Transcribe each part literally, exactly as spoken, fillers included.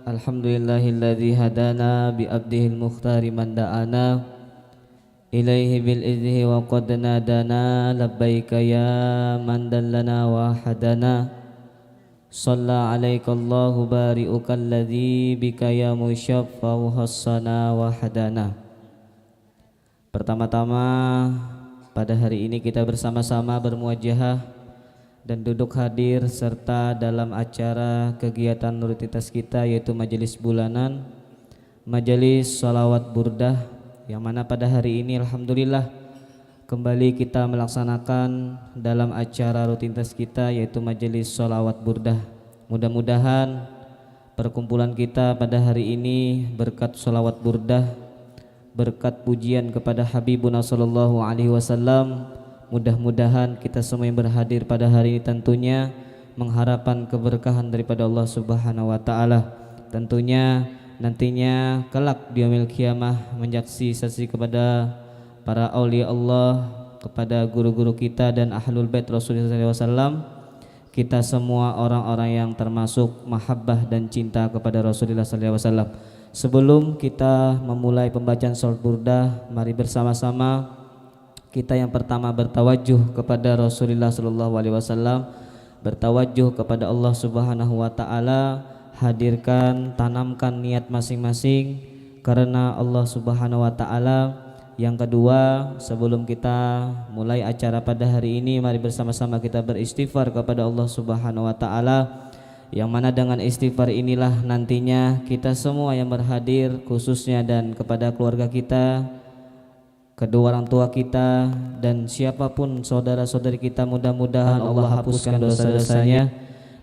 Alhamdulillahilladzi hadana bi abdihil mukhtari man da'ana ilaihi bil izhi wa qad nadana labbaika ya man dallana wa hadana. Shalla alaikallahu bari'ukalladzi bika ya musyaffa'u hassana wa hadana. Pertama-tama, pada hari ini kita bersama-sama bermuajahah dan duduk hadir serta dalam acara kegiatan rutinitas kita, yaitu majelis bulanan, majelis sholawat burdah, yang mana pada hari ini alhamdulillah kembali kita melaksanakan dalam acara rutinitas kita, yaitu majelis sholawat burdah. Mudah-mudahan perkumpulan kita pada hari ini berkat sholawat burdah, berkat pujian kepada Habibuna sallallahu alaihi wasallam, mudah-mudahan kita semua yang berhadir pada hari ini tentunya mengharapkan keberkahan daripada Allah Subhanahu wa taala. Tentunya nantinya kelak di yaumil qiyamah menyaksi saksi kepada para aulia Allah, kepada guru-guru kita dan ahlul bait Rasulullah sallallahu alaihi wasallam. Kita semua orang-orang yang termasuk mahabbah dan cinta kepada Rasulullah sallallahu alaihi wasallam. Sebelum kita memulai pembacaan sholawat burdah, mari bersama-sama kita yang pertama bertawajuh kepada Rasulullah sallallahu alaihi wasallam, bertawajuh kepada Allah Subhanahu wa taala, hadirkan, tanamkan niat masing-masing karena Allah Subhanahu wa taala. Yang kedua, sebelum kita mulai acara pada hari ini, mari bersama-sama kita beristighfar kepada Allah Subhanahu wa taala. Yang mana dengan istighfar inilah nantinya kita semua yang berhadir, khususnya dan kepada keluarga kita, kedua orang tua kita, dan siapapun saudara-saudari kita, mudah-mudahan Allah hapuskan dosa-dosanya,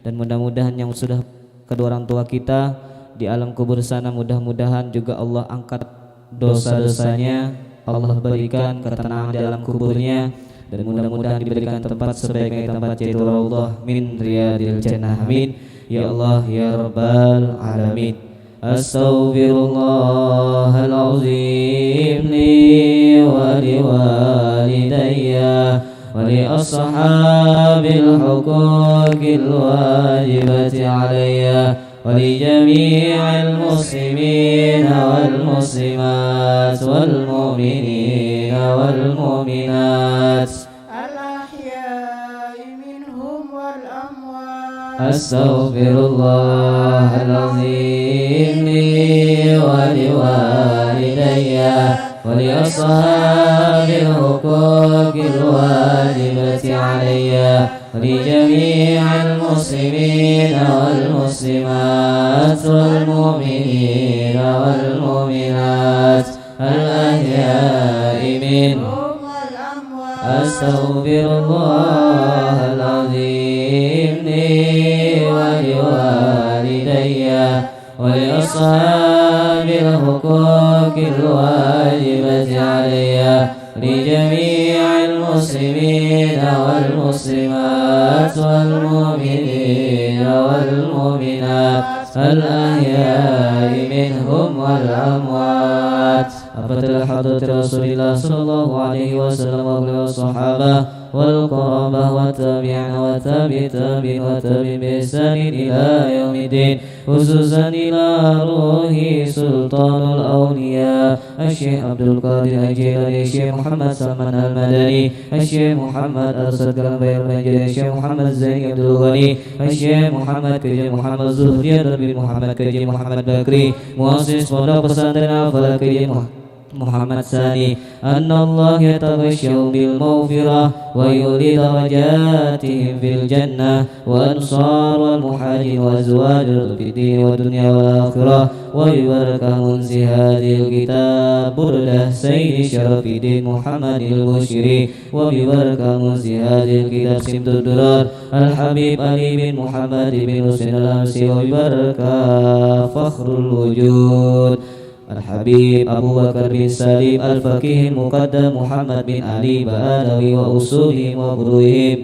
dan mudah-mudahan yang sudah kedua orang tua kita di alam kubur sana, mudah-mudahan juga Allah angkat dosa-dosanya, Allah berikan ketenangan di alam kuburnya, dan mudah-mudahan diberikan tempat sebaik-baik tempat, yaitu raudhah min riyadil jannah. Amin ya Allah ya rabbal alamin. Astaghfirullahalazim li wa liwalidayya wa li ashabil huquqil wajibati alayya wa li jami'il muslimina wal muslimat wal mu'minina wal mu'minat. Al-ahya'i minhum wal amwat. Astaghfirullahalazim li wa liwalidayya wa li ashabil huquqil wajibati alayya wa li jami'il muslimina wal muslimat wal mu'minina wal mu'minat. Al-ahya'i minhum wal amwat. Astaghfirullahalazim li wa liwalidayya wa li ashabil huquqil wajibati alayya wa li jami'il muslimina wal muslimat wal mu'minina wal mu'minat. Al-ahya'i minhum wal amwat. Hafadatil hadrati Rasulillah sallallahu alaihi wasallam wa kulli sahabah wal qarabah wa tabi'in wa tabi' tabi'in wa tabi'in bi ihsanin ila yaumiddin, khususan ila ruhi sultanul auliya Asy-Syaikh Abdul Qadir Al-Jailani, Asy-Syaikh Muhammad Salman Al-Madani, Asy-Syaikh Muhammad Al-Sadkan Bayar Banjari, Asy-Syaikh Muhammad Zaini Abdul Ghani, Asy-Syaikh Muhammad Kaji Muhammad Zuhrian bin Muhammad Kaji Muhammad Bakri, muassis Pondok Pesantren Al-Falah Kaji Muh-, Muhammad Sani, annallaha yataghasyahu bil maghfirah wa yu'li darajatihim fil jannah wa ansar wal muhajirin wa azwaj fid dini wa dunya wal akhirah. Wa bi barakah munzil hadhil kitab Burdah Sayyidi Syarafiddin Muhammadil Busyiri, wa bi barakah munzil hadhil kitab Simtud Durar Al Habib Ali bin Muhammad bin Husain Al Hamsi, wa bi barakah fakhrul wujud Al Habib Abu Bakar bin Salim Al Faqihil Muqaddam Muhammad bin Ali Ba'alawi wa usulihim wa furu'ihim,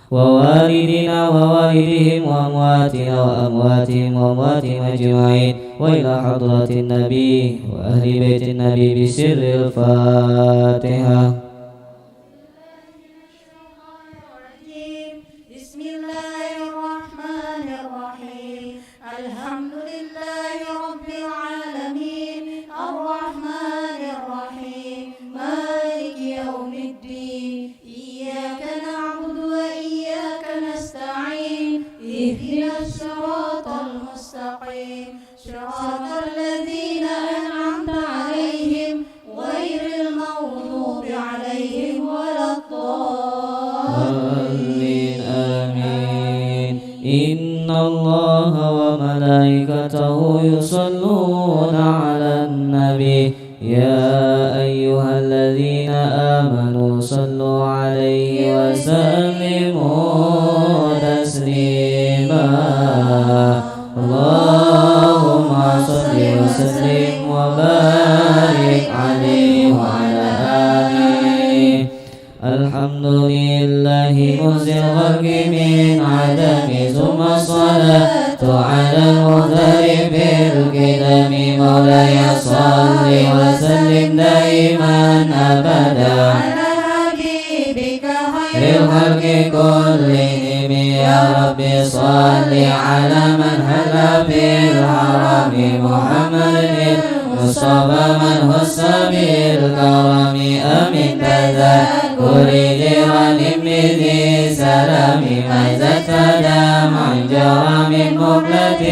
wa walidina wa walidihim wa amwatina wa amwatihim wa amwatihim ajma'in, wa ila hadratin nabi wa ahli baitin nabi bi sirril Fatihah. Bismillahirrahmanirrahim. Alhamdulillah. الحمد لله رب العالمين، الرحمن الرحيم، مالك يوم الدين، إياك نعبد وإياك نستعين، اهدنا الصراط المستقيم، صراط الذين أنعمت عليهم، غير المغضوب عليهم ولا الضالين. آمين. إن الله وملائكته يصلون على النبي، يا أيها الذين آمنوا صلوا عليه وسلموا تسليما. اللهم صل وسلم وبارك عليه وعلى آله. الحمد لله منزل الخلق من عدم، ثم الصلاة على المغترف القدم. مولاي صل وسلم دائما أبدا على حبيبك خير الخلق كلهم. يا رب صل على من حل في الحرم، محمد المصطفى من خص بالكرم. أمن تذكر جيران بذي سلام، ما زدت دمعا جرى من مقلة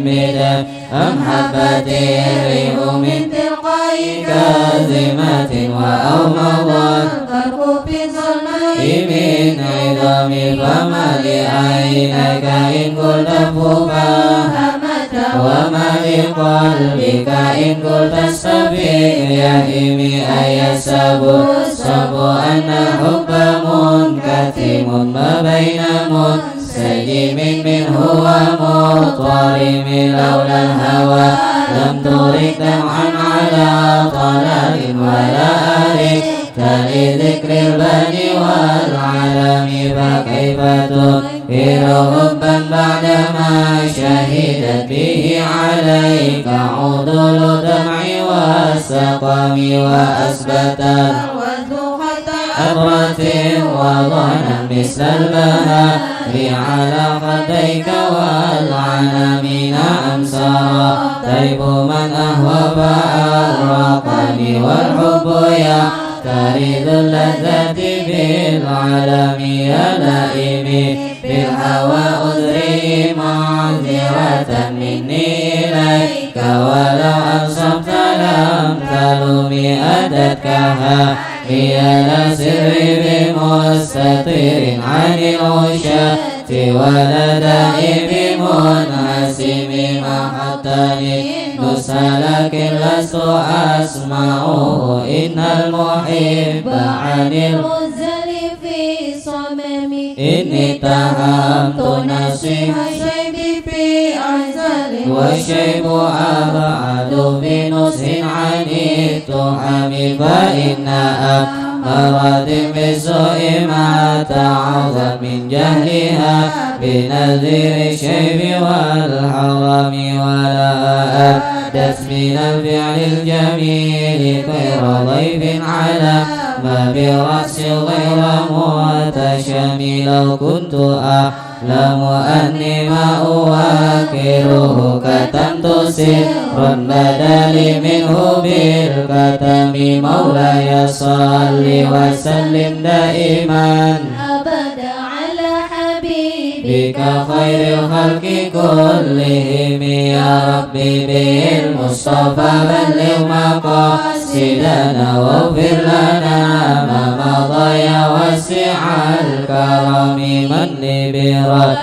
بدم. أم هبت الريح من تلقاء كاظمة، وأومض البرق في الظلماء من عظم. فما لعينيك إن قلت فهمت، وما لقلبك إن قلت استفهم. يهم أيحسب الصبو أن الحب منكتم، ما بين منسجم منه ومضطرم. لولا الهوى لم تغرق دمعا على طلل، ولا أرقت لذكر البني والعلم. فكيف تنكر حبا بعدما شهدت به عليك عدول الدمع والسقم، وأثبتت عبرة وضنا مثل البهار على خديك والعنم. نعم سرى طيب من أهوى فأرقني، والحب يعترض اللذة بالعلم. يا لائمي بالهوى أذري معذرة مني إليك، ولو أنصفت لم تلم. أتتك هي لسري بمستتر عن العشاة، ولدائي بمنهزم. محضتني نصح لكن لست أسمعه، إن المحب عن الغزل في صمم. إني اتهمت نصيح الشيب في أزل، والشيب أبعد بنصح عن التهم. فإن أمارات بالسوء ما تعظم من جهلها بنذير الشيب والحرم. ولها أبدت من الفعل الجميل خير ضيف على ما برأس غير محتشم. لو كنت أعلم أني ما أوقره كتمت سرا بدا لي منه بالكتم. مولاي صل وسلم دائما أبدا على حبيبك خير الخلق كلهم. يا رب بالمصطفى بلغ مقاصدنا واغفر لنا ما مضى يا واسع الكرم. من لي برد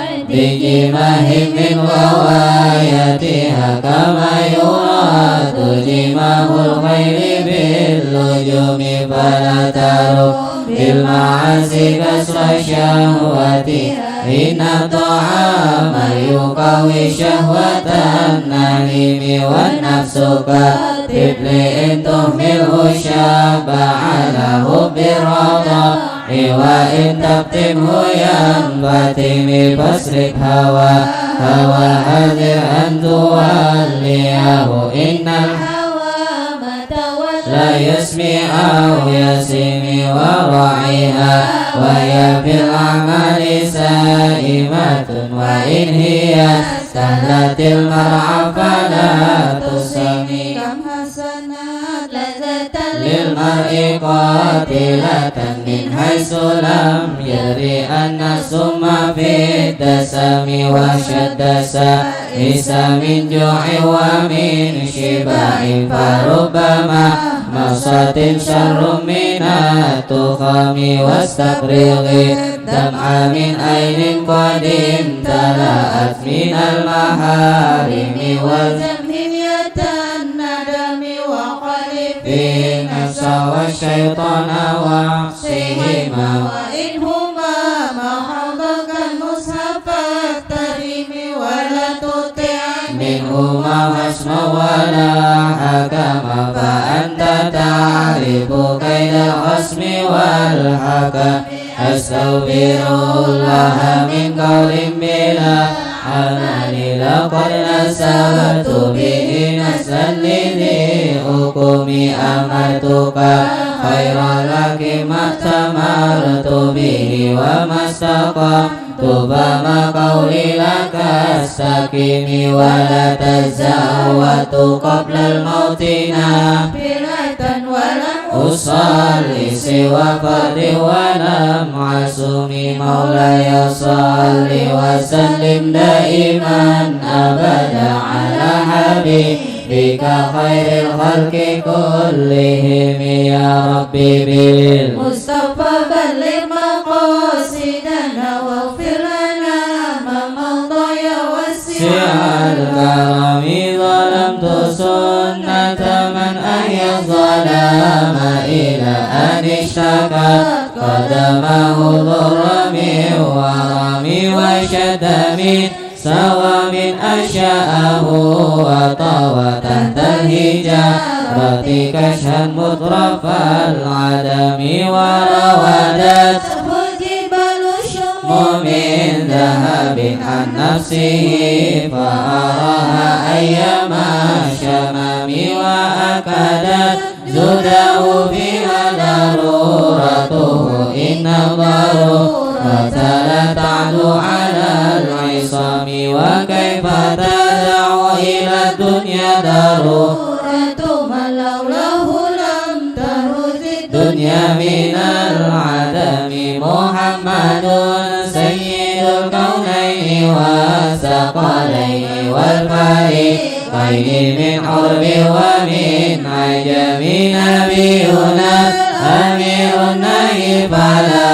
جماه من غوايتها كما يراد جماه الخيل باللجوم. فلا ترم بالمعاصي كسر شهوتها، إن الطعام يقوي شهوة النعيم. والنفس كالطفل إن تهمله شاب على حب الرضاع، وإن تكتمه ينفتم. فاصرف هواها وحذر أن توليه، إن الهوى ما تولى يسمي أو يسم. وراعها وهي في الأعمال سائمة، وإن هي Salatil mar'a fala tusami. Kam hasanat lazatan lil mar'i qatilatan min haitsu lam yadri anna summa fid dasami wa syadda sa'isa min ju'i wa min syiba'in farubbama masatin syarrum minat tukhami wastafrighi dam'a min ainin qadin tala'at minal maharimi wal jamhimiyatan nadami wa khalifi nafsa wa syaitana wa aksihima wa inhuma mahadakan mushafa tarimi wa la tuti' minhuma hasma wa la hakama fa anta ta'rifu kaidal khasmi wal hakami. Astaghfirullaha min qaulin bila amali laqad nasabtu bihi naslan lidzi hukumi amartuka khaira laki ma'tamartu bihi wa mastaqamtu fama qauli laka astakimi wa la tazawwatu qablal mauti nafilatan wa lam usalli siwa fardhi wa lam asumi maulaya salli wa sallim daiman abada ala habibika khairil khalqi kullihim ya rabbi bil mustafa balligh maqasidana waghfir lana ma madha ya wasi' si'al karami zalamtu sunnata man ahya zalama ila an ishtaka qadamahu dhurra min warami wa syadda min sawamin asya'ahu wa tawa tahtal hijarati kashhan mutrafal adami wa rawadat mumin dahabin an nafsihi fa araha ayyama syamami wa akadat zudahu fiha daruratuhu inna darurata la ta'lu alal isami wa kaifa tada'u ila dunya daruratu man laulahu lam taruzi dunya minal adami Muhammadun sayyidul kaunaini wa saqalaini wal fariqaini min urbi wa min ajami nabiyuna amirun nahi fala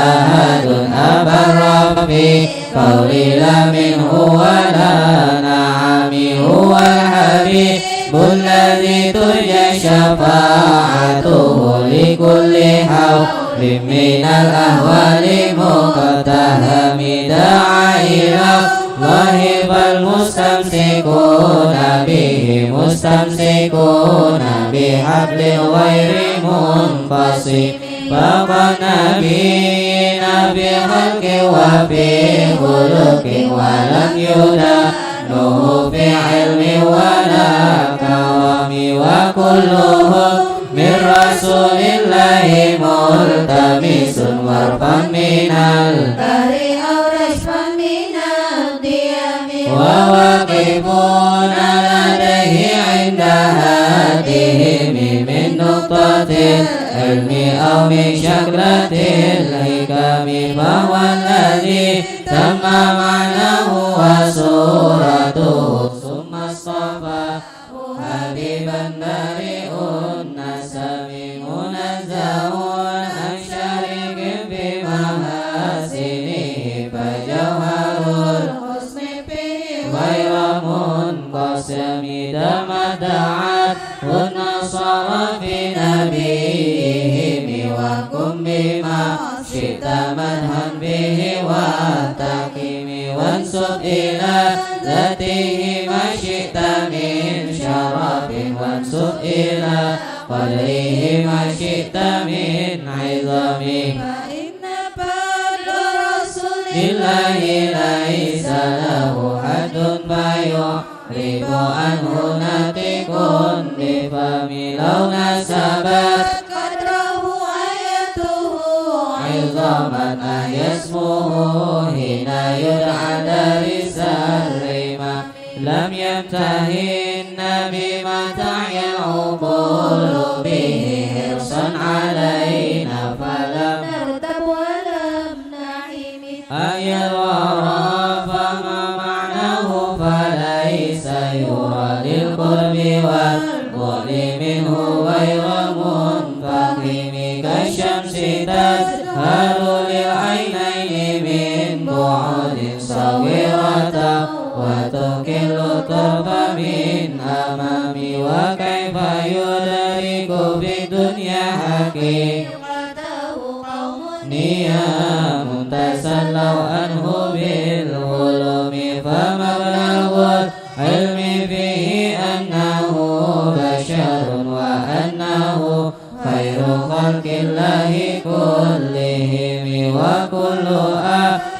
ahadun abarra fi qauli la minhu wa la na'ami huwal habibul ladzi turja syafa'atuhu li kulli hawlin minal ahwali muqtahami da'a ila Allahi fal mustamsikuna bihi mustamsikuna bihablil ghairi munfasim Fauqa nabiyina fi khalqi wa fi khuluqi wa lam yudanuhu fi ilmi wa la karami wa kulluhum min rasulillahi multamisun warfan minal bahri aw rashfan minad diyami wa waqifuna ladaihi inda haddihim min nuqtatil ilmi aw min syaklatil hikami fahuwa alladzi tamma ma'nahu wa suratuhu summa istafahu habiban bari'un nasami munazzahun an syarikin fi mahasinihi fa jauharul husni fihi ghaira munqasimi tamata'at والنصارى في نبيهم وقم بما شئت مدحا به وتقيم وانسب إلى ذاته ما شئت من شرف وانسب إلى قدره ما شئت من عظم فإن فضل رسول الله ليس له حد فيعرب عنه ناطق بفم لو نسبت قدره آيته عظاما أحيا اسمه حين يدعى دارس الرمم لم يمتهن بمتاع العقول به حرصا علينا فلم نرتب ولم نحم. أي الورى فما معناه فليس يرى للقرب والبعد منه غير منفخم. كالشمس تزهر للعينين من بعد صغيرة وتقل الطرف من أمام. وكيف يدرك في الدنيا حقيقته قوم نيام تسلوا عنه بالحلم. فمبلغ العلم فيه أنه بشر وأنه خير خلق الله كلهم. وكل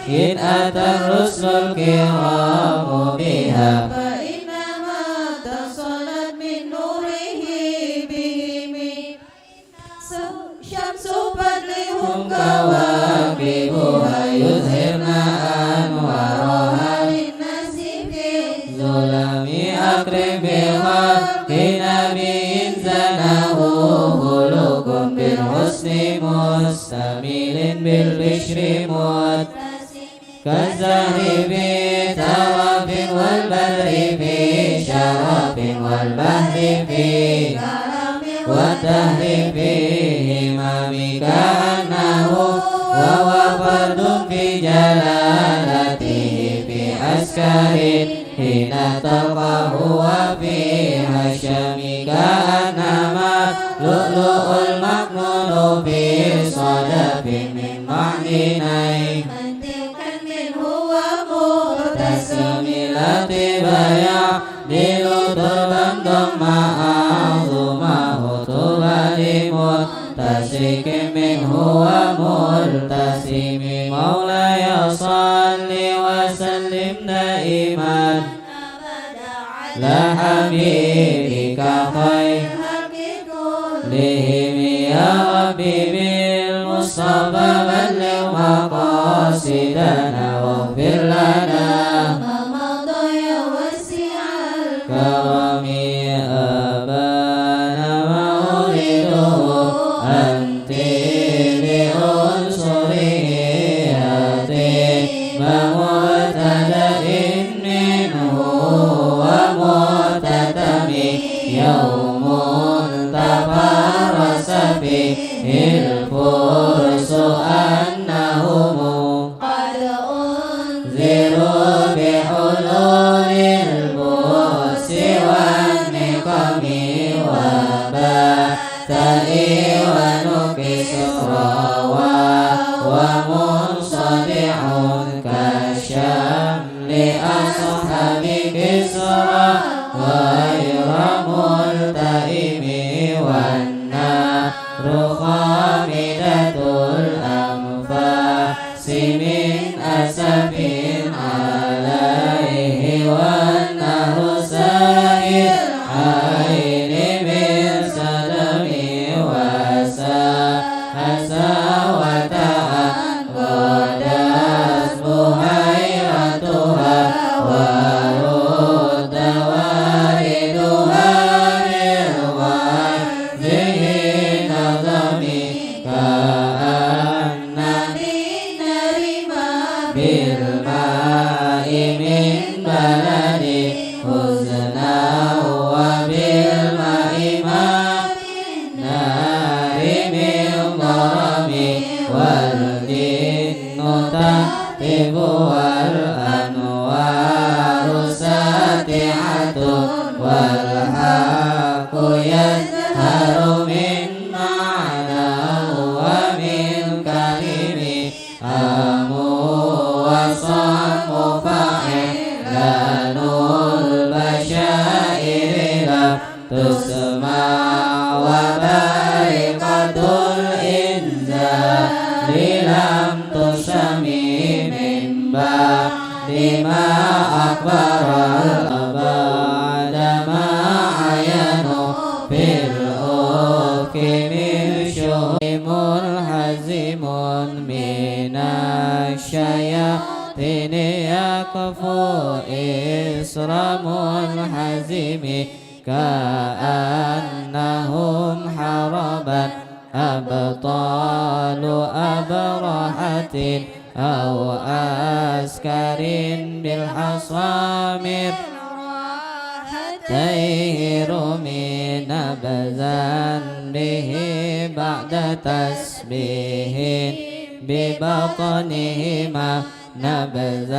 آية أتى الرسل الكرام بها فإنما اتصلت من نوره بهم. شمس فضلهم كواكبها يظهرن أنوارها للناس في الظلم. أكرم بخلق نبي زانه خلق بالحسن مستمل بالبشر متسم. كالزهر في طرف والبدر في شرف والبحر في كرم والدهر في همم. كأنه وهو فرد في جلالته في عسكر حين تلقاه وفي هشم. كأنما لؤلؤ المكنون في صدف من معدنين منطقا منه ومبتسم. لا طيب يعدل تربا ضم أعظمه طوبى لمنتسك منه وملتسم. مولاي صل وسلم دائما أبدا على حبيبك خير الخلق كلهم. يا رب بالمصطفى بلغ مقاصدنا واغفر لنا ما مضى يا واسع الكرم. أبان مولده أنت بعنصره يا طيب مبتدأ منه ومختتم. يوم تفرس فيه الفرس أنهم قد أنذروا بحلول البؤس والنقم. وبات إيوان كسرى وهو منصدع كالشمس لأصحاب كسرى غير ملتئم. والنار خامدة الأنفاس من أسف عليه. والنهر سائل عين من صدم وساء ساوة غدت بحيرتها ورد واردها بالغيظ حين ظمئ. كأن الدين رمى بالماء من بلد حزنا وبالماء ما النار من ضرم. والجن تهتف والأنوار ساطعة والحق يزهر من معنى ومن كلم. هم وصم فإعلان البشائر لم تسمع وبارقة الإنذار لم تسمع من بعد ما أخبر الأبعد ما عينوا في الأفق من شهب منهزم من الشياطين يك إسر منهزم كأنهم حربا أبطال أبرهة أو عسكر بالحصى من راحتيه رمي نبذا به بعد تسبيح ببطنهما نبذ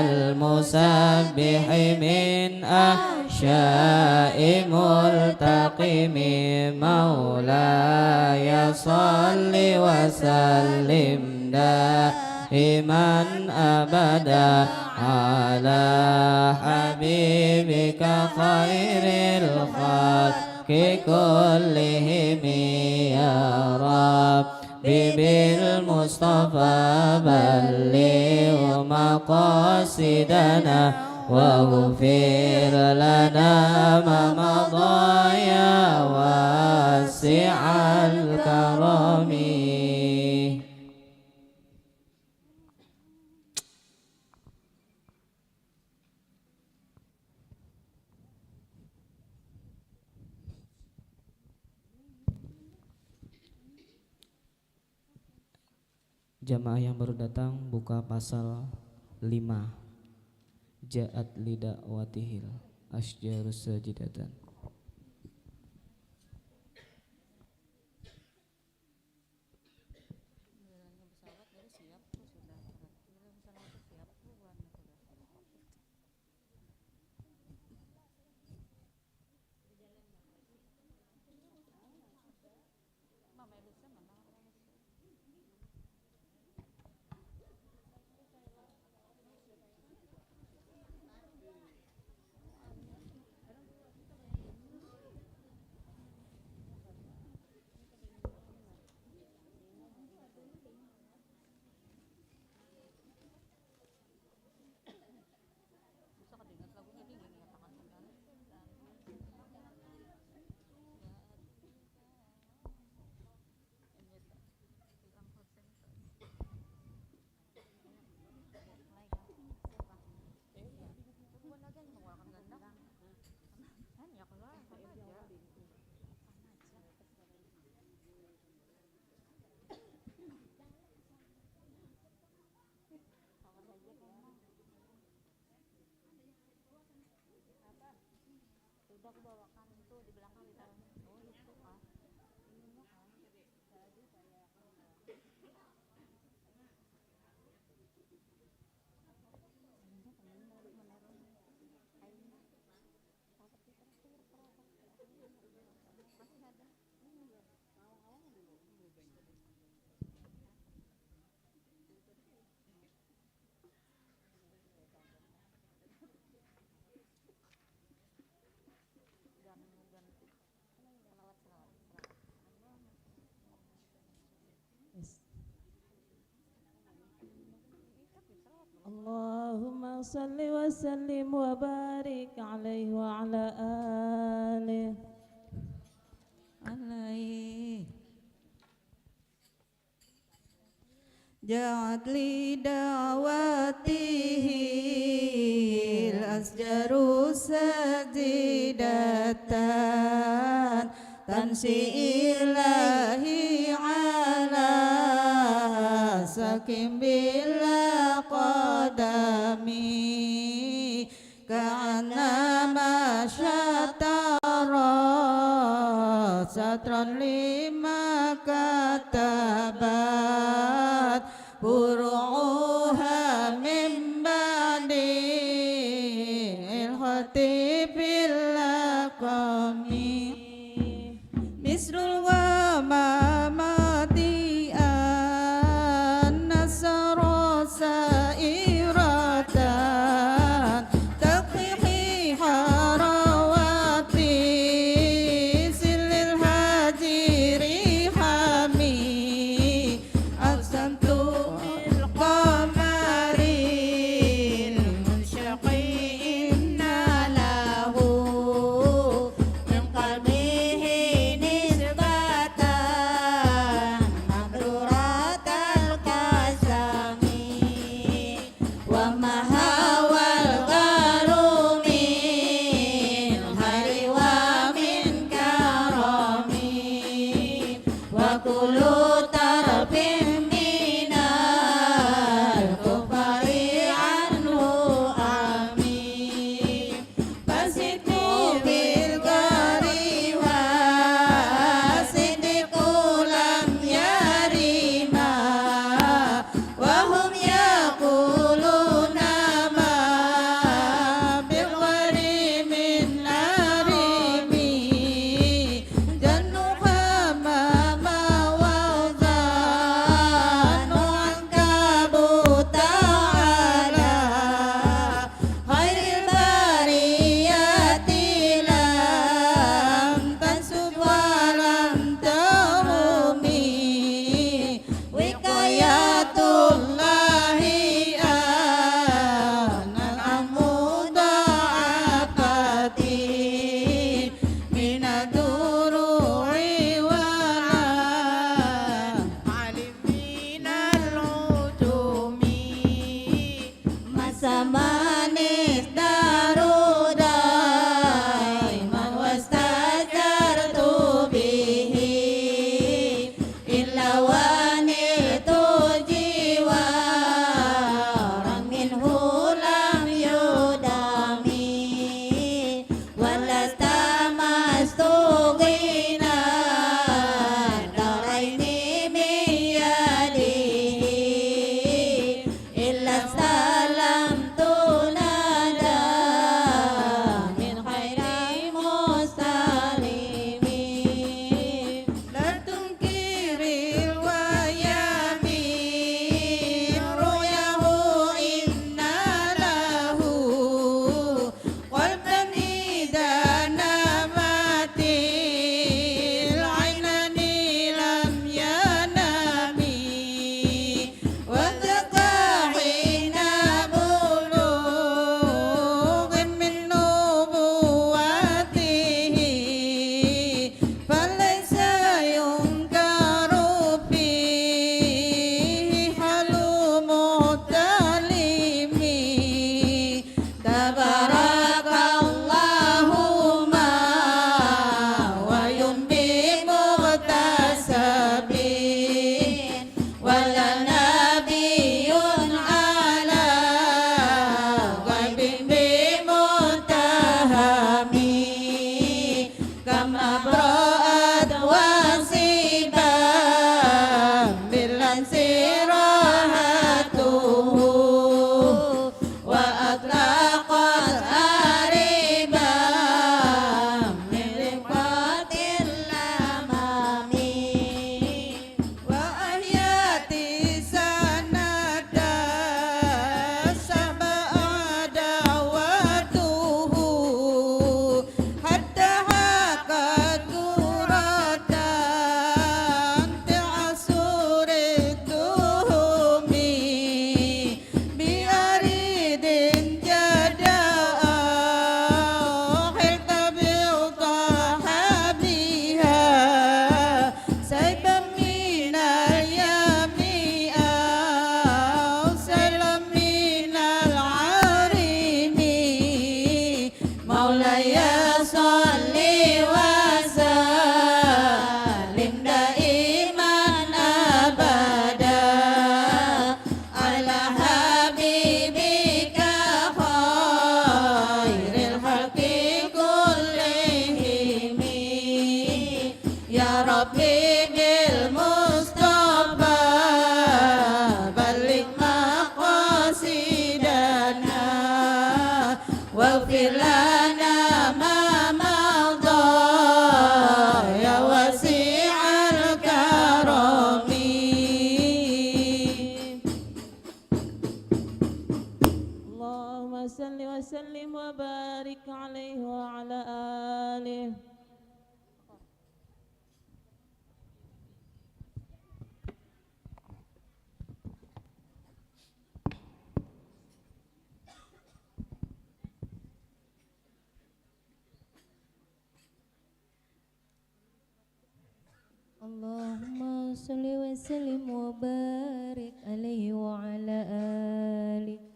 المسبح من أحشاء ملتقم. مولاي صل وسلم دائما أبدا على حبيبك خير الخلق كلهم يا رب. بالمصطفى بلغ مقاصدنا واغفر لنا ما مضى يا واسع الكرم. Jamaah yang baru datang, buka pasal lima. Ja'at li da'watihil asjarus sajidatan. Udah aku bawakan tuh di belakang ditaruh. Oh, itu kah? Ininya kah? Jadi kayak Allahumma salli wa sallim wa barik alaihi wa ala alihi. Alaihi. جعت لدعوته الأشجار ساجدة تمشي إليه على ساق بلا قدم. كأنما شطرت شطرا لما كتبت فروعها من بعد الخطيب اللقم. مثل الغمامة النصر سائرة تقحي حروات سل الهجر حمي. أقسمت بالقمر المنشق إن له من قلبه نسبة Allahumma salli wa sallim wa barik alaihi wa ala alihi.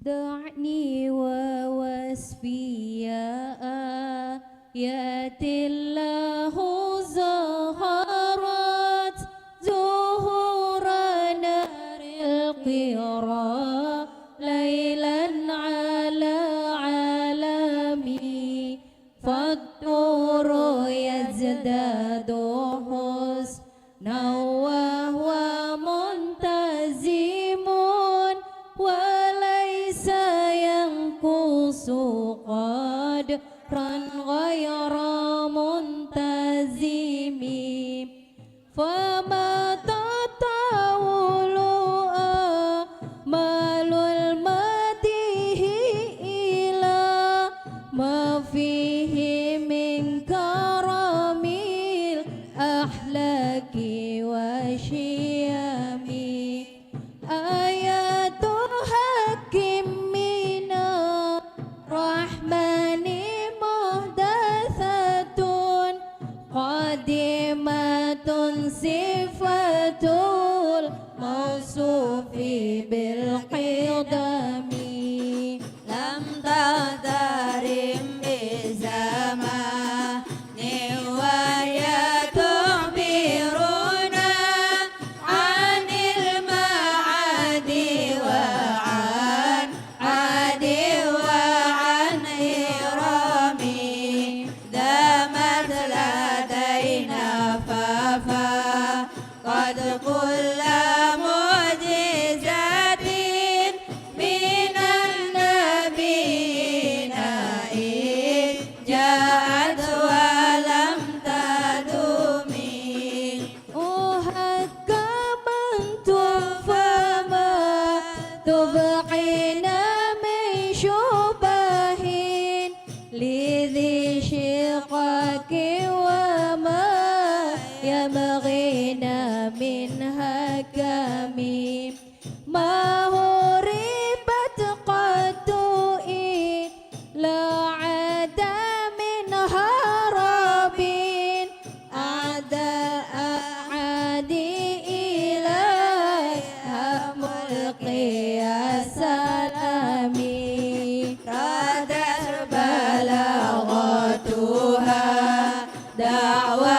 دعني ووصفي يا آية الله ظهرت زهور نار القرى ليلا على عالمي فالطور يزداد حسنا وهو منتظم وليس ينقص قدرا غير منتظم فما تطاول آمال المديح إلى ما فيه من كرم الأخلاق والشيم آية حق من الرحمن محدثة قديمة صفة الموصوف بالقدم لم تغترم بالزمان وهي تخبرنا عن المعاد وعن عاد وعن إرم دامت لدينا ففا قد كل معجزة من النبيين إذ جاءت ولم تدم. أحكمت فما تبقين من شبه لذي شقاق وما يبغين من حكم ما هربت قط إلى عدم هرب أعداء عادي إليها ملقي السلام ردت بلاغتها دعوى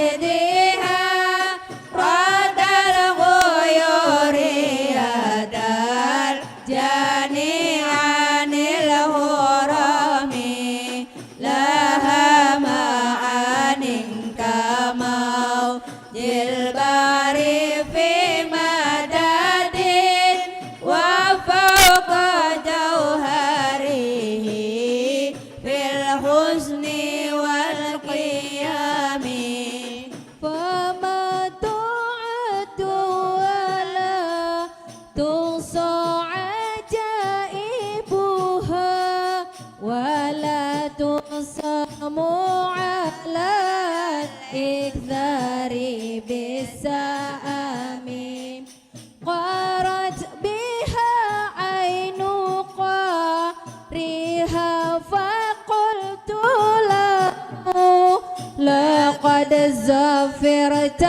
معارضها رد الغيور يد الجاني عن الهرم لها معان كموج البحر في مدد وفوق جوهره في الحسن والقيم فما تعد ولا تحصى عجائبها ولا تقسم على الإكثار بالسآم قرت بها عين قارها فقلت له لقد ظفرت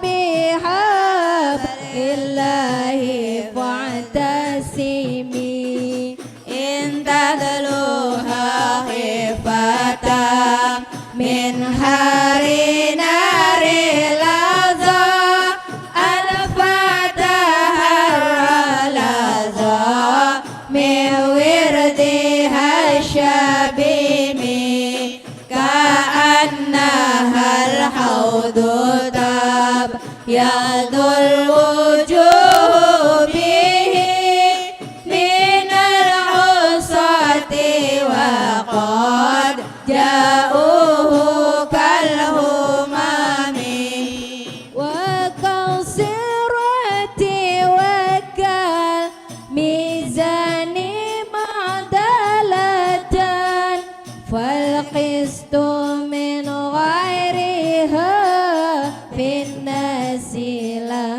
بحبل الله فاعتصمي إن تطلبها خفة من حر نار لظى ألفت حر لظى من وردها الشبيم كأنها الحوض تبيض الوجوه به من العصاة وقد جاءوه كالهمم وكالصراط وكالميزان معضلة فالقسط من غيرها في الناس لا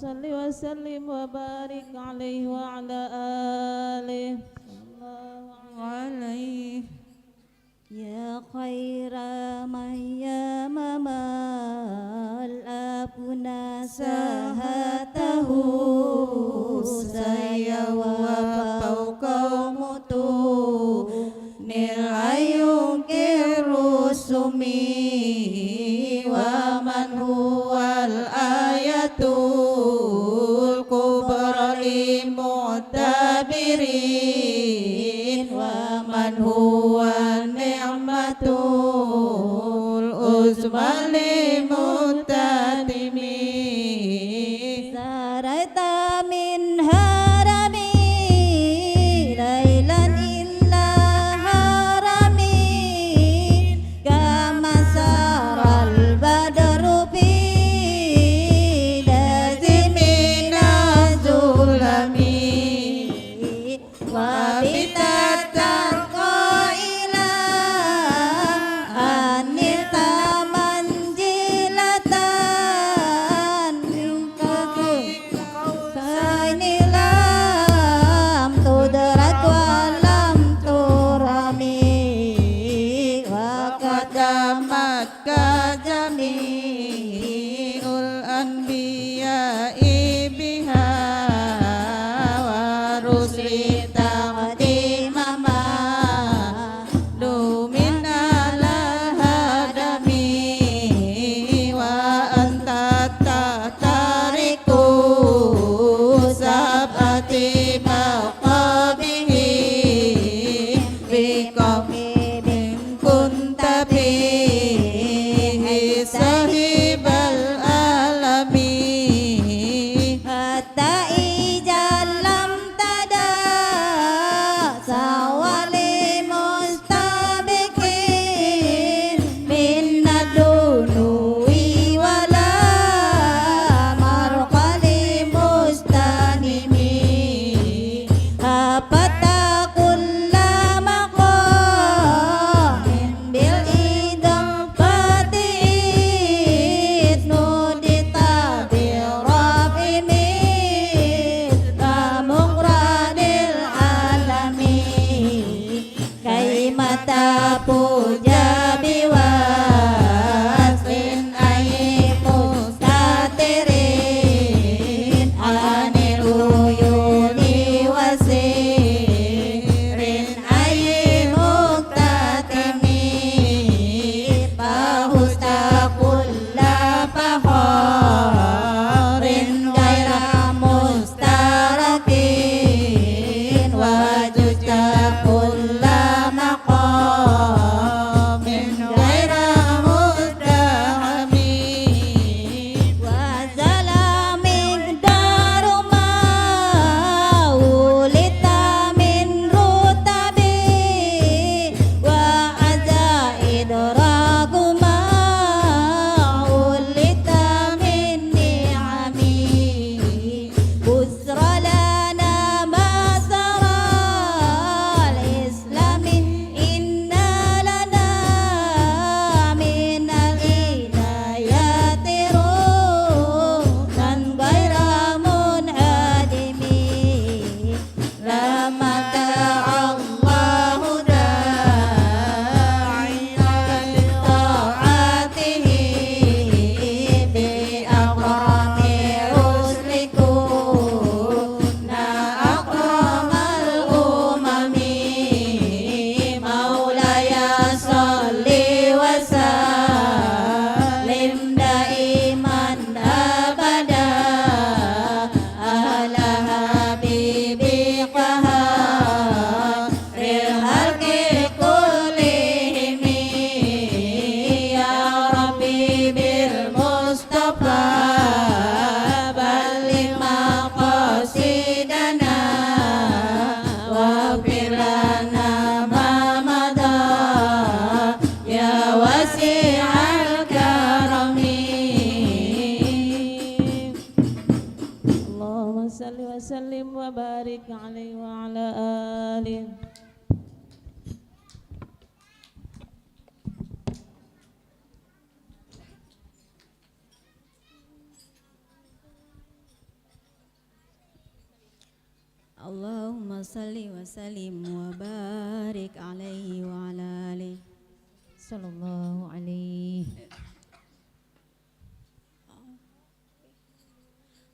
Salli wa sallim wa barik alaihi wa ala alihi. Sallallahu alaihi. Ya khaira man yamama al-afna sahatahu, sayawa fauqahu mutunil ayungkir rusumi, wa man huwal ayatul kubra li mu'tabirin, wa man huwa ni'matul uzma li muhtadimin. Saraita min harami lailan illa harami, kama saral badru fi lazimina zulami. Wa bitatarqa ila anil tamanzilatan min qausaini lam tudrak wa lam turami. Wa qadamat ka jami'ul anbiya'i biha wa rusli taqdima ma dumin ala hadami, wa anta tahtariku sab'ati maqabihi bi qaumin kunta fihi sahibal alami. Hatta iza lam tada sawali mustabiqin minad dunuwi wala marqali mustanimi. Hafata kulla maqamin bil idafati idnu ditabi rafi misla mukradil alami. Kaimata puja biwaslin ai mustatirin anil uyuni wasirin ai muktatimi. Fahuzta kulla fakharin gaira mustarakin, wa juzta kulla maqamin gaira muzdahamin. Wa zala miqdaru ma wulita min rutabi, wa aza idraku ma wulita min ni'ami. Busra lana ma saral islami, inna lana minal inayati runan gaira munhadimi. Lamma da'allahu da'ina li ta'atihi bi akrami rusliku na akramal umami. Maulaya salli wa sallim daiman abada ala habibika khairil khalqi kullihimi. Ya Rabbi bil Mustafa balligh maqasidana waghfir lana ma madha ya wasi'al karami. Allahumma salli wa sallim wa barik alaihi wa ala alihi. Allahumma salli wa sallim wa barik alaihi wa ala alihi. Sallallahu alaihi.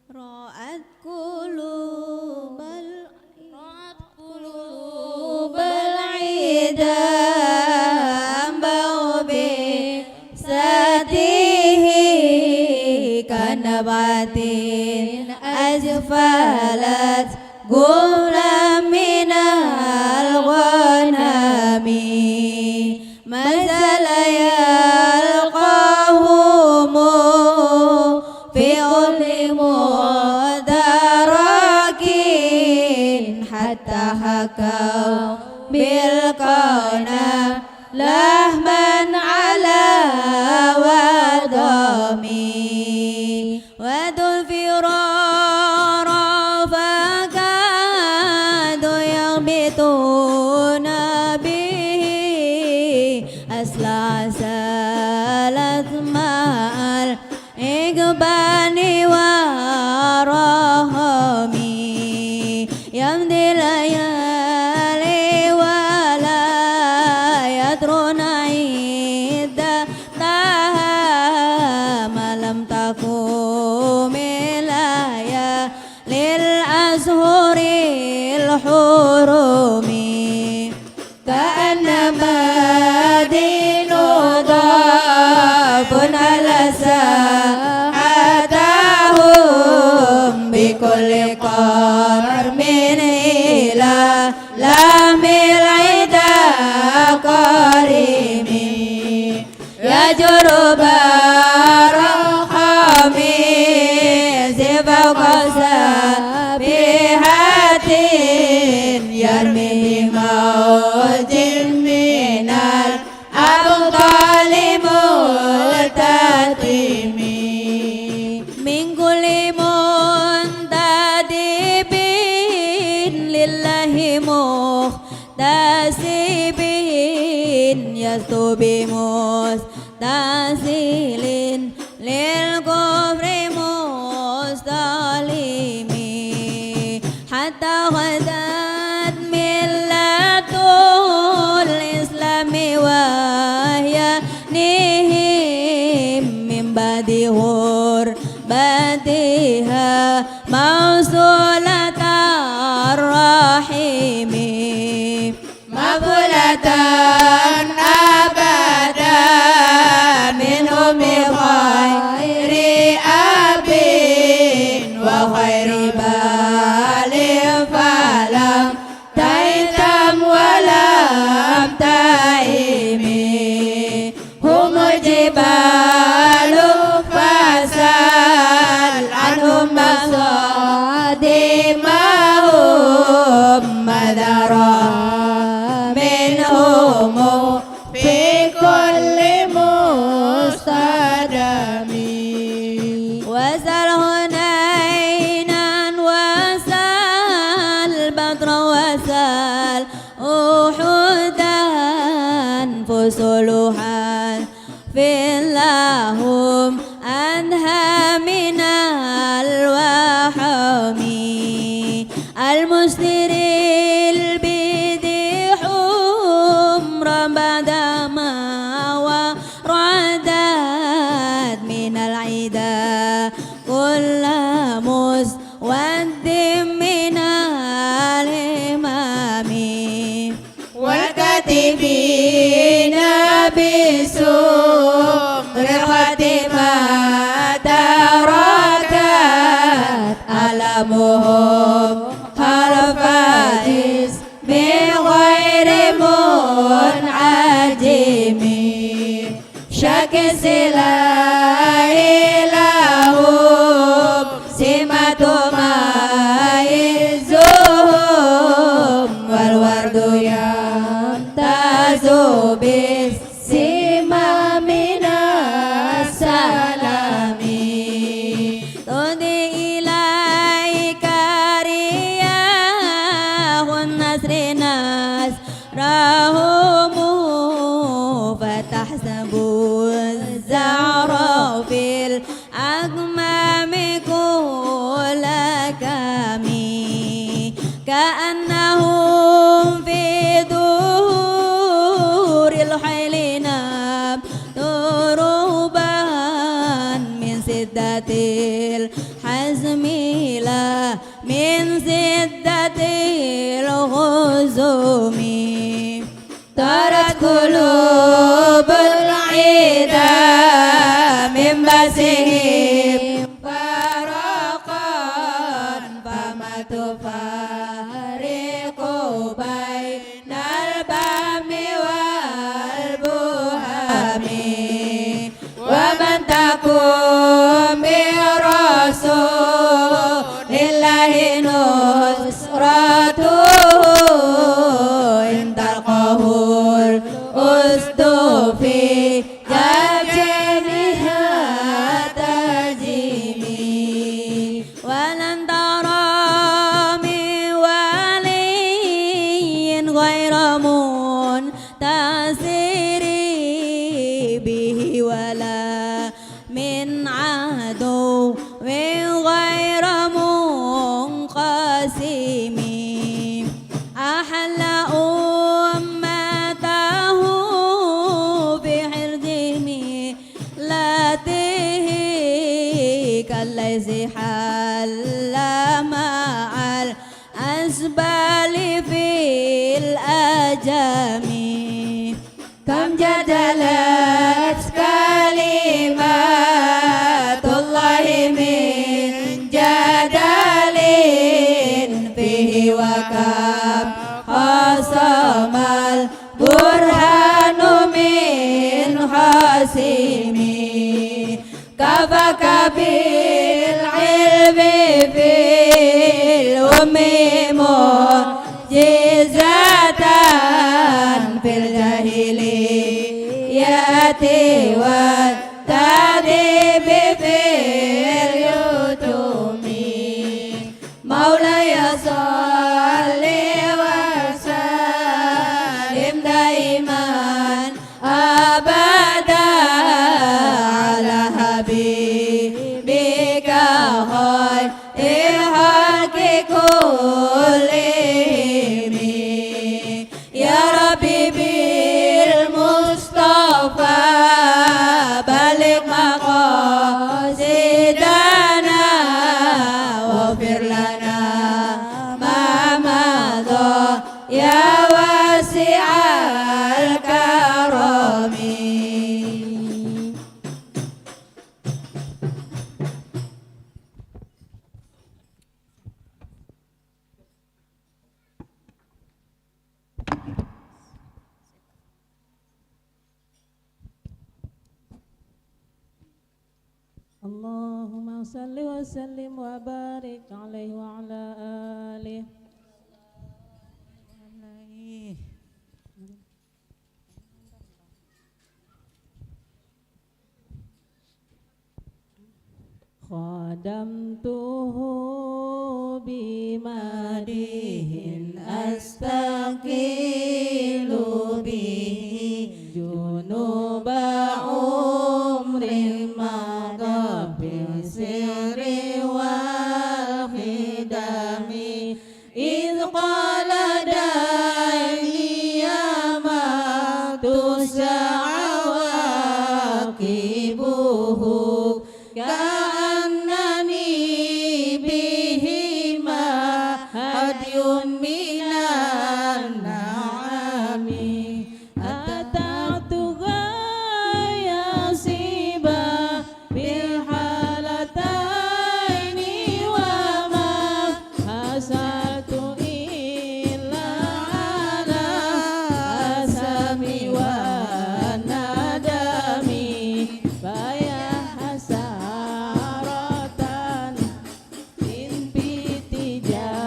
Ra'at qulubal, ra'at qulubal ida ambau bi satihi kanabatin azfalat gumla minal ghanami. Mazala yalqahumu fi kulli mudarakin hatta hakau bil qana lahman ala wadami. Wadul firara fakadu yaghbituna bihi asla salat ma'al igbani wa rahami. Yamdi layali wa la yadruna iddataha malam takumi layalil azhuril hurumi. Ka'annama dinu dhafun ala sahatahum bikulli qarmin ila lamil ida qarimi. Yajuru barqami sifauqa sabihatin yarmi bimaujin minal abtali multatimi. Min kulli muntadibin lillahi muh tasibin yastubi mustasilin lil kufri mustalimi. Hatta ghadat millatul islami wahya nihim min ba'di hurbatiha mausulatar rahimi. Mabulatan abada minhum bi khairi abin wa khairi balin falam taitam walam taimi. Humul jibalu fasal anhum masadimahum madara minhumu fi kulli mustadami. Wasal Hunainan wasal Badra wasal Uhudan fusuluhan fillahum anha minal wahami. Al-mustiril bidihum rabadama wa radat minal ida kulla muswaddim minal imami. Wal katibina bisumril khatimata rakat alamuhum harfa ismin ghairi mun'ajimi. Syakis ilahi lahum simatu maizuhum wal wardu yamtazu bis simamina salami. Tudi ilaika riyahun nasri nasrahumu fatahsabu zahra fil akmami kulla kami. كأنهم في ظهور الحيل نبت رهبا من شدة الحزم لا من شدة الخزم. طارت قلوب العدا من بأسهم فرقا فما تفرق بين البهم والبهم. ومن تقوم برسول الله نصرته إن تلقه الأسد في جميعها تهزم. ولن ترى من ولي غير منتصر به ولا من عدو غير منقسم. أحل أمته بحرز ملته كالذي حل مع الأسبال في الأجم. كم جدلت كلمات الله من جدل فيه وكم خاصم البرهان من خاصم. كفاك بالعلم في الأم معجزة في الجاهلية والتأديب في اليتم. مولاي صل وسلم دائما أبدا على حبيبك خير الخلق كلهم. يا ربي بالمصطفى بلغ مقاصدنا واغفر لنا ما مضى يا واسع الكرم. اللهم صل وسلم وبارك عليه وعلى آله. خدمته بمديح أستقيل به جنوب عمر مضى في السر والخدم. إذ قال داعي يا من تسعى عواقبه كأنني بهما هدي من النعم. أتعتها يا صبا في الحالتين وما حصلت إلا على الأسم والندم. فيا حسرة إن في تجارتها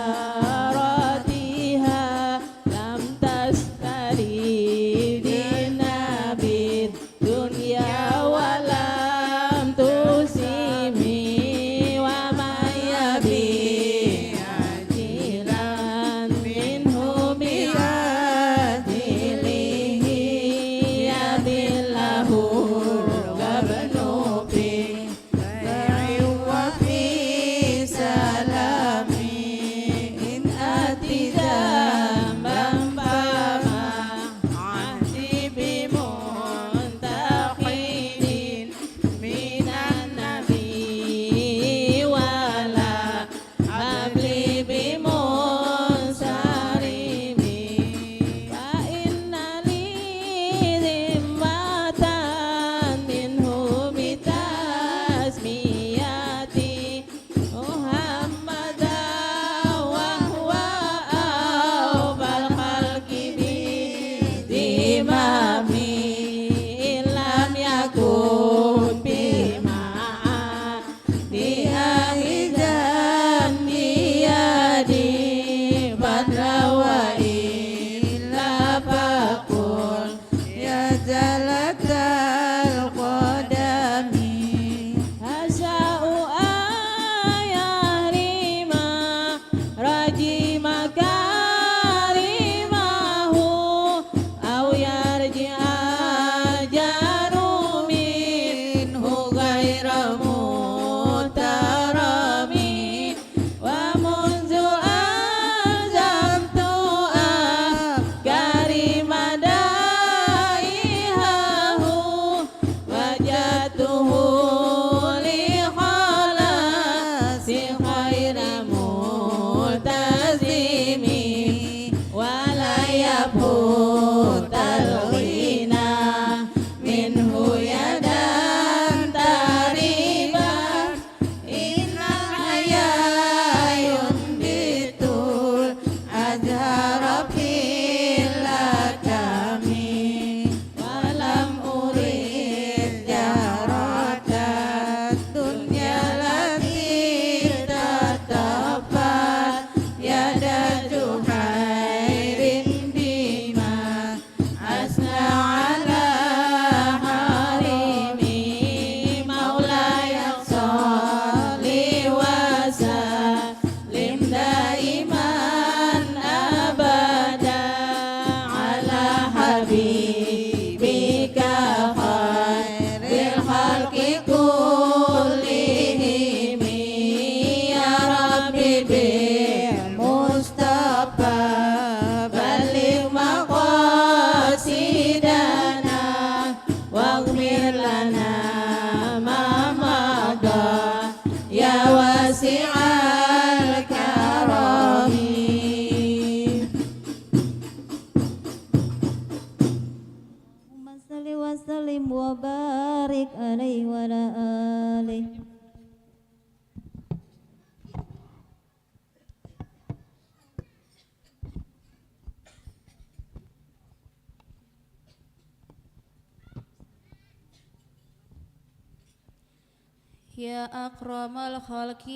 يا أكرم الخلق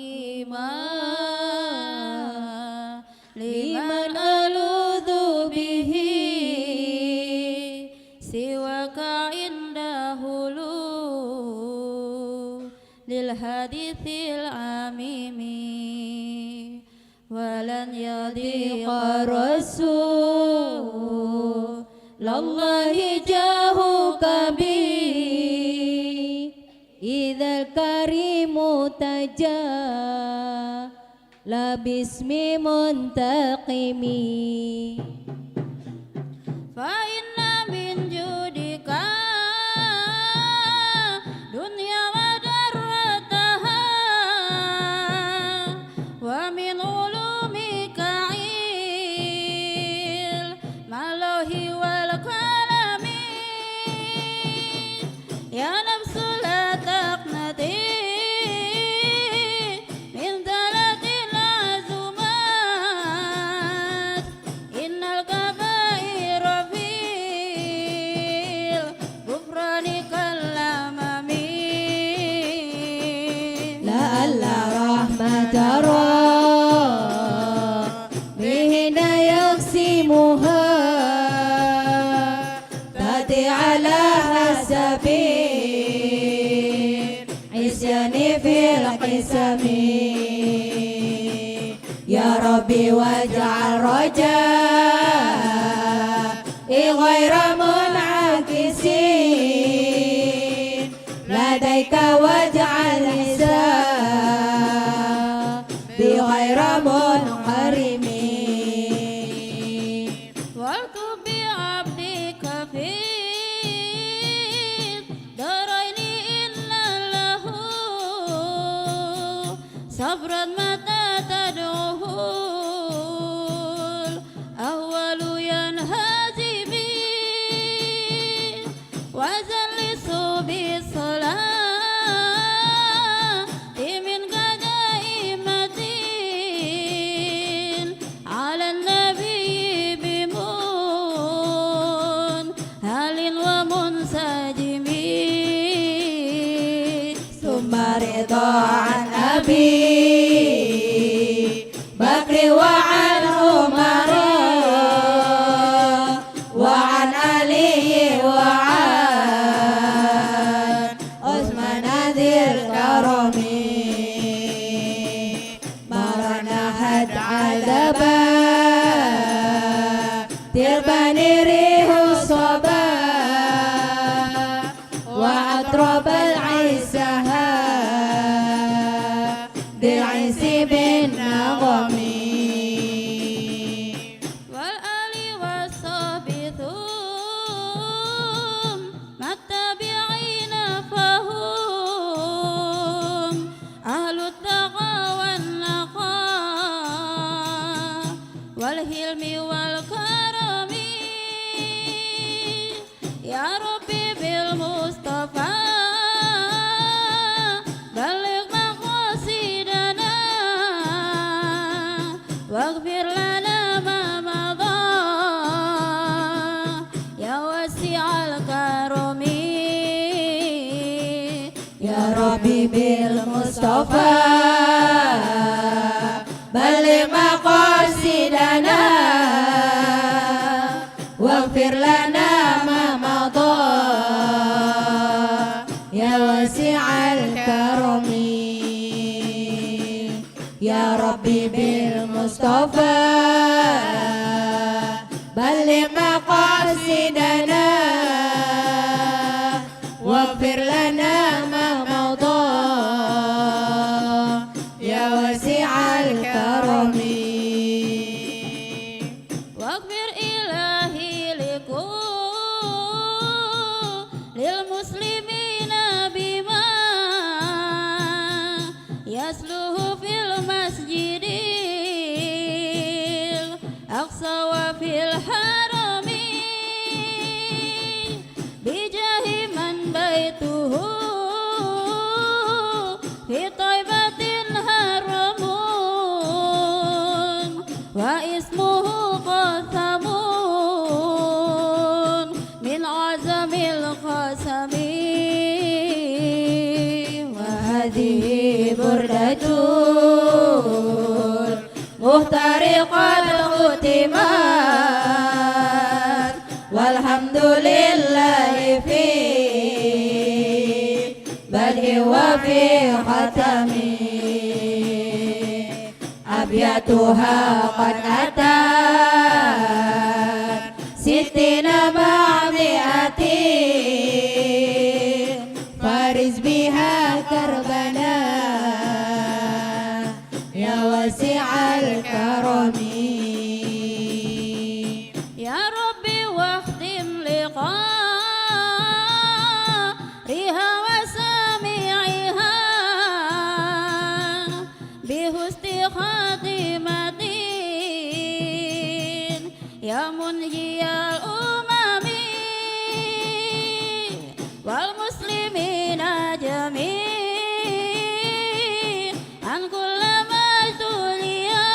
ما لمن ألوذ به سواك عند حلول الحادث العميم. ولن يضيق رسول الله جاهك بي إذا الكريم تجلى باسم منتقم. فإن من جودك دنيا وذرتها ومن علومك علم اللوح والقلم. يا نفس لا تقنطي من ثلاث عظمات إن الكبائر في الغفران كالأمم. لعل رحمة ربي حين يقسمها تأتي على حسب العصيان في القسم. يا ربي واجعل رجائي غير منعكس لديك واجعل حسابي غير منحرم. والطف بعبدك في الدارين إن له صبرا متى تدعوه الأهوال ينهزم. وزلزله بالصلاة منك دائمة على النبي بمنهل ومنسجم. ثم رضا عن أبي بكر وعن عمر وعن علي وعن عثمان ذي الكرم. ما رنحت عذبا تربان ريح الصبا وأطرب العيسها بالعز بالنغم. والآل والصحب ثم التابعين فهم أهل التقى والنقى والحلم والكرم. يا ربي بالمصطفى بلغ مقاصدنا واغفر لنا ما مضى يا واسع الكرم. يا ربي بالمصطفى بلغ مقاصدنا واغفر لنا ما مضى يا واسع الكرم. يا ربي بالمصطفى بلغ مقاصدنا واغفر لنا ما مضى يا واسع الكرم. واغفر إلهي لكل المسلمين بما يصلح في المسجد الأقصى وفي الحرم بجاه من بيته في طيبة حرم واسمه قسم من أعظم القسم. وهذه لله في بدء وفي ختم. أبياتها قد أتت ستين مع مائة، فرز بها كربنا يا واسع الكرم. يا رب واختم لقارئها وسامعها بحسن خاتمة يا منجي الأمم والمسلمين جميعا كلما ابتليت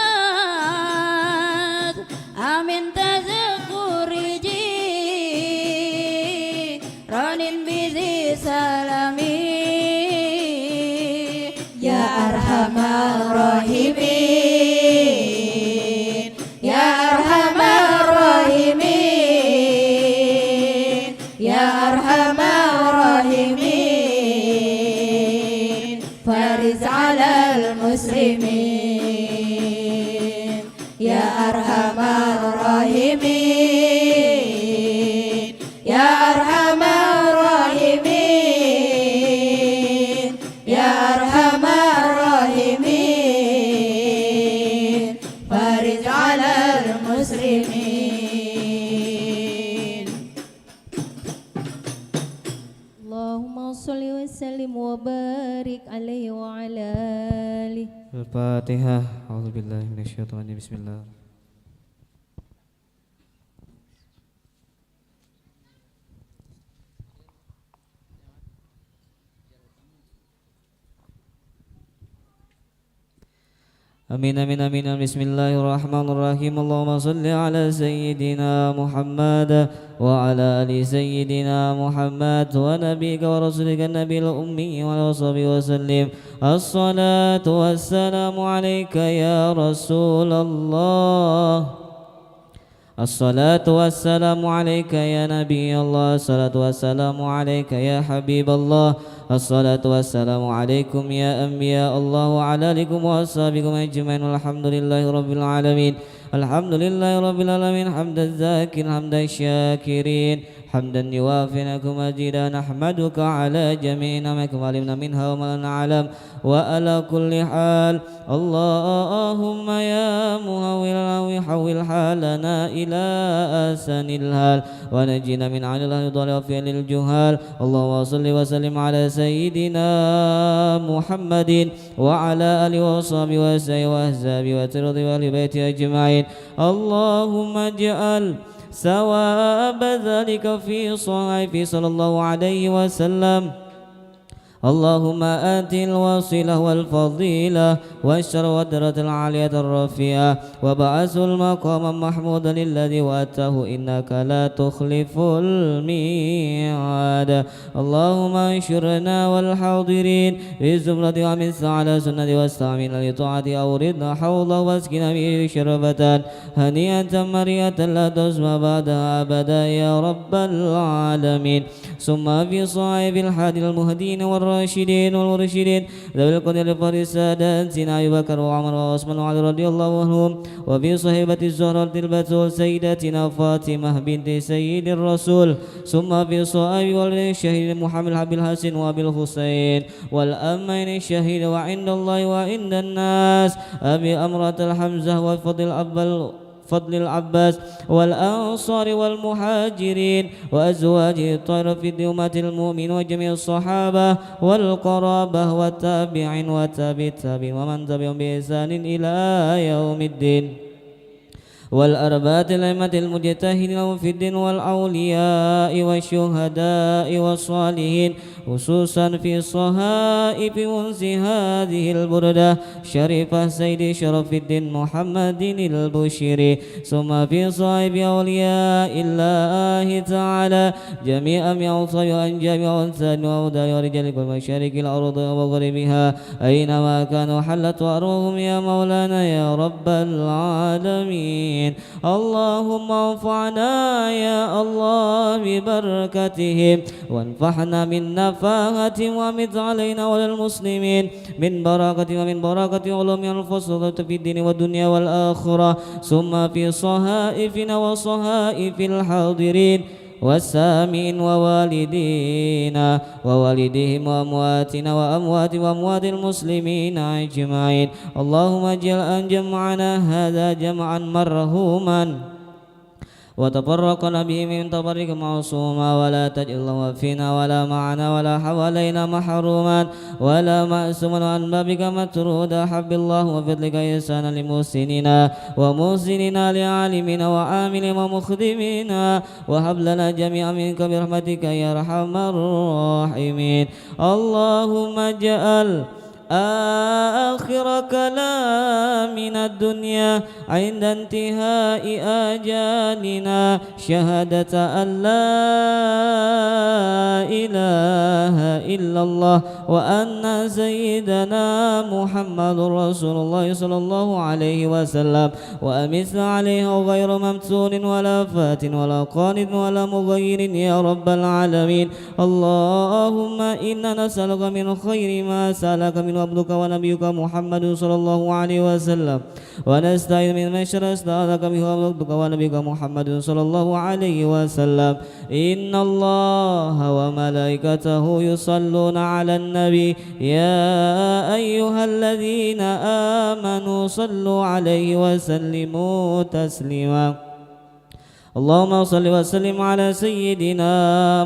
من تذكر جيران بذي سلم. يا أرحم الراحمين، يا أرحم الراحمين، يا أرحم الراحمين، فرز على المسلمين. يا أرحم الراحمين، يا أرحم الراحمين، يا أرحم الراحمين، فرج على المسلمين. اللهم صل وسلم وبارك عليه وعلى آله. الفاتحة. أعوذ بالله من الشيطان الرجيم. بسم الله. Amin, amin, amin. Bismillahirrahmanirrahim. Allahumma salli ala Sayyidina Muhammad wa ala ali Sayyidina Muhammad wa nabiyika wa rasulika nabil ummi wa ala sahbihi wa sallim. Assalatu wassalamu alaika ya Rasulullah. Assalatu wassalamu alaika ya Nabi Allah, assalatu wassalamu alaika ya Habib Allah, assalatu wassalamu alaikum ya anbiya Allah wa ala alikum wa ashabikum ajmain, walhamdulillahi rabbil alamin. Alhamdulillahi rabbil alamin, hamdan zakirin, hamdan syakirin, hamdan yuwafi ni'amahu wa mazidah, nahmaduka ala jami'i ni'amika ma alimna minha wa ma lam na'lam, wa ala kulli hal. Allahumma ya muhawwil hawi hawwil halana ila ahsanil hal, wa najina min ahlil hal wa fi'lil juhal. Allahumma salli wa sallim ala sayyidina Muhammadin wa ala alihi wa sahbihi wa sayyi wa ahzabi wa tirdi wa ahli baiti ajmain. Allahumma ij'al sawaba dzalika fi sahifi sallallahu alaihi wasallam. اللهم آت الوسيلة والفضيلة والشرف والدرجة العالية الرفيعة وابعثه المقام المحمود الذي وعدته إنك لا تخلف الميعاد. اللهم انشرنا والحاضرين في زمرة ومن على سنة واستعملنا لطاعته أوردنا حوضه واسقنا به شربة هنيئة مريئة لا نظمأ بعدها أبدا يا رب العالمين. ثم في صحائف الهادين المهديين والراشدين والمرشدين ذوي القدر الفاضل ساداتنا أبي بكر وعمر وعثمان وعلي رضي الله عنهم، وفي صحيفة الزهرة البتول سيدتنا فاطمة بنت سيد الرسول، ثم في صحائف والدين الشهيد محمد أبي الحسن وأبي الحسين والأمين الشهيد وعند الله وعند الناس أبي أمرة الحمزة وفضل الأبل فضل العباس والأنصار والمهاجرين وأزواجه الطاهرة في أمة المؤمنين وجميع الصحابة والقرابة والتابعين وتابع التابعين ومن تبعهم بإحسان إلى يوم الدين والأربعة الأئمة المجتهدين في الدين والأولياء والشهداء والصالحين خصوصا في صحائف أنس هذه البردة شريفة سيدي شرف الدين محمد البشيري، ثم في صحائف أولياء الله تعالى جميعا من أوصاف وأنجاب وأنساب وأفضال ورجال كل مشارق الأرض ومغاربها أينما كانوا حلت أرواحهم يا مولانا يا رب العالمين. اللهم انفعنا يا الله ببركتهم، وانفعنا من نفحاتهم، وأمت علينا وعلى المسلمين من بركتهم ومن بركة علومهم الفصلة في الدين والدنيا والآخرة، ثم في صحائفنا وصحائف الحاضرين والسامعين ووالدينا ووالديهم وأمواتنا وأموات وأموات المسلمين أجمعين. اللهم اجعل أن جمعنا هذا جمعا مرحوما وتفرقنا به من تفرق معصوما، ولا تجعل فينا ولا معنا ولا حوالينا محروما ولا مأسوما عن بابك مطرودا. حب الله وفضلك إحسانا لمحسننا ومحسننا لعالمنا وعاملنا ومخدمنا، وهب لنا جميعا منك برحمتك يا أرحم الراحمين. اللهم اجعل آخر كلامنا الدنيا عند انتهاء آجالنا شهادة أن لا إله إلا الله وأن سيدنا محمد رسول الله صلى الله عليه وسلم، وأمتنا عليها غير مفتون ولا فاتن ولا قانت ولا مغير يا رب العالمين. اللهم إنا نسألك من خير ما سألك منه عبدك ونبيك محمد صلى الله عليه وسلم، ونستعيذ من شر ما استعاذك منه عبدك ونبيك محمد صلى الله عليه وسلم. إن الله وملائكته يصلون على النبي، يا أيها الذين آمنوا صلوا عليه وسلموا تسليما. اللهم صل وسلم على سيدنا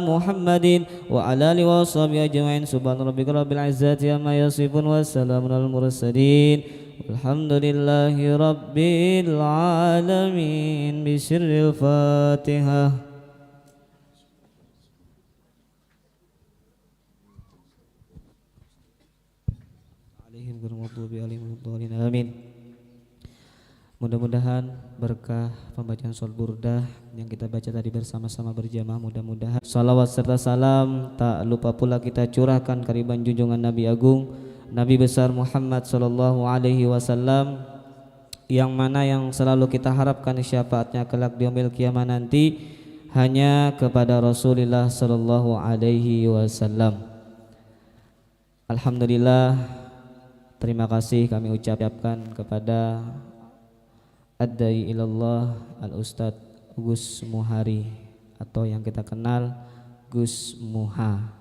محمد وعلى آله وصحبه أجمعين. سبحان ربك رب العزة عما يصفون، وسلام على المرسلين، والحمد لله رب العالمين. بسر الفاتحة. Alaihim ghairil maghdubi alaihim waladdallin. Amin. Mudah-mudahan berkah pembacaan Surat Burdah yang kita baca tadi bersama-sama berjamaah, mudah-mudahan salawat serta salam tak lupa pula kita curahkan kariban junjungan Nabi Agung, Nabi Besar Muhammad sallallahu alaihi wasallam, yang mana yang selalu kita harapkan syafaatnya kelak di yaumil qiyamah nanti hanya kepada Rasulillah sallallahu alaihi wasallam. Alhamdulillah, terima kasih kami ucapkan kepada Ad-Dai Ilallah Al-Ustadz Gus Muhari, atau yang kita kenal Gus Muha,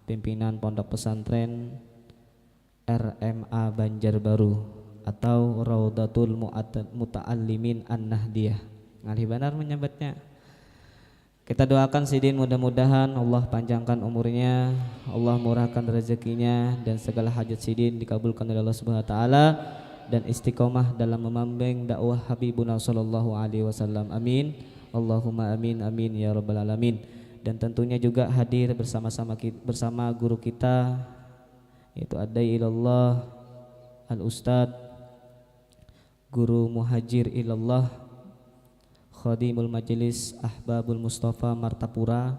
pimpinan Pondok Pesantren R M A Banjarbaru atau Raudatul Mu'at-, Muta'allimin An-Nahdiyah. Ngalih banar menyambatnya. Kita doakan sidin, mudah-mudahan Allah panjangkan umurnya, Allah murahkan rezekinya, dan segala hajat sidin dikabulkan oleh Allah Subhanahu wa taala, dan istiqomah dalam membimbing dakwah Habibuna sallallahu alaihi wasallam. Amin. Allahumma amin, amin ya rabbal alamin. Dan tentunya juga hadir bersama-sama ki-, bersama guru kita, yaitu Ad-Dai Ilallah Al Ustadz Guru Muhajir Ilallah, Khadimul Majelis Ahbabul Mustafa Martapura.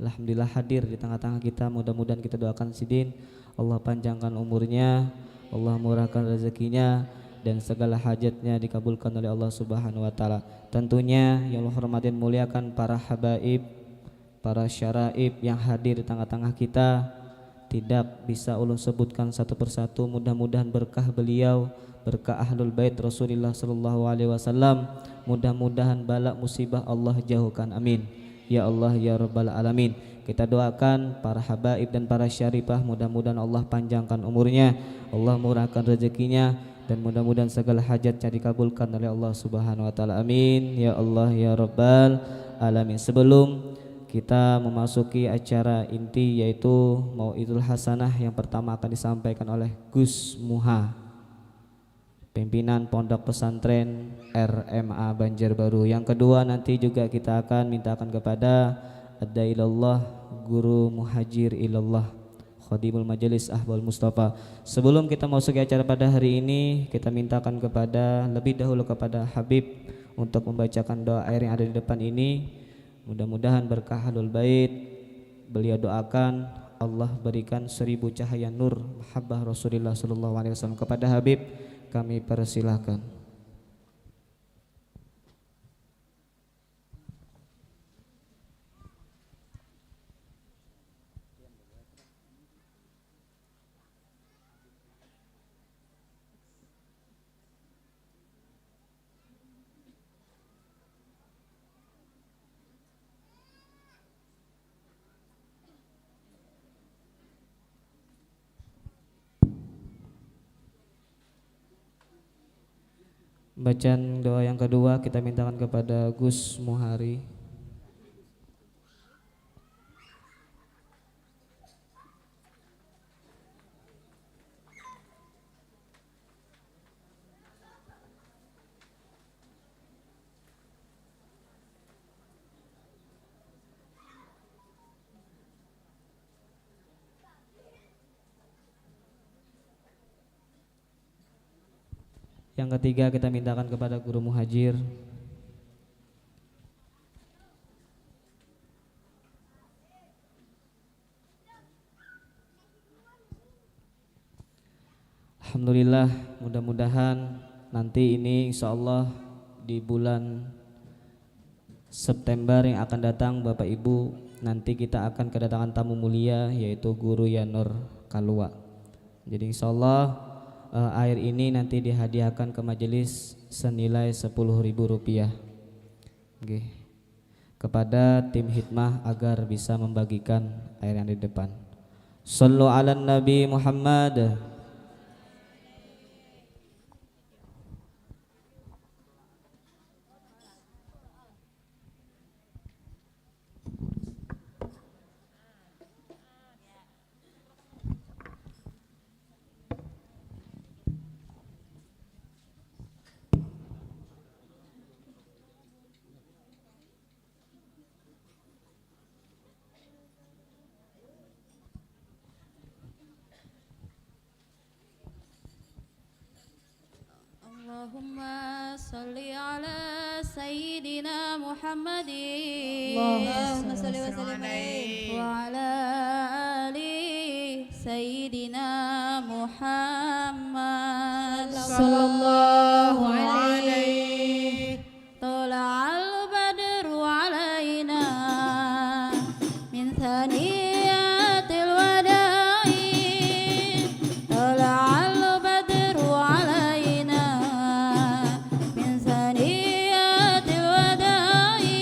Alhamdulillah hadir di tengah-tengah kita. Mudah-mudahan kita doakan sidin, Allah panjangkan umurnya, Allah murahkan rezekinya, dan segala hajatnya dikabulkan oleh Allah Subhanahu wa taala. Tentunya yang Allah hormatin, muliakan para habaib, para syaraib yang hadir di tengah-tengah kita, tidak bisa ulun sebutkan satu persatu. Mudah-mudahan berkah beliau, berkah Ahlul Bait Rasulillah sallallahu alaihi wasallam, mudah-mudahan bala musibah Allah jauhkan. Amin. Ya Allah, ya Rabbal Alamin. Kita doakan para habaib dan para syarifah, mudah-mudahan Allah panjangkan umurnya, Allah murahkan rezekinya, dan mudah-mudahan segala hajatnya dikabulkan oleh Allah Subhanahu wa taala. Amin. Ya Allah, ya Rabbal Alamin. Sebelum kita memasuki acara inti, yaitu Mau'izul Hasanah, yang pertama akan disampaikan oleh Gus Muha, pimpinan Pondok Pesantren R M A Banjarbaru. Yang kedua, nanti juga kita akan mintakan kepada Ad-Dai Ilallah Guru Muhajir Ilallah, Khadimul Majelis Ahbabul Mustafa. Sebelum kita masuki acara pada hari ini, kita mintakan kepada, lebih dahulu kepada Habib untuk membacakan doa air yang ada di depan ini. Mudah-mudahan berkah Ahlul Bait beliau doakan, Allah berikan seribu cahaya nur mahabbah Rasulillah sallallahu alaihi wasallam. Kepada Habib kami persilahkan. Pembacaan doa yang kedua kita mintakan kepada Gus Muhari. Yang ketiga kita mintakan kepada Guru Muhajir. Alhamdulillah, mudah-mudahan nanti ini insya Allah di bulan September yang akan datang, Bapak Ibu, nanti kita akan kedatangan tamu mulia, yaitu Guru Yanur Kalua. Jadi insya Allah, eh, air ini nanti dihadiahkan ke majelis senilai sepuluh ribu rupiah. Nggih. Kepada tim hikmah agar bisa membagikan air yang di depan. Sallu ala Nabi Muhammad. Allahumma salli ala Sayyidina Muhammadin. Allahumma salli wa sallim alaihi. Wa ala ali Sayyidina Muhammad. Sallallahu alaihi. Tola'al badru alaina min thaniyatil wada'i. Tola'al badru alaina min thaniyatil wada'i.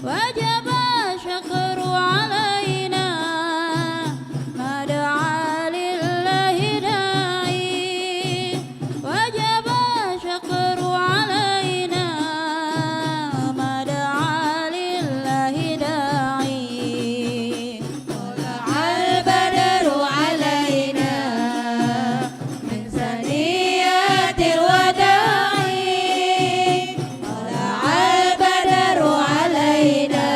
Wajaba syukru alaina ma da'a lillahi da'i. Wajaba syukru alaina ma da'a lillahi da'i. Tala'al badru alaina min saniyatil wada'i. Tala'al badru alaina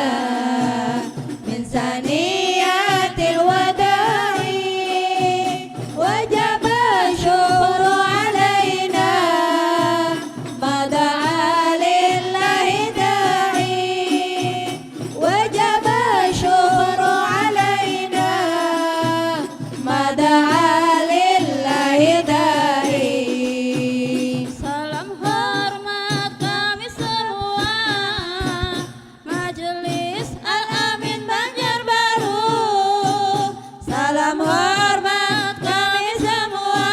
min saniyatil wada'i. Wajaba syukru alaina ma da'a lillahi da'i. Wajaba syukru alaina ma da'a lillahi da'i. Salam hormat kami semua, Majelis Al-Amin Banjarbaru. Salam hormat kami semua,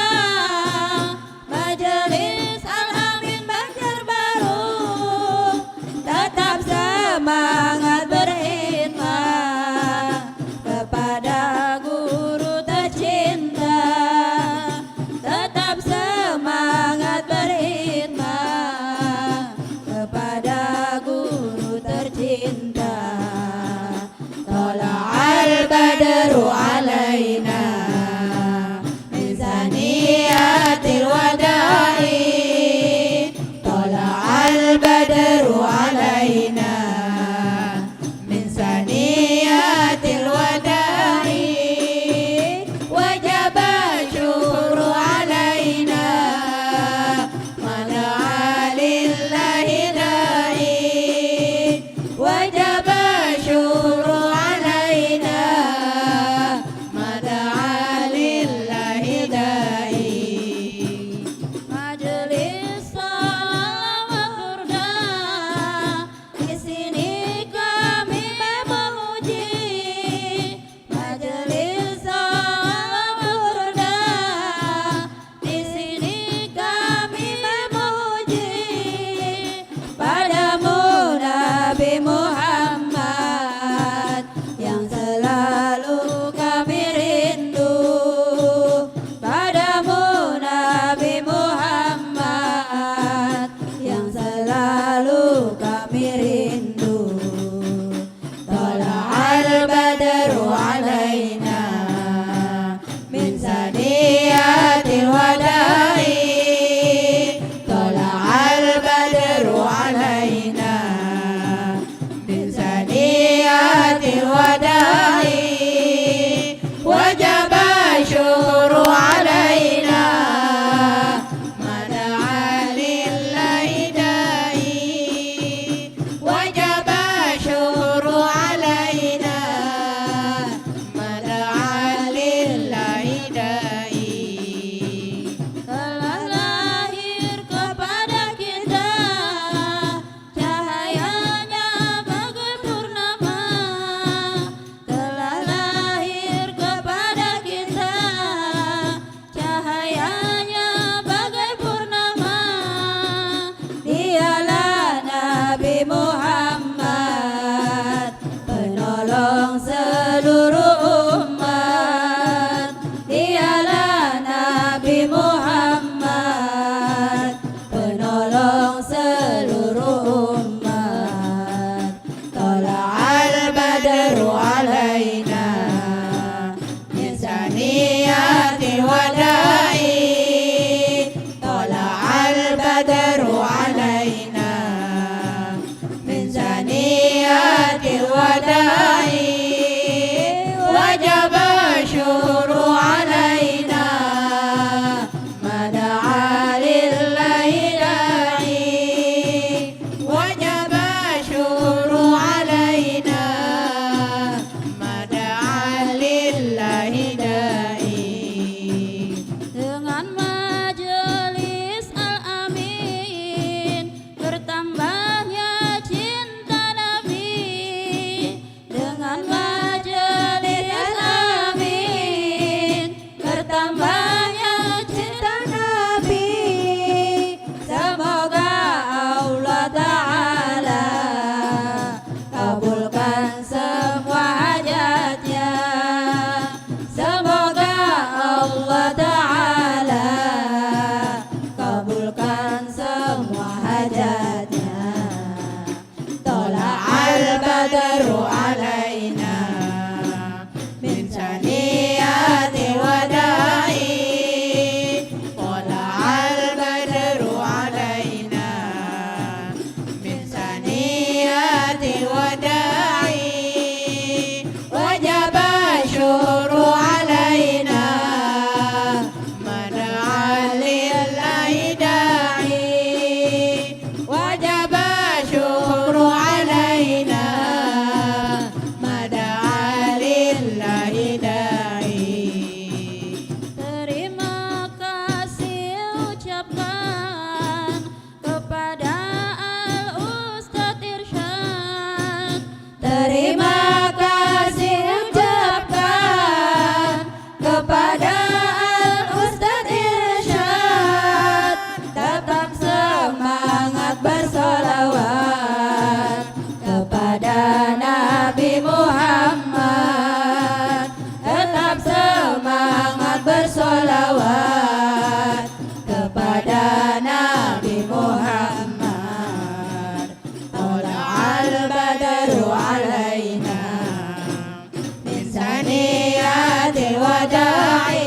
Majelis Al-Amin Banjarbaru. Tetap semangat berkhidmat kepada guru tercinta. Tetap semangat berkhidmat kepada guru tercinta. Tala'al badru alaina min saniyatil wada'i. Tala'al badru alaina Muhammad, penolong seluruh umat. Dialah Nabi Muhammad, penolong seluruh umat. Tola'al badru alaina min saniyati wada'i. Tola'al badru alaina min saniyati wada'i. Wajaba syukru alaina mada'a lillahi da'i. Wajaba syukru alaina mada'a lillahi da'i. Dengan majelis Al-Amin bertambahnya cinta Nabi. Dengan majelis Al-Amin bertambahnya cinta Nabi. Semoga Allah Ta'ala kabulkan semua hajatnya. Semoga Allah Ta'ala kabulkan semua hajatnya. Tola'al badru alaina min saniyati wada'i. Tola'al badru alaina min saniyati wada'i. Wajaba syukru alaina mada'a lillahi da'i. Wajaba syukru alaina mada'a lillahi da'i. Terima kasih ucapkan kepada Al Ustadz Irsyad. Terima kasih ucapkan kepada Al Ustadz Irsyad. Tetap semangat bersolawat kepada Nabi Muhammad. Tetap semangat bersolawat kepada Nabi Muhammad. Tola'al badru alaina min saniyatil wada'i.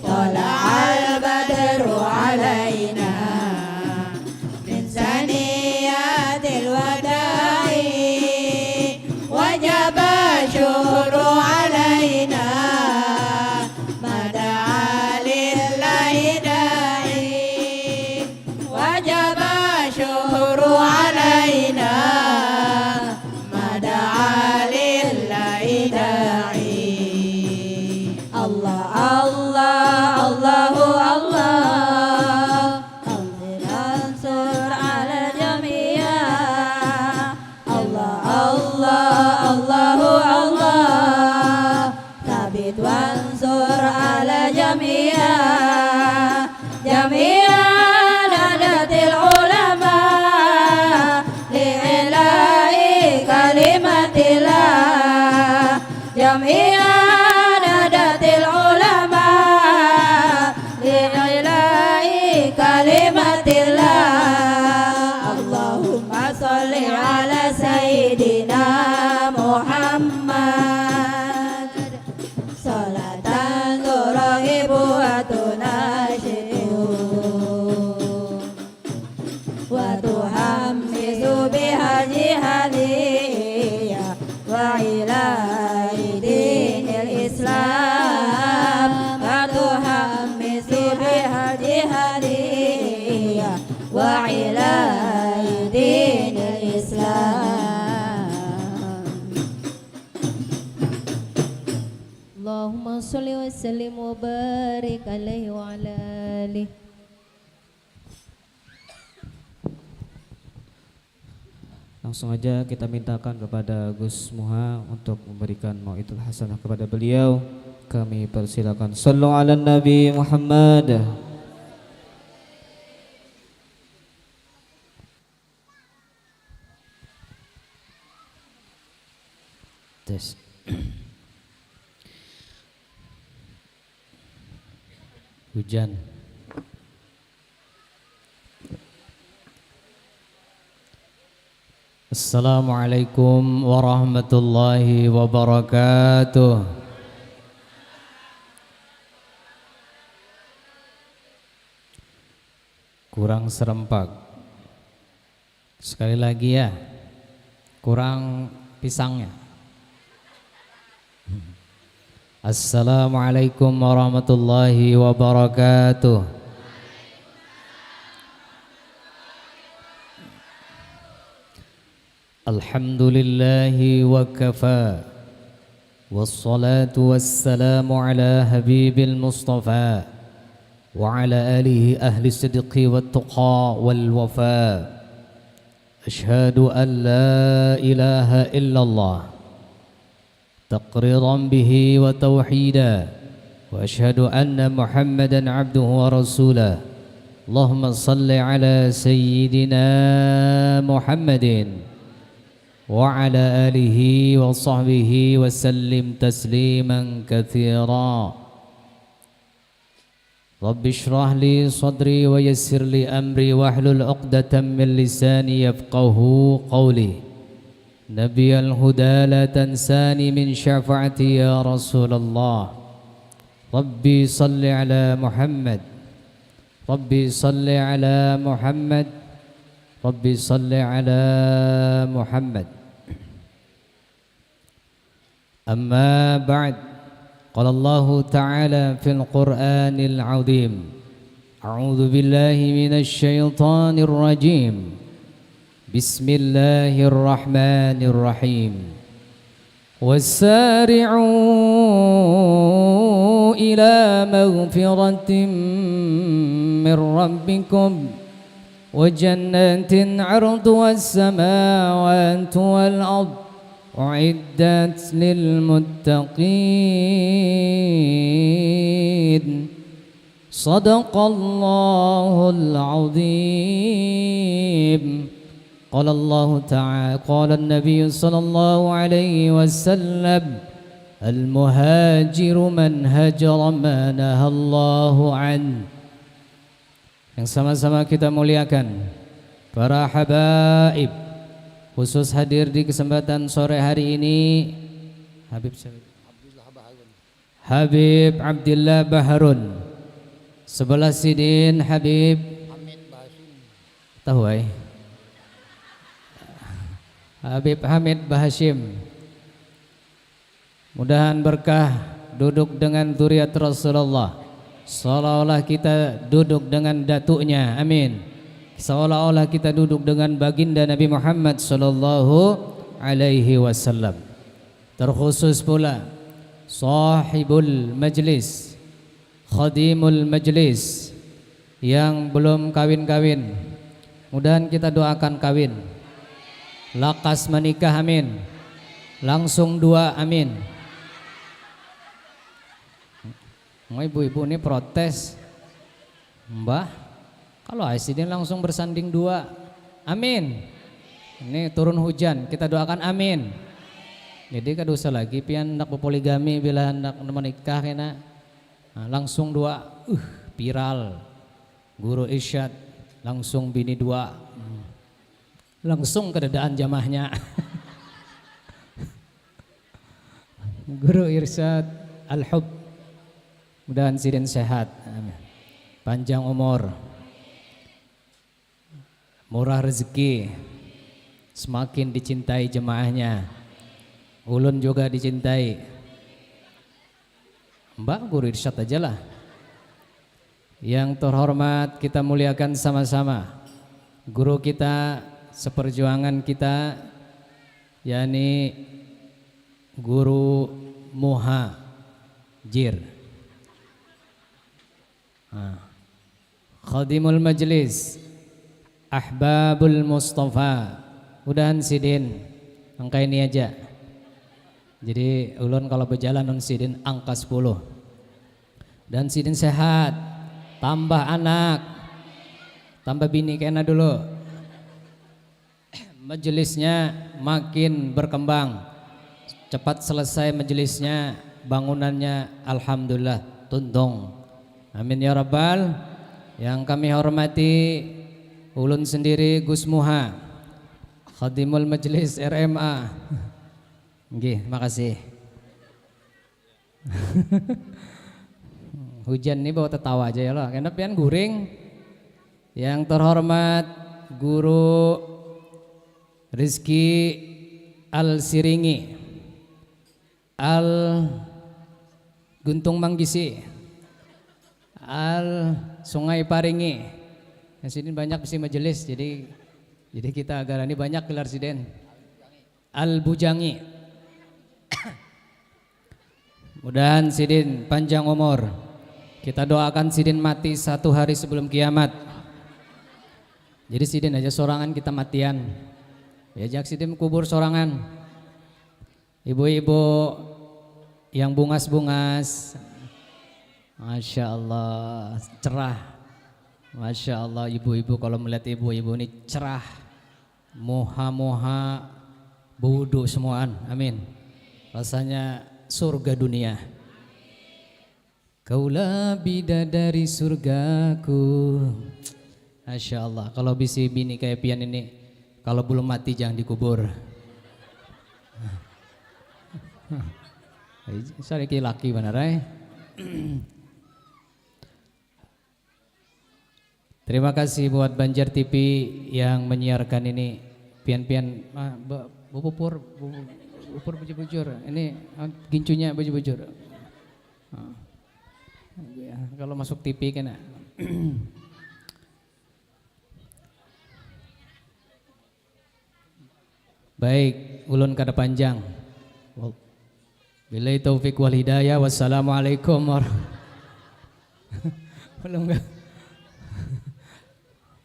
Tola'al badru alaina min saniyatil wada'i. Wajaba syukru alaina mada'a lillahi da'i. Wajaba syukru alaina mada'a lillahi da'i. Allah, Allah, Allahu Allah. Anzil ansur ala jamiyah. Allah, Allah, Allahu Allah. Sabit wansur ala jamiyah. Jamiyah Nadatil Ulama li'ila'i kalimatillah. Jamiyah Nadatil Ulama li'ila'i kalimatillah. Allahumma sholli ala Sayyidina Muhammad. Salatan turahibu wa tunasyidu. Wa tuhammisu biha jihadiyya wa ila'i dinil Islam. Wa tuhammisu biha jihadiyya wa ila'i dinil Islam. Allahumma sholli wa sallim wa barik alaihi wa ala alihi. Langsung aja kita mintakan kepada Gus Muha untuk memberikan mau'izatul hasanah kepada beliau. Kami persilakan. Sallu ala Nabi Muhammad. Yes. Hujan. Assalamualaikum warahmatullahi wabarakatuh. Kurang serempak. Sekali lagi ya. Kurang pisangnya. Assalamualaikum warahmatullahi wabarakatuh. Alhamdulillahi wa kafa. Wassalatu wassalamu ala habibil mustafa wa ala alihi ahli sidqi wa tuqa wal wafa. Ashhadu an la ilaha illallah taqriran bihi wa tauhida, wa ashhadu anna Muhammadan abduhu wa rasulah. Allahumma salli ala sayyidina Muhammadin wa ala alihi wa sahbihi wa sallim tasliman katsira. Rabbi shrah li sadri wa yassir li amri wahlul uqdatam min lisani yafqahu qawli. Nabiyal huda la tansani min syafaati ya Rasulullah. Rabbi salli ala Muhammad. Rabbi salli ala Muhammad. Rabbi salli ala Muhammad. Amma ba'd. Qala Allahu ta'ala fil Qur'anil azim. A'udzu billahi minasy syaithanir rajim. Bismillahirrahmanirrahim. Wasari'u ila maghfiratin min rabbikum wa jannatin 'arduhas samawatu wal ard u'iddat lil muttaqin. Sadaqallahul azim. Qala Allahu ta'ala, qala Nabi sallallahu alaihi wasallam, al muhajiru man hajara ma nahallahu an. Yang sama-sama kita muliakan, para habaib, khusus hadir di kesempatan sore hari ini, Habib siapa? Habib Abdillah Baharun. Sebelah sidin Habib Hamid Bahashim. Tahu ai. Habib Hamid Bahashim. Mudahan berkah duduk dengan zuriat Rasulullah. Seolah-olah kita duduk dengan datuknya. Amin. Seolah-olah kita duduk dengan baginda Nabi Muhammad sallallahu alaihi wasallam. Terkhusus pula sahibul majlis, khadimul majlis yang belum kawin-kawin. Mudahan kita doakan kawin. Lakas menikah, amin. Langsung dua, amin. Mau ibu-ibu ini protes. Mbah, kalau ai sidin langsung bersanding dua, amin. Ini turun hujan, kita doakan amin. Jadi kada usah lagi pian hendak berpoligami bila hendak menikah kena. Nah, langsung dua, uh, viral. Guru Irsyad langsung bini dua. Hmm. Langsung kedadaan jamaahnya. Guru Irsyad Al-Hub. Mudahan sidin sehat. Amin. Panjang umur. Murah rezeki. Semakin dicintai jemaahnya. Ulun juga dicintai. Mbak, Guru Irsyad aja lah. Yang terhormat, kita muliakan sama-sama guru kita seperjuangan kita, yakni Guru Muhajir. Nah. Khadimul Majlis, Ahbabul Mustafa. Mudahan sidin angka ini aja. Jadi ulun kalau berjalan lawan sidin angka sepuluh. Dan sidin sehat, tambah anak, tambah bini kena dulu. Majelisnya makin berkembang. Cepat selesai majelisnya, bangunannya, alhamdulillah, tuntung. Amin ya rabbal. Yang kami hormati, ulun sendiri Gus Muha, Khadimul Majelis R M A. Nggih, makasih. Hujan ni bawa tetawa aja ya lo. Kena pian guring. Yang terhormat Guru Rizky Al Siringi, Al Guntung Manggisi, Al Sungai Paringi. Yang sini banyak bisi majelis, jadi jadi kita agar ini banyak gelar siden. Al Bujangi. Mudahan sidin panjang umur. Kita doakan sidin mati satu hari sebelum kiamat. Jadi sidin aja sorangan kita matian. Diajak sidin kubur sorangan. Ibu-ibu yang bungas-bungas. Masya Allah, cerah. Masya Allah, ibu-ibu kalau melihat ibu-ibu ini cerah. Muha-muha beudu semuaan. Amin. Rasanya surga dunia. Kaulah bidadari surgaku. Masya Allah, kalau bisi bini kayak pian ini, kalau belum mati jangan dikubur. Sariki laki benar eh. Terima kasih buat Banjar T V yang menyiarkan ini. Pian-pian, ah, be- bubupur, bu- bubupur bujur-bujur. Ini ah, gincunya bujur-bujur. Ah. Ya, kalau masuk T V kena. Baik, ulun kada panjang. Wal- Billahi taufik wal hidayah. Wassalamualaikum warahmatullahi Belum kah?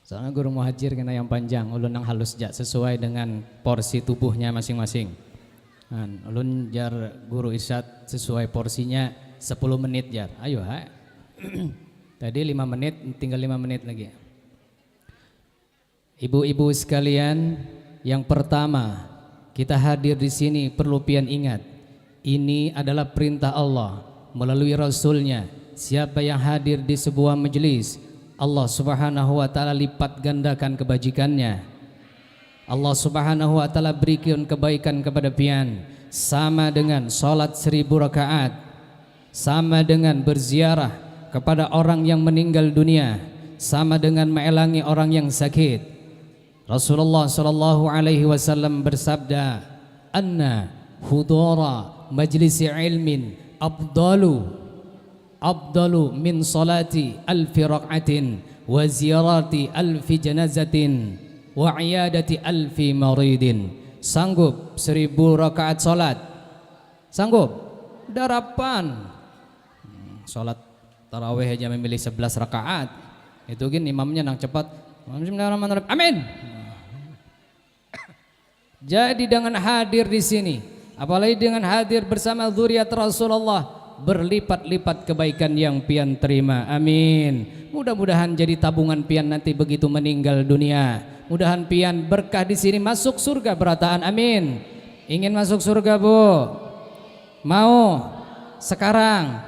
Soalnya guru muhajir kena yang panjang, ulun yang halus ja sesuai dengan porsi tubuhnya masing-masing. Nah, ulun jar guru Isyad sesuai porsinya sepuluh menit jar. Ayo ha. Tadi lima menit, tinggal lima menit lagi. Ibu-ibu sekalian, yang pertama, kita hadir di sini perlu pian ingat, ini adalah perintah Allah melalui Rasulnya. Siapa yang hadir di sebuah majelis, Allah Subhanahu wa Ta'ala lipat gandakan kebajikannya. Allah Subhanahu wa Ta'ala berikan kebaikan kepada pian sama dengan salat seribu rakaat, sama dengan berziarah kepada orang yang meninggal dunia, sama dengan meelangi orang yang sakit. Rasulullah sallallahu alaihi wasallam bersabda, "Anna hudura majlisi ilmin afdalu, afdalu min salati alfi rakaatin wa ziyarati alfi janazatin wa iyadati alfi maridin." Sanggup seribu rakaat salat? Sanggup? Darapan. Hmm, salat tarawih aja memilih sebelas rakaat. Itu gin imamnya nang cepat. Bismillahirrahmanirrahim. Amin. Jadi dengan hadir di sini, apalagi dengan hadir bersama zuriat Rasulullah, berlipat-lipat kebaikan yang pian terima. Amin. Mudah-mudahan jadi tabungan pian nanti begitu meninggal dunia. Mudahan pian berkah di sini masuk surga berataan. Amin. Ingin masuk surga, Bu? Mau? Sekarang?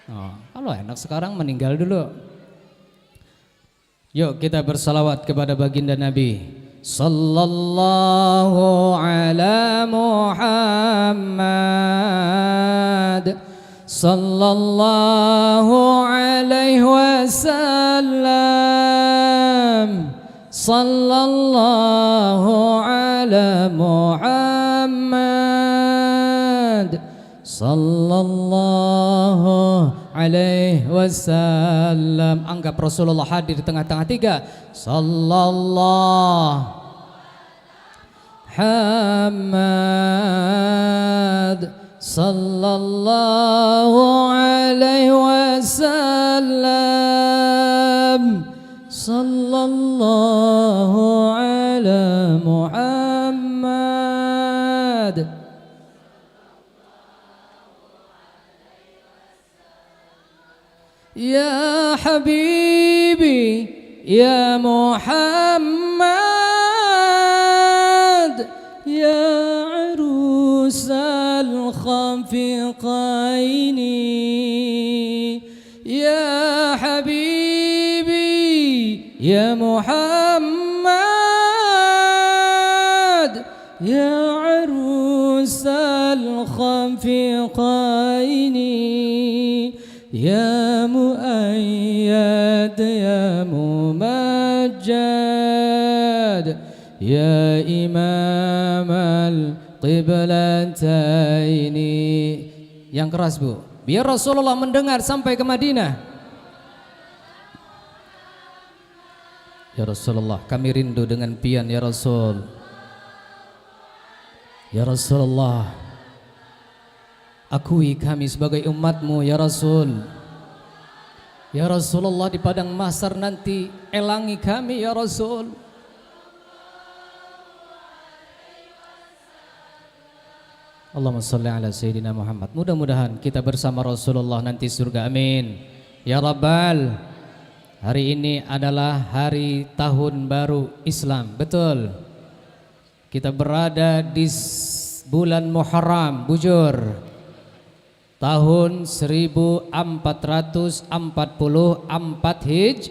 Oh, kalau enak sekarang meninggal dulu. Yuk kita bersalawat kepada baginda Nabi. Sallallahu ala Muhammad. Sallallahu alaihi wasallam. Sallallahu ala Muhammad. Sallallahu alaihi wasallam. Anggap Rasulullah hadir di tengah-tengah tiga. Sallallahu Muhammad. Sallallahu alaihi wasallam. Sallallahu ala Muhammad. Ya habibi, ya Muhammad, ya arusa الخفقين يا حبيبي يا محمد يا عروس الخفقين يا مؤيد يا ممجد يا إمام القبلتين. Yang keras, Bu. Biar Rasulullah mendengar sampai ke Madinah. Ya Rasulullah, kami rindu dengan pian, ya Rasul. Ya Rasulullah, akui kami sebagai umatmu, ya Rasul. Ya Rasulullah, di padang mahsyar nanti, elangi kami, ya Rasul. Allahumma salli ala Sayyidina Muhammad. Mudah-mudahan kita bersama Rasulullah nanti surga. Amin. Ya Rabbal. Hari ini adalah hari tahun baru Islam. Betul. Kita berada di s-, bulan Muharram. Bujur. Tahun seribu empat ratus empat puluh empat Hij-,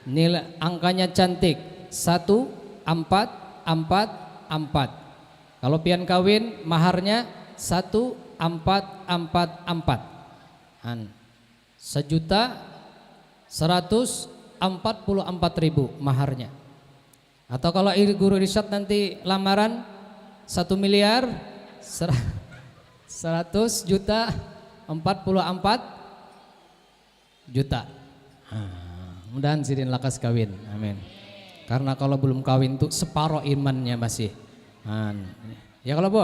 nilai angkanya cantik, satu empat empat empat. Kalau pian kawin, maharnya satu empat empat empat. An, sejuta seratus empat puluh empat ribu maharnya. Atau kalau ir-, guru Irsyad nanti lamaran satu miliar sera-, seratus juta empat puluh empat juta. Ah, mudahan sidin lakas kawin. Amin. Karena kalau belum kawin tuh separoh imannya masih. Ah, ya kalau, Bu,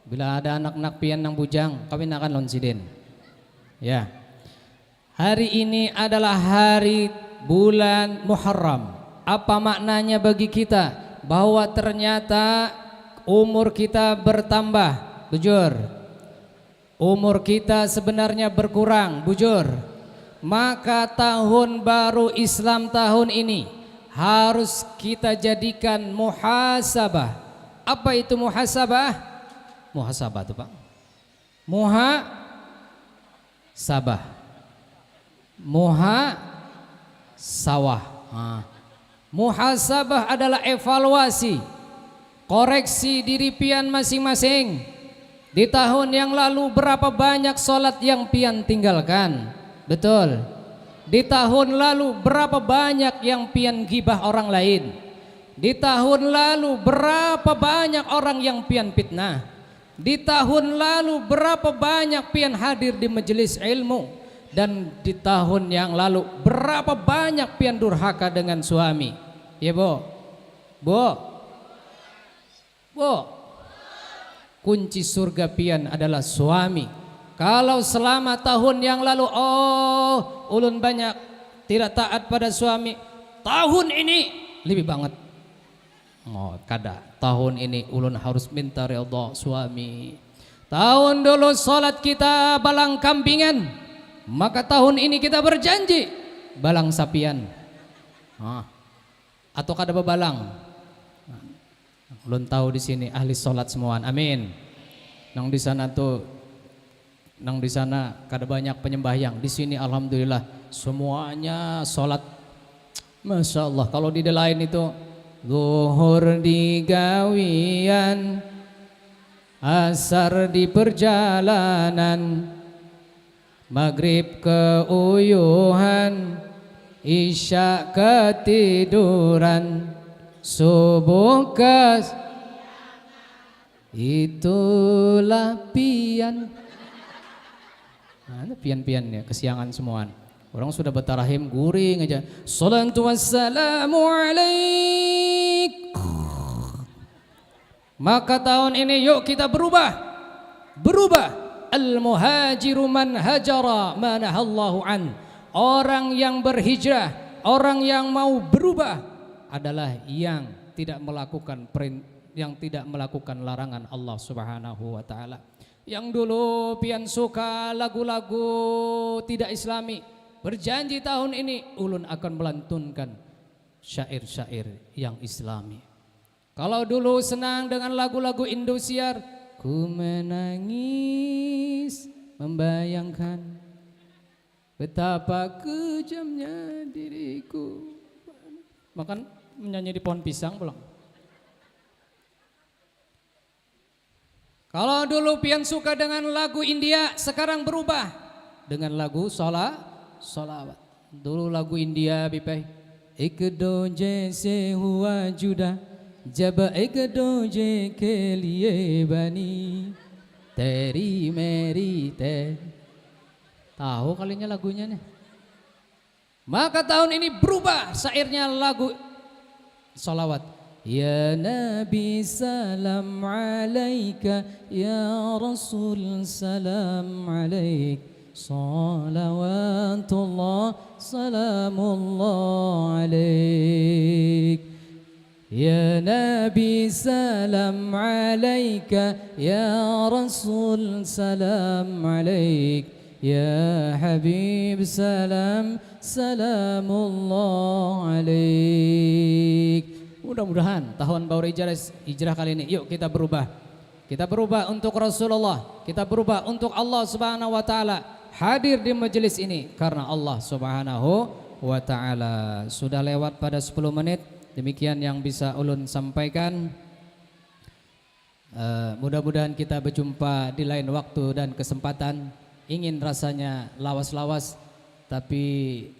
bila ada anak-anak pian nang bujang, kawin akan lawan sidin. Ya. Hari ini adalah hari bulan Muharram. Apa maknanya bagi kita? Bahwa ternyata umur kita bertambah. Bujur. Umur kita sebenarnya berkurang. Bujur. Maka tahun baru Islam tahun ini harus kita jadikan muhasabah. Apa itu muhasabah? Muhasabah tuh, Pak. Muha-, sabah. Muha-, sawah. Ha. Muhasabah adalah evaluasi, koreksi diri pian masing-masing. Di tahun yang lalu, berapa banyak salat yang pian tinggalkan? Betul. Di tahun lalu, berapa banyak yang pian gibah orang lain? Di tahun lalu, berapa banyak orang yang pian fitnah? Di tahun lalu, berapa banyak pian hadir di majelis ilmu? Dan di tahun yang lalu, berapa banyak pian durhaka dengan suami? Ya, Bu? Bu? Bu? Kunci surga pian adalah suami. Kalau selama tahun yang lalu, oh, ulun banyak tidak taat pada suami, tahun ini lebih banget. Oh, kada. Tahun ini ulun harus minta ridha suami. Tahun dulu salat kita balang kampingan, maka tahun ini kita berjanji balang sapian. Ah. Atau kada babalang. Ulun tahu di sini ahli salat semuaan. Amin. Nang di sana tu, nang di sana kada banyak penyembahyang. Di sini alhamdulillah semuanya salat. Masya Allah. Kalau di lain itu, zuhur di gawian, asar di perjalanan, magrib keuyuhan, isya ketiduran, subuh ke-, itulah pian. Nah, itu pian-pian ya, kesiangan semuaan. Orang sudah batarahim, guring aja. Salatu wassalamu alaik. Maka tahun ini, yuk kita berubah. Berubah. Al-muhajiru man hajara ma nahallahu an. Orang yang berhijrah, orang yang mau berubah adalah yang tidak melakukan perin-, yang tidak melakukan larangan Allah Subhanahu wa taala. Yang dulu pian suka lagu-lagu tidak Islami, berjanji tahun ini ulun akan melantunkan syair-syair yang Islami. Kalau dulu senang dengan lagu-lagu Indosiar, Ku menangis membayangkan betapa kejamnya diriku. Makan menyanyi di pohon pisang pulang. Kalau dulu pian suka dengan lagu India, sekarang berubah dengan lagu sola, solawat. Dulu lagu India, Bipeh. Ek dooje se hua juda, jab ek dooje ke liye bani. Teri meri te. Tahu kalinya lagunya nih. Maka tahun ini berubah syairnya lagu salawat. Ya Nabi salam alaika, ya Rasul salam alaik, salawatullah salamullah alaik. Ya Nabi salam alaika, ya Rasul salam alaik, ya Habib salam salamullah alaik. Mudah-mudahan tahun baru hijrah, hijrah kali ini, yuk kita berubah. Kita berubah untuk Rasulullah, kita berubah untuk Allah Subhanahu wa Ta'ala. Hadir di majelis ini karena Allah Subhanahu wa Ta'ala. Sudah lewat pada sepuluh menit. Demikian yang bisa ulun sampaikan. Eh, mudah-mudahan kita berjumpa di lain waktu dan kesempatan. Ingin rasanya lawas-lawas, tapi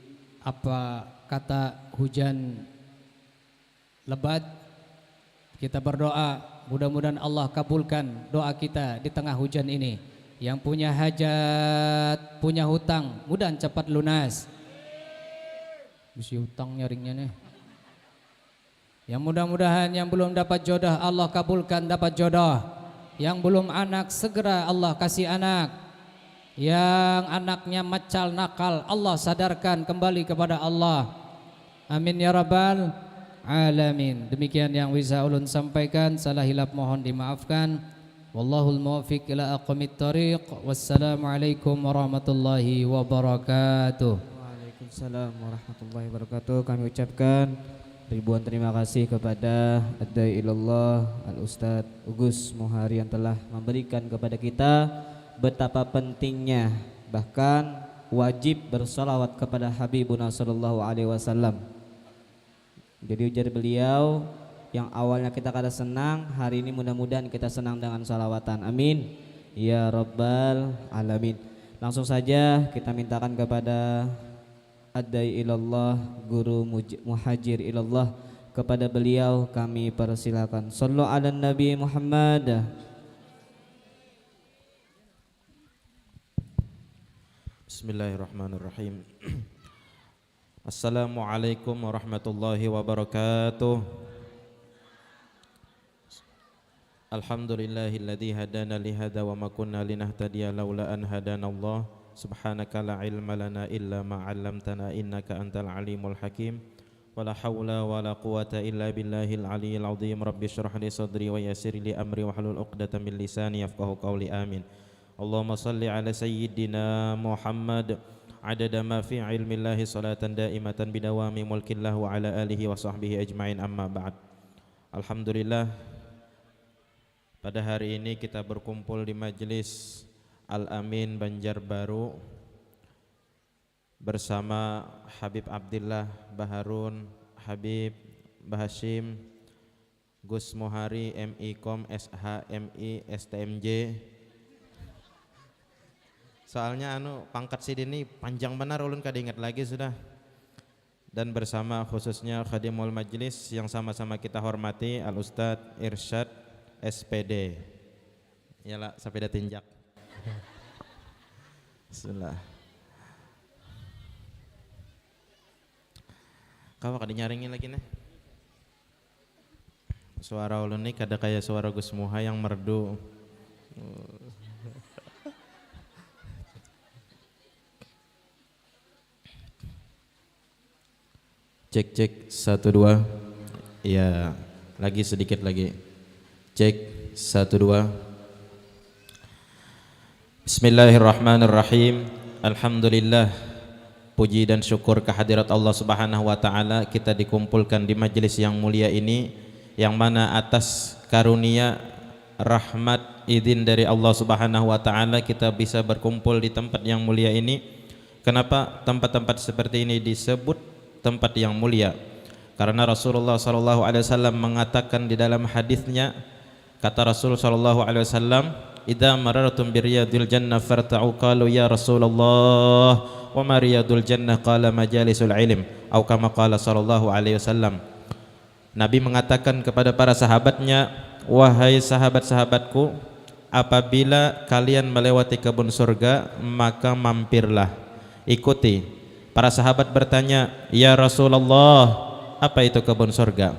apa kata, hujan lebat. Kita berdoa, mudah-mudahan Allah kabulkan doa kita di tengah hujan ini. Yang punya hajat, punya hutang, mudahan cepat lunas. Bisi hutang nyaringnya nih. Yang mudah-mudahan yang belum dapat jodoh, Allah kabulkan dapat jodoh. Yang belum anak, segera Allah kasih anak. Yang anaknya macal nakal, Allah sadarkan kembali kepada Allah. Amin ya rabbal alamin. Demikian yang bisa ulun sampaikan, salah hilap mohon dimaafkan. Wallahul muwaffiq ila aqwamit thariq. Wassalamualaikum warahmatullahi wabarakatuh. Waalaikumsalam warahmatullahi wabarakatuh. Kami ucapkan ribuan terima kasih kepada Ad-Dai Ilallah Al-Ustadz Ugus Muhari yang telah memberikan kepada kita betapa pentingnya, bahkan wajib bersalawat kepada Habibuna Sallallahu Alaihi Wasallam. Jadi ujar beliau, yang awalnya kita kada senang, hari ini mudah-mudahan kita senang dengan salawatan. Amin. Ya Rabbal Alamin. Langsung saja kita mintakan kepada Ad-Dai Ilallah, Guru Muj-, Muhajir Ilallah, kepada beliau kami persilakan. Sallu ala Nabi Muhammad. Bismillahirrahmanirrahim. Assalamualaikum warahmatullahi wabarakatuh. Alhamdulillahilladzi hadana lihada wa ma kunna linahtadiya laula an hadanallah. Subhanaka la ilma lana illa ma 'allamtana innaka antal alimul hakim. Wala haula wala quwata illa billahil aliyil azim. Rabbi syrah li sadri wa yasir li amri wahlul uqdatan min lisani yafqahu qawli. Amin. Allahumma salli ala sayyidina Muhammad adada ma fi ilmillahi salatan daimatan bidawami mulkillah wa ala alihi wa sahbihi ajmain, amma ba'd. Alhamdulillah, pada hari ini kita berkumpul di Majelis Al-Amin Banjarbaru bersama Habib Abdillah, Baharun, Habib, Bahashim, Gus Muhari, M I Kom, S H, M I, S T M J. Soalnya anu, pangkat sidin ni panjang banar, ulun kada ingat lagi sudah. Dan bersama khususnya Khadimul Majlis yang sama-sama kita hormati, Al Ustadz Irsyad, S P D. Iyalah, sapeda tinjak. Bismillah. Kawa kada nyaringi lagi nih. Suara ulun nih kada kaya suara Gus Muha yang merdu. Cek, cek, satu, dua. Ya, lagi sedikit lagi. Cek, satu, dua. Bismillahirrahmanirrahim. Alhamdulillah. Puji dan syukur kehadirat Allah Subhanahu wa Ta'ala, kita dikumpulkan di majelis yang mulia ini, yang mana atas karunia rahmat, izin dari Allah Subhanahu wa Ta'ala, kita bisa berkumpul di tempat yang mulia ini. Kenapa tempat-tempat seperti ini disebut tempat yang mulia? Karena Rasulullah sallallahu alaihi wasallam mengatakan di dalam hadisnya, kata Rasul sallallahu alaihi wasallam, "Idza marartum biriyadil jannah farta'u." Qalu, "Ya Rasulullah, wa ma riyadul jannah?" Qala, "Majalisul ilm." Au kama qala sallallahu alaihi wasallam. Nabi mengatakan kepada para sahabatnya, "Wahai sahabat-sahabatku, apabila kalian melewati kebun surga, maka mampirlah, ikuti." Para sahabat bertanya, "Ya Rasulullah, apa itu kebun surga?"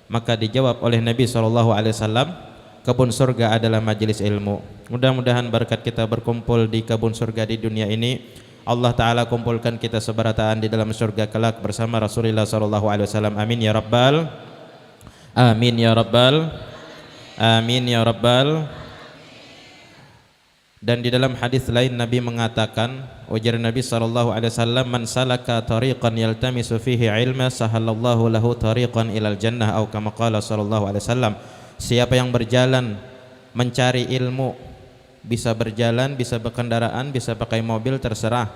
Maka dijawab oleh Nabi sallallahu alaihi wasallam, "Kebun surga adalah majelis ilmu." Mudah-mudahan berkat kita berkumpul di kebun surga di dunia ini, Allah Ta'ala kumpulkan kita seberataan di dalam surga kelak bersama Rasulullah sallallahu alaihi wasallam. Amin ya rabbal, amin ya rabbal, amin ya rabbal. Dan di dalam hadis lain Nabi mengatakan, ujar Nabi sallallahu alaihi wasallam, "Man salaka tariqan yaltamisu fihi ilma, sahalallahu lahu tariqan ilal jannah," au kama qala sallallahu alaihi wasallam. Siapa yang berjalan mencari ilmu, bisa berjalan, bisa berkendaraan, bisa pakai mobil, terserah.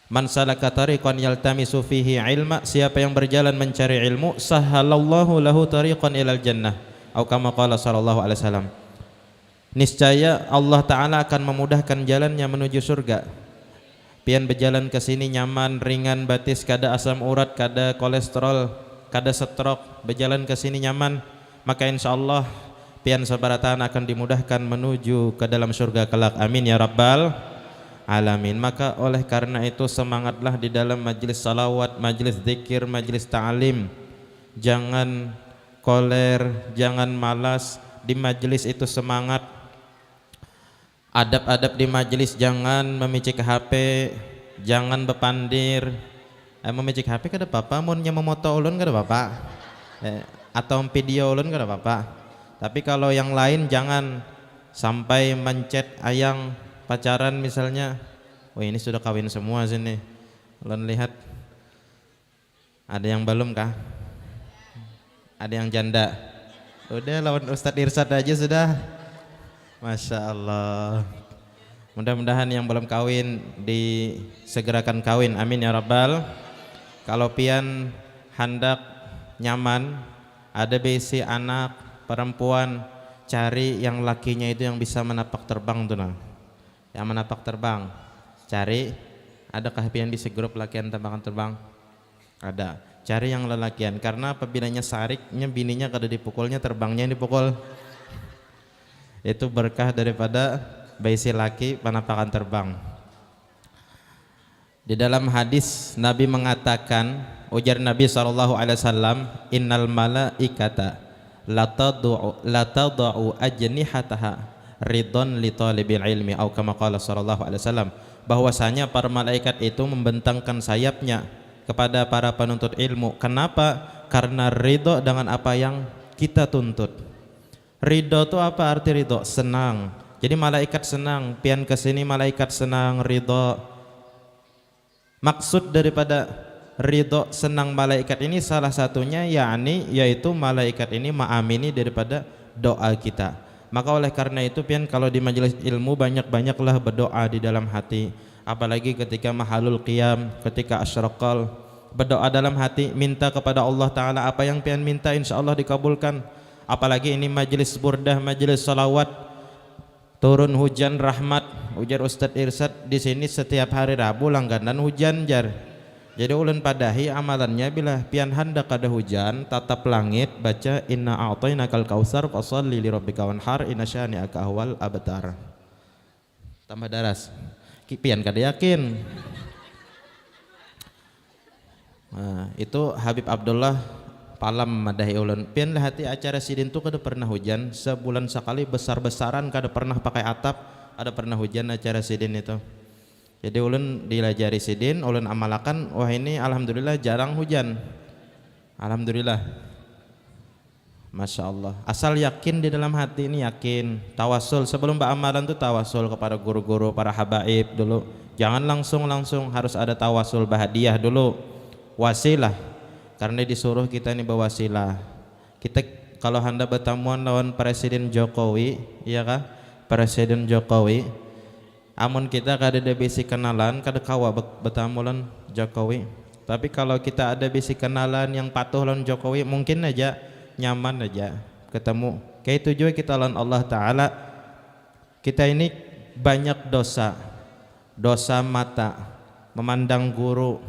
"Man salaka tariqan yaltamisu fihi ilma," siapa yang berjalan mencari ilmu, "sahalallahu lahu tariqan ilal jannah," au kama qala sallallahu alaihi wasallam. Niscaya Allah Ta'ala akan memudahkan jalannya menuju surga. Pian berjalan ke sini nyaman, ringan batis, kada asam urat, kada kolesterol, kada stroke, berjalan ke sini nyaman, maka insya Allah pian sabarataan akan dimudahkan menuju ke dalam surga kelak. Amin ya rabbal alamin. Maka oleh karena itu, semangatlah di dalam majlis salawat, majlis zikir, majlis ta'lim. Jangan koler, jangan malas. Di majlis itu semangat. Adab-adab di majlis, jangan memicik H P, jangan bepandir. Eh, memicik H P kada apa-apa, munnya memoto ulun kada apa-apa. Eh, atau video ulun kada apa-apa. Tapi kalau yang lain jangan sampai mencet ayang pacaran misalnya. Wah, ini sudah kawin semua sini. Ulun lihat. Ada yang belum kah? Ada yang janda? Udah lawan Ustadz Irsad aja sudah. Masya Allah. Mudah-mudahan yang belum kawin disegerakan kawin. Amin ya rabbal. Kalau pian handak nyaman, ada bisi anak perempuan, cari yang lakinya itu yang bisa menapak terbang tuh nah. Yang menapak terbang. Cari, adakah pian bisi grup lakian tapakan terbang? Ada. Cari yang lelakian, karena apabilanya sariknya bininya kada dipukulnya, terbangnya yang dipukul. Itu berkah daripada baisi laki panapakan terbang. Di dalam hadis Nabi mengatakan, ujar Nabi sallallahu alaihi wasallam, "Innal malaikata latadau latadau ajnihataha ridon li talibil ilmi," au kama qala sallallahu alaihi wasallam, bahwasanya para malaikat itu membentangkan sayapnya kepada para penuntut ilmu. Kenapa? Karena ridho dengan apa yang kita tuntut. Ridho tu apa arti ridho? Senang. Jadi malaikat senang, pian ke sini malaikat senang, ridho. Maksud daripada ridho senang malaikat ini salah satunya yakni yaitu malaikat ini maamini daripada doa kita. Maka oleh karena itu pian kalau di majelis ilmu banyak-banyaklah berdoa di dalam hati. Apalagi ketika mahalul qiyam, ketika asyraqal, berdoa dalam hati, minta kepada Allah Ta'ala apa yang pian minta, insya Allah dikabulkan. Apalagi ini majelis burdah, majelis salawat, turun hujan rahmat, ujar Ustadz Irsad, di sini setiap hari Rabu langganan hujan, jar. Jadi ulun padahi amalannya, bila pian handak kada hujan, tatap langit, baca inna a'tainakal kautsar, fasalli li rabbika wanhar, inna syani'aka huwal abtar. Tambah daras. Ki-, pian kada yakin. Nah, itu Habib Abdullah Palam madahi ulun. Pian lihati acara sidin tu kada pernah hujan, sebulan sekali besar-besaran kada pernah pakai atap, kada pernah hujan acara sidin itu. Jadi ulun dilajari sidin, ulun amalakan, wah ini alhamdulillah jarang hujan. Alhamdulillah. Masya Allah. Asal yakin di dalam hati ini yakin. Tawasul, sebelum baamalan tu tawasul kepada guru-guru, para habaib dulu. Jangan langsung-langsung, harus ada tawasul bahadiah dulu. Wasilah. Karena disuruh kita ini bawasilah. Kita Kalau handak batamuan lawan Presiden Jokowi, iya kah? Presiden Jokowi, amun kita kadada bisi kenalan, kada kawa be-, batamu lawan Jokowi. Tapi kalau kita ada bisi kenalan yang patuh lawan Jokowi, mungkin aja nyaman aja ketemu. Kayak itu juga kita lawan Allah Ta'ala. Kita ini banyak dosa, dosa mata, memandang guru,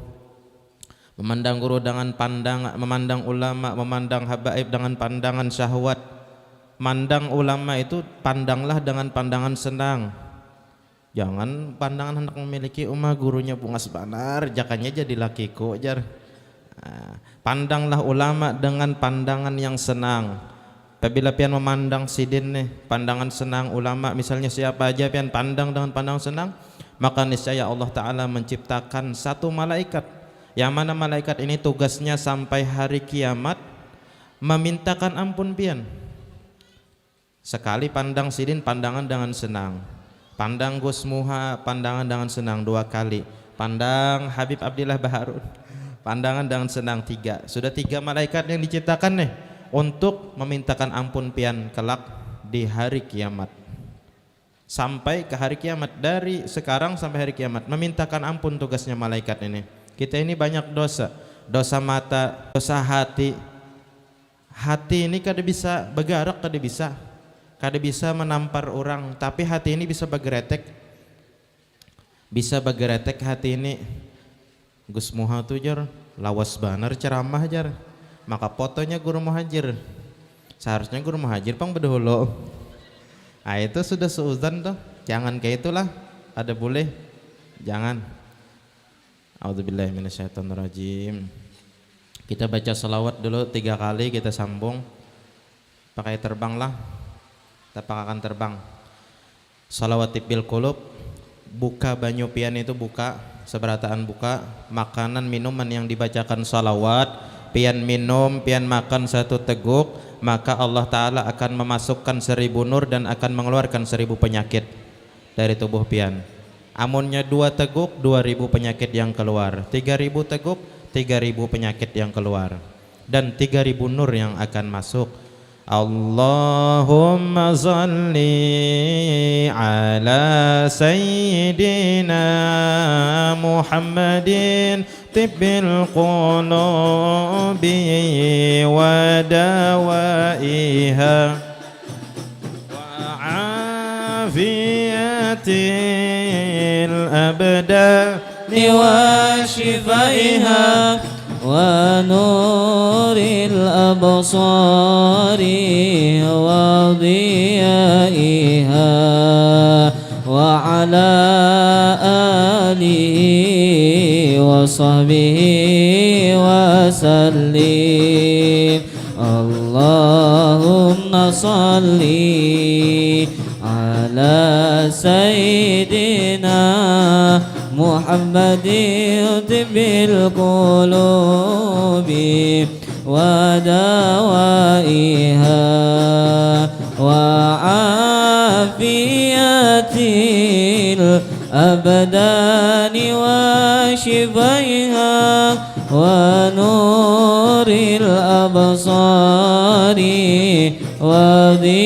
memandang guru dengan pandang, memandang ulama, memandang habaib dengan pandangan syahwat. Mandang ulama itu pandanglah dengan pandangan senang. Jangan pandangan hendak memiliki uma gurunya bungas banar, jakanya jadi lakiku, jar. Nah, pandanglah ulama dengan pandangan yang senang. Apabila pian memandang sidin nih, pandangan senang ulama, misalnya siapa aja pian pandang dengan pandang senang, maka niscaya Allah Ta'ala menciptakan satu malaikat. Yang mana malaikat ini tugasnya sampai hari kiamat memintakan ampun pian. Sekali pandang sidin, pandangan dengan senang. Pandang Gus Muha, pandangan dengan senang dua kali. Pandang Habib Abdillah Baharun, pandangan dengan senang tiga. Sudah tiga malaikat yang diciptakan nih untuk memintakan ampun pian kelak di hari kiamat. Sampai ke hari kiamat, dari sekarang sampai hari kiamat, memintakan ampun tugasnya malaikat ini. Kita ini banyak dosa, dosa mata, dosa hati. Hati ini kada bisa bagarak, kada bisa, kada bisa menampar orang, tapi hati ini bisa bageretek, bisa bageretek hati ini. Gus Muha tu, jar, lawas banar ceramah, jar, maka fotonya Guru Muhajir. Seharusnya Guru Muhajir pang bedahulu. Ah, itu sudah suuzan tuh, jangan kayak itulah, ada boleh, jangan. A'udzubillahi minasyaitonirrajim. Kita baca salawat dulu tiga kali, kita sambung. Pakai terbang lah. Tapak akan terbang. Salawat tibbil qulub. Buka banyu pian itu, buka, seberataan buka, makanan minuman yang dibacakan salawat, pian minum, pian makan satu teguk, maka Allah Ta'ala akan memasukkan seribu nur dan akan mengeluarkan seribu penyakit dari tubuh pian. Amunnya dua teguk, dua ribu penyakit yang keluar. Tiga ribu teguk, tiga ribu penyakit yang keluar. Dan tiga ribu nur yang akan masuk. Allahumma salli ala sayyidina Muhammadin tibbil qulubi wa dawaiha. وعافية الأبدان وشفائها ونور الأبصار وضيائها وعلى آله وصحبه وسلم. اللهم صل على سيدنا محمد طب القلوب ودوائها وعافية الأبدان وشفائها ونور الأبصار وضيائها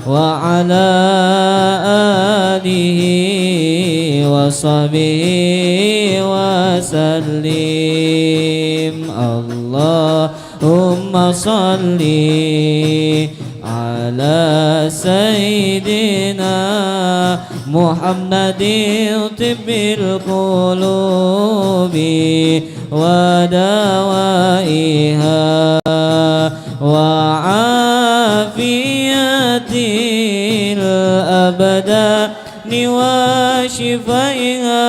وعلى آله وصحبه وسلم. اللهم صل على سيدنا محمد طب القلوب ودوائها وعافية الأبدان وشفائها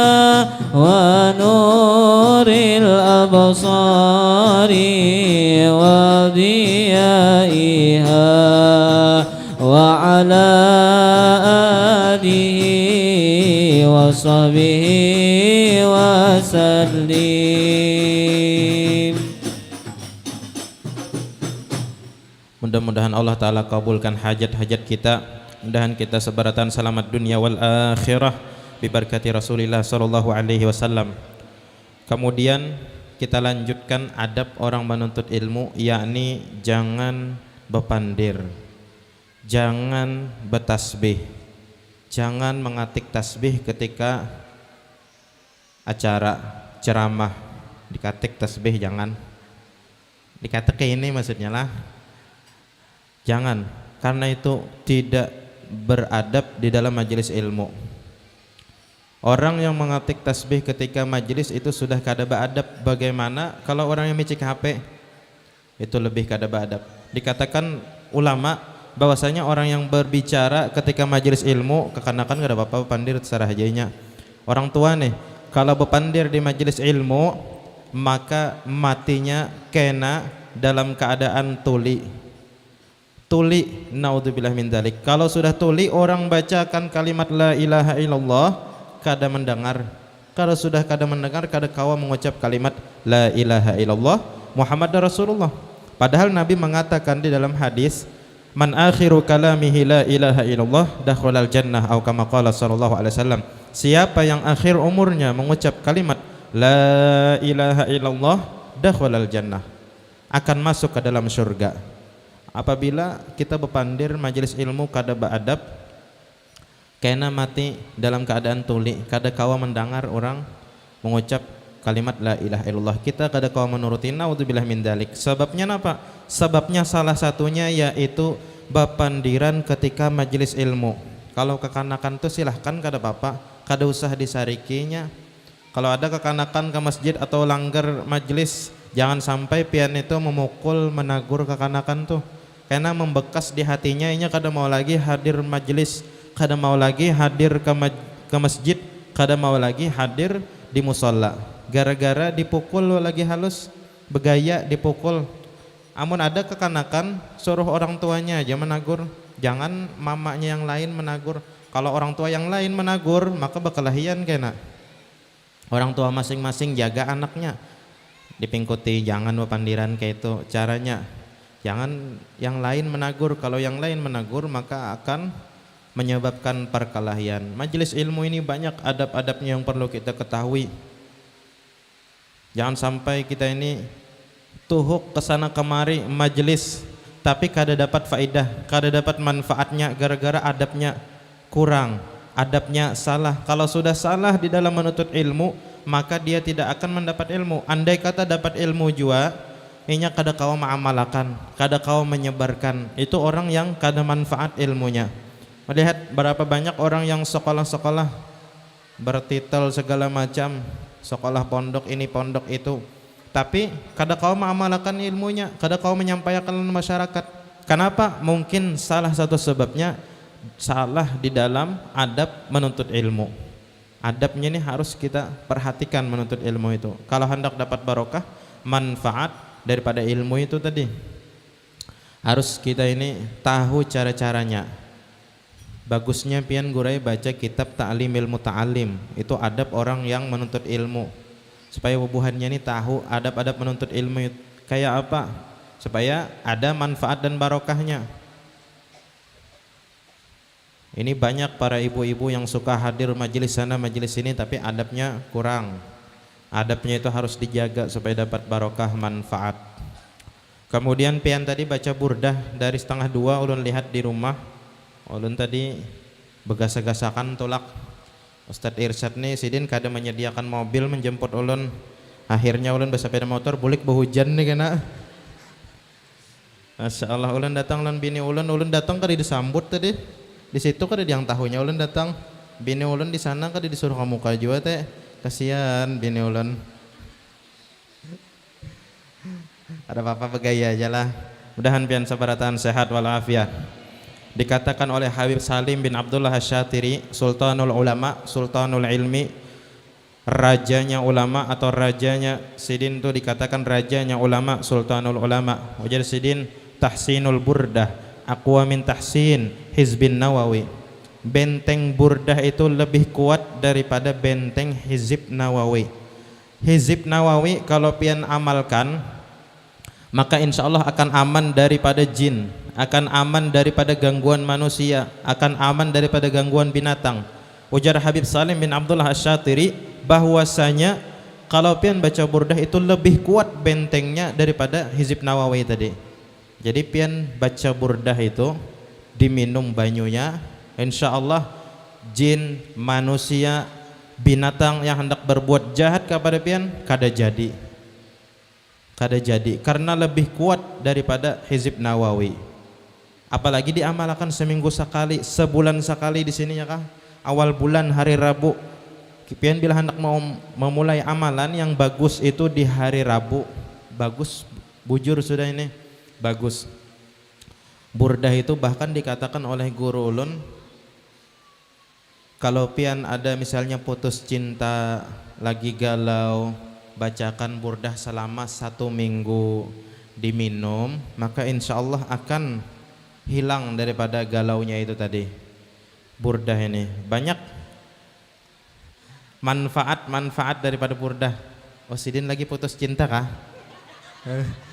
ونور الأبصار وضيائها وعلى آله وصحبه وسلم. Mudah-mudahan Allah Ta'ala kabulkan hajat-hajat kita. Mudahan kita sebaratan selamat dunia wal akhirah bibarkati Rasulillah sallallahu alaihi wasallam. Kemudian Kita lanjutkan adab orang menuntut ilmu, yakni jangan bepandir, jangan betasbih, jangan mengatik tasbih ketika acara ceramah, dikatik tasbih jangan. Dikatik kayak ini maksudnya lah. Jangan, karena itu tidak beradab di dalam majelis ilmu. Orang yang mengatik tasbih ketika majelis itu sudah kada beadab. Bagaimana kalau orang yang micik H P? Itu lebih kada beadab. Dikatakan ulama bahwasanya orang yang berbicara ketika majelis ilmu, kekanakan kada apa-apa, pandir terserah aja inya. Orang tua nih, kalau bepandir di majelis ilmu, maka matinya kena dalam keadaan tuli. Tuli, naudzubillah min dzalik. Kalau sudah tuli, orang bacakan kalimat la ilaha illallah, kada mendengar. Kalau sudah kada mendengar, kada kawa mengucap kalimat la ilaha illallah Muhammad Rasulullah. Padahal Nabi mengatakan di dalam hadis, "Man akhiru kalamihi la ilaha illallah dakhalal jannah," au kama qala sallallahu alaihi wasallam. Siapa yang akhir umurnya mengucap kalimat la ilaha illallah dakhalal jannah, akan masuk ke dalam surga. Apabila kita bepandir majelis ilmu kada beadab, kena mati dalam keadaan tuli, kada kawa mendengar orang mengucap kalimat la ilaha illallah, kita kada kawa menuruti, naudzubillah min dzalik. Sebabnya napa? Sebabnya salah satunya yaitu bapandiran ketika majelis ilmu. Kalau kekanakan tu silahkan, kada apa-apa, kada usah disarikinya. Kalau ada kekanakan ke masjid atau langgar majelis, jangan sampai pian itu memukul, menagur kekanakan tuh. Kena membekas di hatinya, inya kada mau lagi hadir majelis, kada mau lagi hadir ke, ke masjid, kada mau lagi hadir di musola. Gara-gara dipukul lagi halus, begaya dipukul. Amun ada kekanakan, suruh orang tuanya aja menagur. Jangan mamanya yang lain menagur. Kalau orang tua yang lain menagur, maka bekelahian kena. Orang tua masing-masing jaga anaknya. Dipingkuti, jangan bepandiran kayak itu caranya. Jangan yang lain menagur. Kalau yang lain menagur, maka akan menyebabkan perkelahian. Majelis ilmu ini banyak adab-adabnya yang perlu kita ketahui. Jangan sampai kita ini tuhuk ke sana kemari majelis, tapi kada dapat faidah, kada dapat manfaatnya gara-gara adabnya kurang, adabnya salah. Kalau sudah salah di dalam menuntut ilmu, maka dia tidak akan mendapat ilmu. Andai kata dapat ilmu jua, inya kada kawa mengamalkan, kada kawa menyebarkan. Itu orang yang kada manfaat ilmunya. Melihat berapa banyak orang yang sekolah-sekolah bertitel segala macam, sekolah pondok ini, pondok itu, tapi kada kawa mengamalkan ilmunya, kada kawa menyampaikan masyarakat. Kenapa? Mungkin salah satu sebabnya salah di dalam adab menuntut ilmu. Adabnya ini harus kita perhatikan menuntut ilmu itu. Kalau hendak dapat barokah, manfaat daripada ilmu itu tadi, harus kita ini tahu cara-caranya. Bagusnya pian gurai baca kitab Ta'limil Muta'allim, itu adab orang yang menuntut ilmu, supaya bubuhannya ni tahu adab-adab menuntut ilmu it-, kayak apa, supaya ada manfaat dan barokahnya. Ini banyak para ibu-ibu yang suka hadir majelis sana, majelis sini, tapi adabnya kurang. Adabnya itu harus dijaga supaya dapat barokah, manfaat. Kemudian pian tadi baca burdah dari setengah dua, ulun lihat di rumah. Ulun tadi begasa-gasakan tulak. Ustadz Irsyad nih, sidin kada menyediakan mobil menjemput ulun. Akhirnya ulun bersepeda motor, bulik behujan nih kena. Masya Allah, ulun datang lawan bini ulun, ulun datang kada disambut tadi. Di situ kada ada yang tahunya ulun datang. Bini ulun di sana kada disuruh ke muka jua teh. Kasihan bini ulun. Ada apa-apa, begaya aja lah. Mudahan pian sabarataan sehat walafiat. Dikatakan oleh Habib Salim bin Abdullah Asy-Syatiri, Sultanul Ulama, Sultanul Ilmi, rajanya ulama atau rajanya sidin tu dikatakan rajanya ulama, Sultanul Ulama. Ujar sidin, "Tahsinul Burdah aqwa min tahsin Hizbin Nawawi." Benteng Burdah itu lebih kuat daripada benteng Hizib Nawawi. Hizib Nawawi kalau pian amalkan, maka insya Allah akan aman daripada jin, akan aman daripada gangguan manusia, akan aman daripada gangguan binatang. Ujar Habib Salim bin Abdullah Asy-Syatiri bahwasanya Kalau pian baca Burdah itu lebih kuat bentengnya daripada Hizib Nawawi tadi. Jadi pian baca Burdah itu, diminum banyunya, insya Allah jin, manusia, binatang yang hendak berbuat jahat kepada pian kada jadi. Kada jadi karena lebih kuat daripada Hizib Nawawi. Apalagi diamalakan seminggu sekali, sebulan sekali di sini ya kah? Awal bulan hari Rabu. Pian bila hendak mau memulai amalan yang bagus itu di hari Rabu. Bagus, bujur sudah ini. Bagus. Burdah itu bahkan dikatakan oleh guru ulun, kalau pian ada misalnya putus cinta, lagi galau, bacakan Burdah selama satu minggu diminum, maka insya Allah akan hilang daripada galaunya itu tadi. Burdah ini banyak manfaat-manfaat daripada Burdah. Oh, sidin lagi putus cinta kah?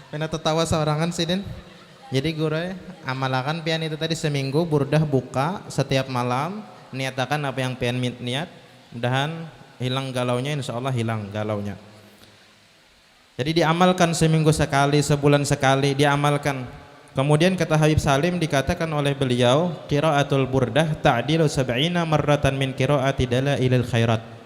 Pina tetawa seorangan sidin. Jadi guru, amalakan pian itu tadi seminggu Burdah buka setiap malam, niatakan apa yang pian niat, mudahan hilang galaunya, insya Allah hilang galaunya. Jadi diamalkan seminggu sekali, sebulan sekali diamalkan. Kemudian kata Habib Salim dikatakan oleh beliau, qiraatul Burdah ta'dilu sab'ina marratan min qiraati dalailil khairat.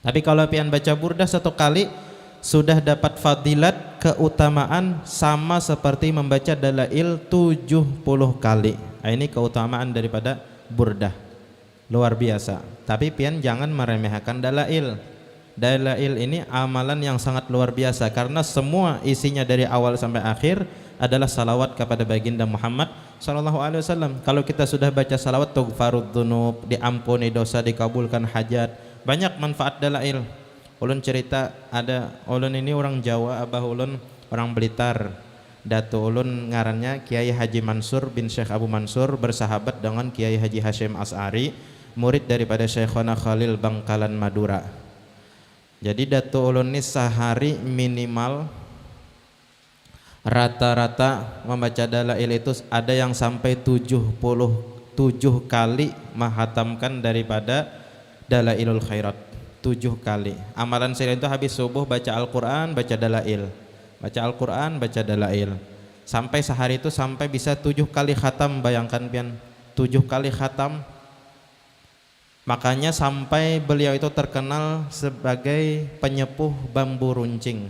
Tapi kalau pian baca Burdah satu kali, sudah dapat fadilat, keutamaan sama seperti membaca Dalail tujuh puluh kali. Nah, ini keutamaan daripada Burdah. Luar biasa. Tapi pian jangan meremehkan Dalail. Dalail ini amalan yang sangat luar biasa karena semua isinya dari awal sampai akhir adalah salawat kepada baginda Muhammad sallallahu alaihi wasallam. Kalau kita sudah baca salawat, tughfarud dzunub, diampuni dosa, dikabulkan hajat. Banyak manfaat Dalail. Ulun cerita, ada, ulun ini orang Jawa, abah ulun orang Blitar. Datu ulun ngarannya Kiai Haji Mansur bin Syekh Abu Mansur, bersahabat dengan Kiai Haji Hasyim As'ari, murid daripada Syekhona Khalil Bangkalan Madura. Jadi datu ulun ni sahari minimal rata-rata membaca Dalail itu ada yang sampai tujuh puluh tujuh kali menghatamkan daripada Dalailul Khairat. Tujuh kali. Amalan sidin itu habis subuh baca Al-Quran, baca Dalail. Baca Al-Quran, baca Dalail. Sampai sehari itu sampai bisa tujuh kali khatam, bayangkan pian. Tujuh kali khatam. Makanya sampai beliau itu terkenal sebagai penyepuh bambu runcing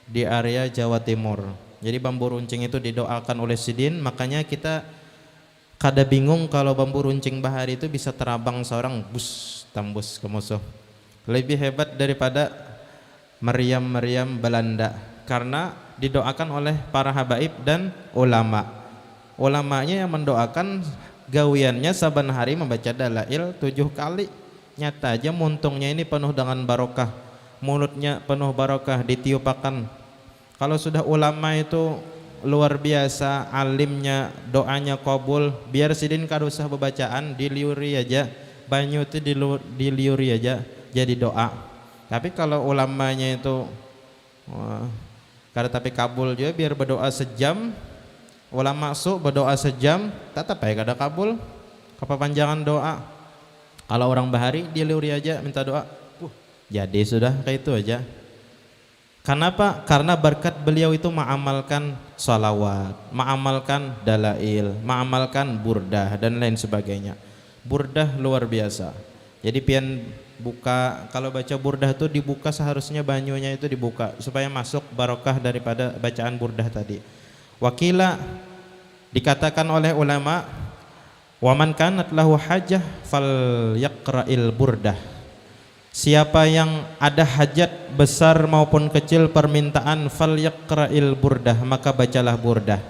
di area Jawa Timur. Jadi bambu runcing itu didoakan oleh sidin, makanya kita kada bingung kalau bambu runcing bahari itu bisa terabang seorang, bus, tambus ke musuh. Lebih hebat daripada meriam-meriam Belanda karena didoakan oleh para habaib dan ulama. Ulamanya yang mendoakan, gawiannya saban hari membaca Dalail tujuh kali. Nyata aja muntungnya ini penuh dengan barokah. Mulutnya penuh barokah, ditiupakan. Kalau sudah ulama itu luar biasa, alimnya, doanya kabul, biar sidin kada usah bebacaan, diliuri aja. Banyu itu dilu-, diliuri aja, jadi doa. Tapi kalau ulamanya itu, wah, kada tapi kabul jua, biar berdoa sejam, ulama su berdoa sejam, tetap aja kada kabul, kepapanjangan doa. Kalau orang bahari, diliuri aja, minta doa, uh, jadi sudah, kayak itu aja. Kenapa? Karena berkat beliau itu mengamalkan salawat, mengamalkan dalail, mengamalkan burdah, dan lain sebagainya. Burdah luar biasa. Jadi pian buka, kalau baca burdah tuh dibuka, seharusnya banyunya itu dibuka supaya masuk barokah daripada bacaan burdah tadi. Wakila, dikatakan oleh ulama, waman kanat lahu hajah fal yaqra'il burdah. Siapa yang ada hajat besar maupun kecil permintaan, fal yaqra'il burdah, maka bacalah burdah.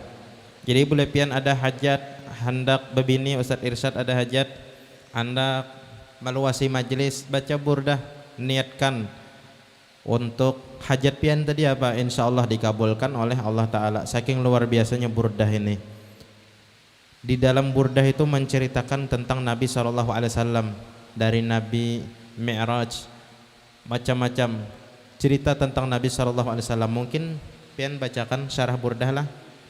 Jadi bila pian ada hajat, handak bebini, Ustadz Irsyad ada hajat, handak meluasi majlis, baca burdah, niatkan untuk hajat pian tadi apa, insya Allah dikabulkan oleh Allah Ta'ala. Saking luar biasanya burdah ini. Di dalam burdah itu menceritakan tentang Nabi sallallahu alaihi wasallam, dari Nabi Mi'raj, macam-macam cerita tentang Nabi sallallahu alaihi wasallam. Mungkin pian bacakan syarah burdah lah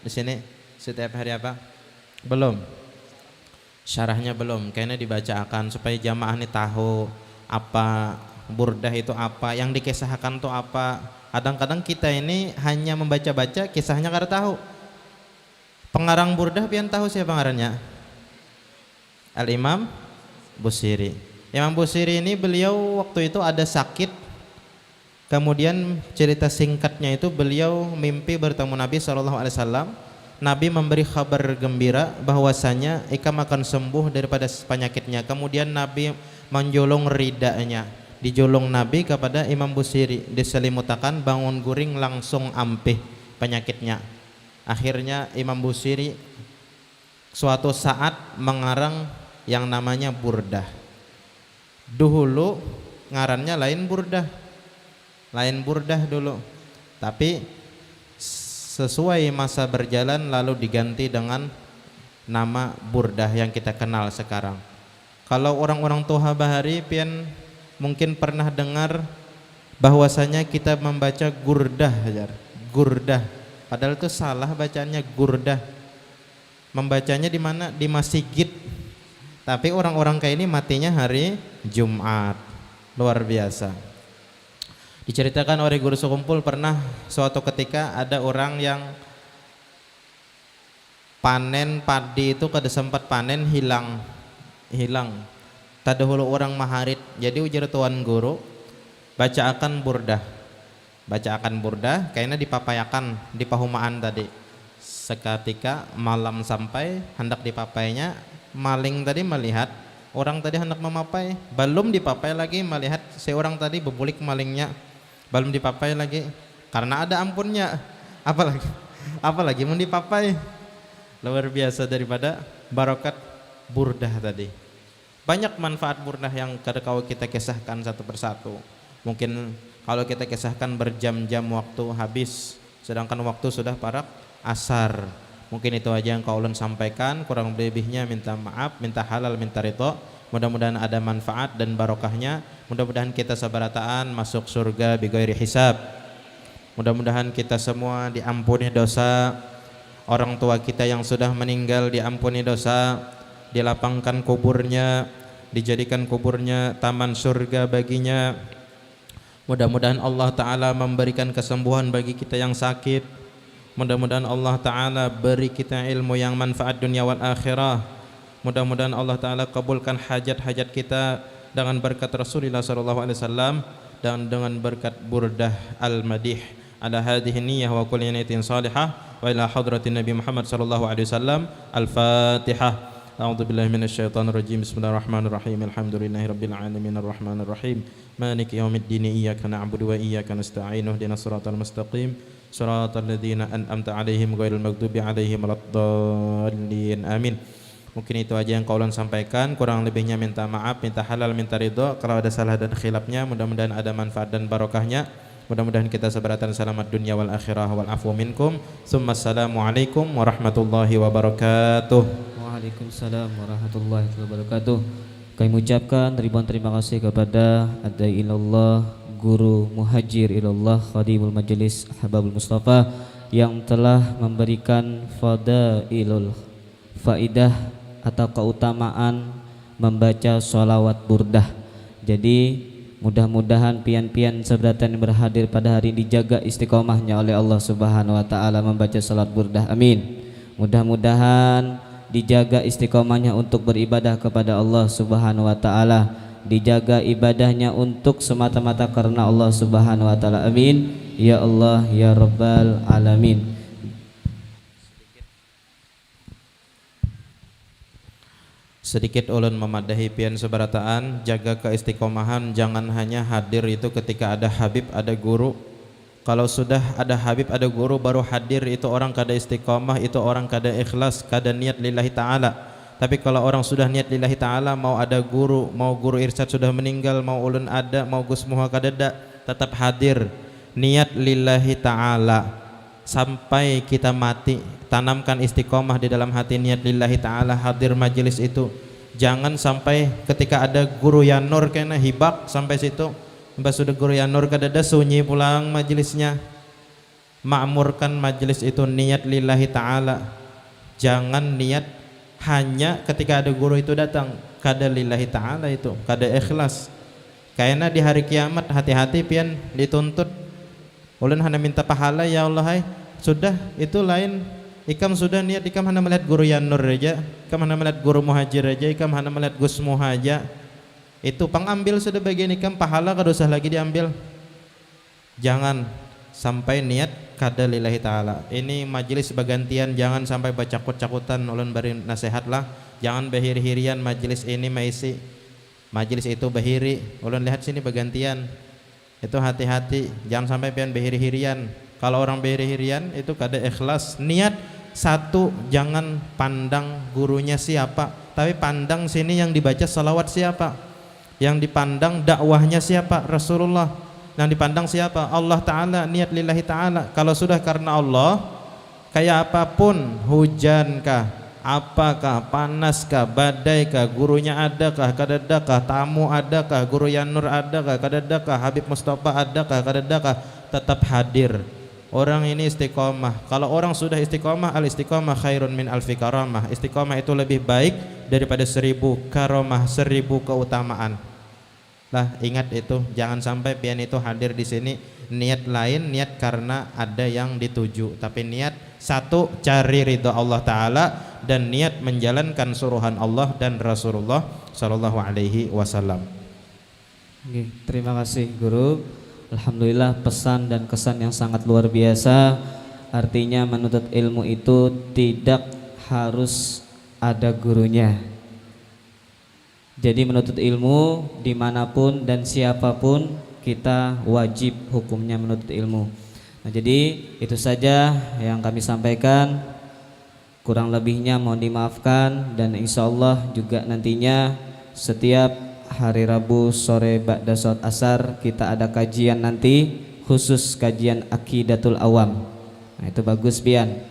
di sini setiap hari apa? Belum. Syarahnya belum. Kayaknya dibacaakan supaya jamaah ni tahu apa Burdah itu apa, yang dikisahkan tu apa. Kadang-kadang kita ini hanya membaca-baca, kisahnya kada tahu. Pengarang Burdah pian tahu siapa ngarannya? Al-Imam Busiri. Imam Busiri ini beliau waktu itu ada sakit, kemudian cerita singkatnya itu beliau mimpi bertemu Nabi sallallahu alaihi wasallam. Nabi memberi khabar gembira bahwasanya ikam akan sembuh daripada s-, penyakitnya. Kemudian Nabi menjulung ridanya. Dijulung Nabi kepada Imam Busiri, diselimutakan, bangun guring, langsung ampih penyakitnya. Akhirnya Imam Busiri suatu saat mengarang yang namanya Burdah. Duhulu ngarannya lain Burdah. Lain Burdah dulu. Tapi sesuai masa berjalan lalu diganti dengan nama Burdah yang kita kenal sekarang. Kalau orang-orang tuha bahari, pian mungkin pernah dengar bahwasanya kita membaca gurdah, jar. Gurdah. Padahal itu salah bacaannya, gurdah. Membacanya di mana? Di masigit. Tapi orang-orang kayak ini matinya hari Jumat. Luar biasa. Diceritakan oleh Guru Sekumpul, pernah suatu ketika ada orang yang panen padi itu kada sempat panen, hilang. Hilang. Tadahulu orang maharit. Jadi ujar Tuan Guru, "Bacaakan Burdah." Bacaakan Burdah, kaina dipapayakan di pahumaan tadi. Seketika malam sampai, handak dipapainya, maling tadi melihat orang tadi handak memapai. Balum dipapai lagi, melihat si orang tadi bebulik malingnya. Balum dipapai lagi, karena ada ampunnya. Apalagi, apalagi mun dipapai. Luar biasa daripada barokat Burdah tadi. Banyak manfaat Burdah yang kada kawa kita kisahkan satu persatu. Mungkin kalau kita kisahkan berjam-jam waktu habis, sedangkan waktu sudah parak asar. Mungkin itu aja yang kaulun sampaikan, kurang lebihnya minta maaf, minta halal, minta ridho. Mudah-mudahan ada manfaat dan barokahnya. Mudah-mudahan kita sabarataan masuk surga bighairi hisab. Mudah-mudahan kita semua diampuni dosa, orang tua kita yang sudah meninggal diampuni dosa, dilapangkan kuburnya, dijadikan kuburnya taman surga baginya. Mudah-mudahan Allah Ta'ala memberikan kesembuhan bagi kita yang sakit. Mudah-mudahan Allah Ta'ala beri kita ilmu yang manfaat dunia wal akhirah. Mudah-mudahan Allah Ta'ala kabulkan hajat-hajat kita dengan berkat Rasulullah sallallahu alaihi wasallam dan dengan berkat Burdah Al-Madih. Ala hadhihi niyyah wa kulli niyatin salihah wa ila hadratin Nabi Muhammad sallallahu alaihi wasallam. Al-Fatihah. A'udzu billahi minasyaitonir rajim. Bismillahirrahmanirrahim. Alhamdulillahi rabbil alamin, arrahmanir rahim. Maliki yaumiddin. Iyyaka na'budu wa iyyaka nasta'in. Ihdinas siratal mustaqim. Siratal ladzina an'amta 'alaihim ghairil maghdubi 'alaihim waladdallin. Amin. Mungkin itu aja yang kaulun sampaikan, kurang lebihnya minta maaf, minta halal, minta ridho. Kalau ada salah dan khilafnya, mudah-mudahan ada manfaat dan barokahnya. Mudah-mudahan kita sabarataan salamat dunia wal akhirah, wal afu minkum. Tsumma assalamualaikum warahmatullahi wabarakatuh. Waalaikumsalam warahmatullahi wabarakatuh. Kami ucapkan ribuan terima kasih kepada Adai Ilallah, Guru Muhajir Ilallah, Khadimul Majelis Ahbabul Mustafa yang telah memberikan fadailul faidah atau keutamaan membaca sholawat burdah. Jadi, mudah-mudahan pian-pian sabarataan yang berhadir pada hari ini dijaga istiqomahnya oleh Allah Subhanahu wa Ta'ala membaca sholawat burdah. Amin. Mudah-mudahan dijaga istiqomahnya untuk beribadah kepada Allah Subhanahu wa Ta'ala, dijaga ibadahnya untuk semata-mata karena Allah Subhanahu wa Ta'ala. Amin. Ya Allah, ya Rabbal Alamin. Sedikit ulun mamadahi pian sabarataan, jaga keistiqomahan, jangan hanya hadir itu ketika ada habib, ada guru. Kalau sudah ada habib, ada guru, baru hadir, itu orang kada istiqomah, itu orang kada ikhlas, kada niat lillahi ta'ala. Tapi kalau orang sudah niat lillahi ta'ala, mau ada guru, mau guru irsyad sudah meninggal, mau ulun ada, mau Gus Muha kadada, tetap hadir. Niat lillahi ta'ala. Sampai kita mati, tanamkan istiqomah di dalam hati, niat lillahi ta'ala, hadir majelis itu. Jangan sampai ketika ada guru Yanur kena hibak sampai situ. Imbah sudah guru Yanur kadada, sunyi pulang majelisnya. Makmurkan majelis itu, niat lillahi ta'ala. Jangan niat hanya ketika ada guru itu datang, kada lillahi ta'ala itu, kada ikhlas. Kaina di hari kiamat, hati-hati pian dituntut. Ulun hana minta pahala ya Allah ai. Sudah, itu lain. Ikam sudah niat, ikam hana melihat guru Yanur aja, ikam hana melihat guru Muhajir aja, ikam hana melihat Gus Muha aja. Itu pang ambil sudah bagian ikam, pahala kada usah lagi diambil. Jangan sampai niat kada lillahi ta'ala. Ini majelis bagantian, jangan sampai bacakut-cakutan ulun bari nasihat lah. Jangan bahiri-hirian majelis ini maisi. Majelis itu bahiri, ulun lihat sini bagantian. Itu hati-hati, jangan sampai pian bahiri-hirian. Kalau orang bahiri-hirian itu kada ikhlas. Niat satu, jangan pandang gurunya siapa, tapi pandang sini yang dibaca salawat siapa. Yang dipandang dakwahnya siapa? Rasulullah. Yang dipandang siapa? Allah Ta'ala, niat lillahi ta'ala. Kalau sudah karena Allah, kayak apapun, hujan kah, apakah, panas kah, badai kah, gurunya ada kah, kadada kah, tamu ada kah, guru Yanur ada kah, kadada kah, Habib Mustafa ada kah, kadada kah, tetap hadir. Orang ini istiqomah. Kalau orang sudah istiqomah, al istiqomah khairun min alfi karamah. Istiqomah itu lebih baik daripada seribu karomah, seribu keutamaan. Lah, ingat itu, jangan sampai pian itu hadir di sini niat lain, niat karena ada yang dituju, tapi niat satu, cari ridho Allah Ta'ala, dan niat menjalankan suruhan Allah dan Rasulullah Sallallahu Alaihi Wasallam. Oke, terima kasih Guru. Alhamdulillah, pesan dan kesan yang sangat luar biasa. Artinya, menuntut ilmu itu tidak harus ada gurunya. Jadi, menuntut ilmu dimanapun dan siapapun, kita wajib hukumnya menuntut ilmu. Nah, jadi itu saja yang kami sampaikan. Kurang lebihnya mohon dimaafkan, dan insya Allah juga nantinya setiap hari Rabu sore ba'da sholat asar kita ada kajian nanti, khusus kajian Aqidatul Awam. Nah, itu bagus pian.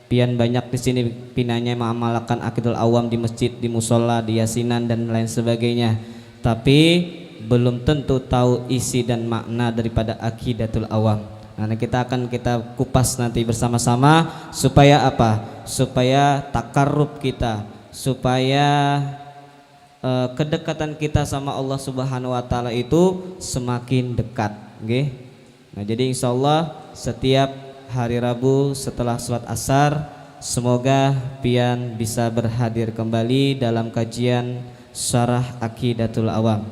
Pian banyak di sini pinanya mengamalkan Aqidatul Awam di masjid, di musola, di yasinan, dan lain sebagainya. Tapi belum tentu tahu isi dan makna daripada Aqidatul Awam. Nah, kita akan kita kupas nanti bersama-sama. Supaya apa? Supaya takarrub kita, supaya eh, kedekatan kita sama Allah Subhanahu wa Ta'ala itu semakin dekat, nggih. Nah, jadi insya Allah setiap hari Rabu setelah sholat asar, semoga pian bisa berhadir kembali dalam kajian Syarah Aqidatul Awam.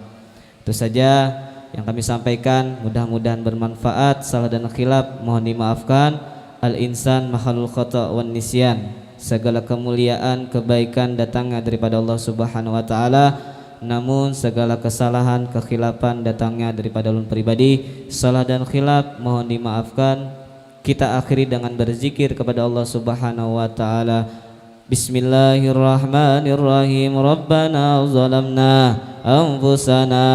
Itu saja yang kami sampaikan, mudah-mudahan bermanfaat. Salah dan khilaf mohon dimaafkan. Al-insan makhalul khata wan nisyan. Segala kemuliaan, kebaikan datangnya daripada Allah Subhanahu wa Ta'ala, namun segala kesalahan, kekhilafan datangnya daripada ulun pribadi. Salah dan khilaf mohon dimaafkan. Kita akhiri dengan berzikir kepada Allah Subhanahu wa Ta'ala. Bismillahirrahmanirrahim. Rabbana zalamna anfusana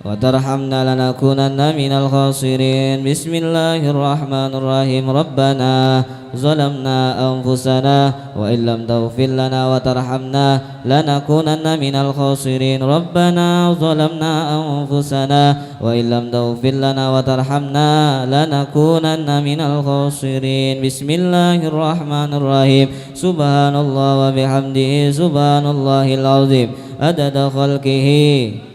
wa tarhamna lanakunanna minal khasirin. Bismillahirrahmanirrahim. Rabbana zalamna anfusana wa illam taghfir lana wa tarhamna lanakunanna minal khasirin. Rabbana zalamna anfusana wa illam taghfir lana wa tarhamna lanakunanna minal khasirin. Bismillahirrahmanirrahim. Subhanallah wa bihamdihi, subhanallahil azim. Adada khalqihi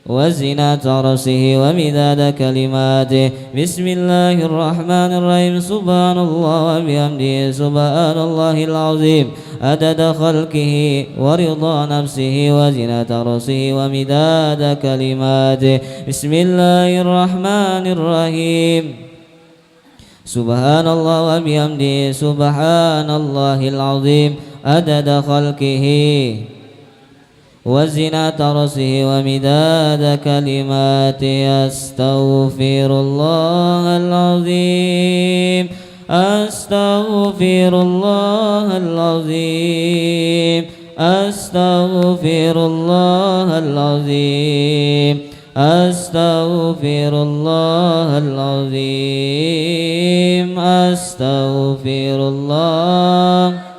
wa zinata arshihi wa midada kalimatih. Bismillahirrahmanirrahim. Subhanallah wa bihamdihi, subhanallahil azim. Adada khalqihi wa ridha nafsihi wa zinata arshihi wa midada kalimatih. Bismillahirrahmanirrahim. Subhanallah wa bihamdihi, subhanallahil azim. Adada khalqihi wa zinata arshihi wa midada kalimatih. Astaghfirullahal azim. Astaghfirullahal azim. Astaghfirullahal azim. Astaghfirullahal azim. Astaghfirullah.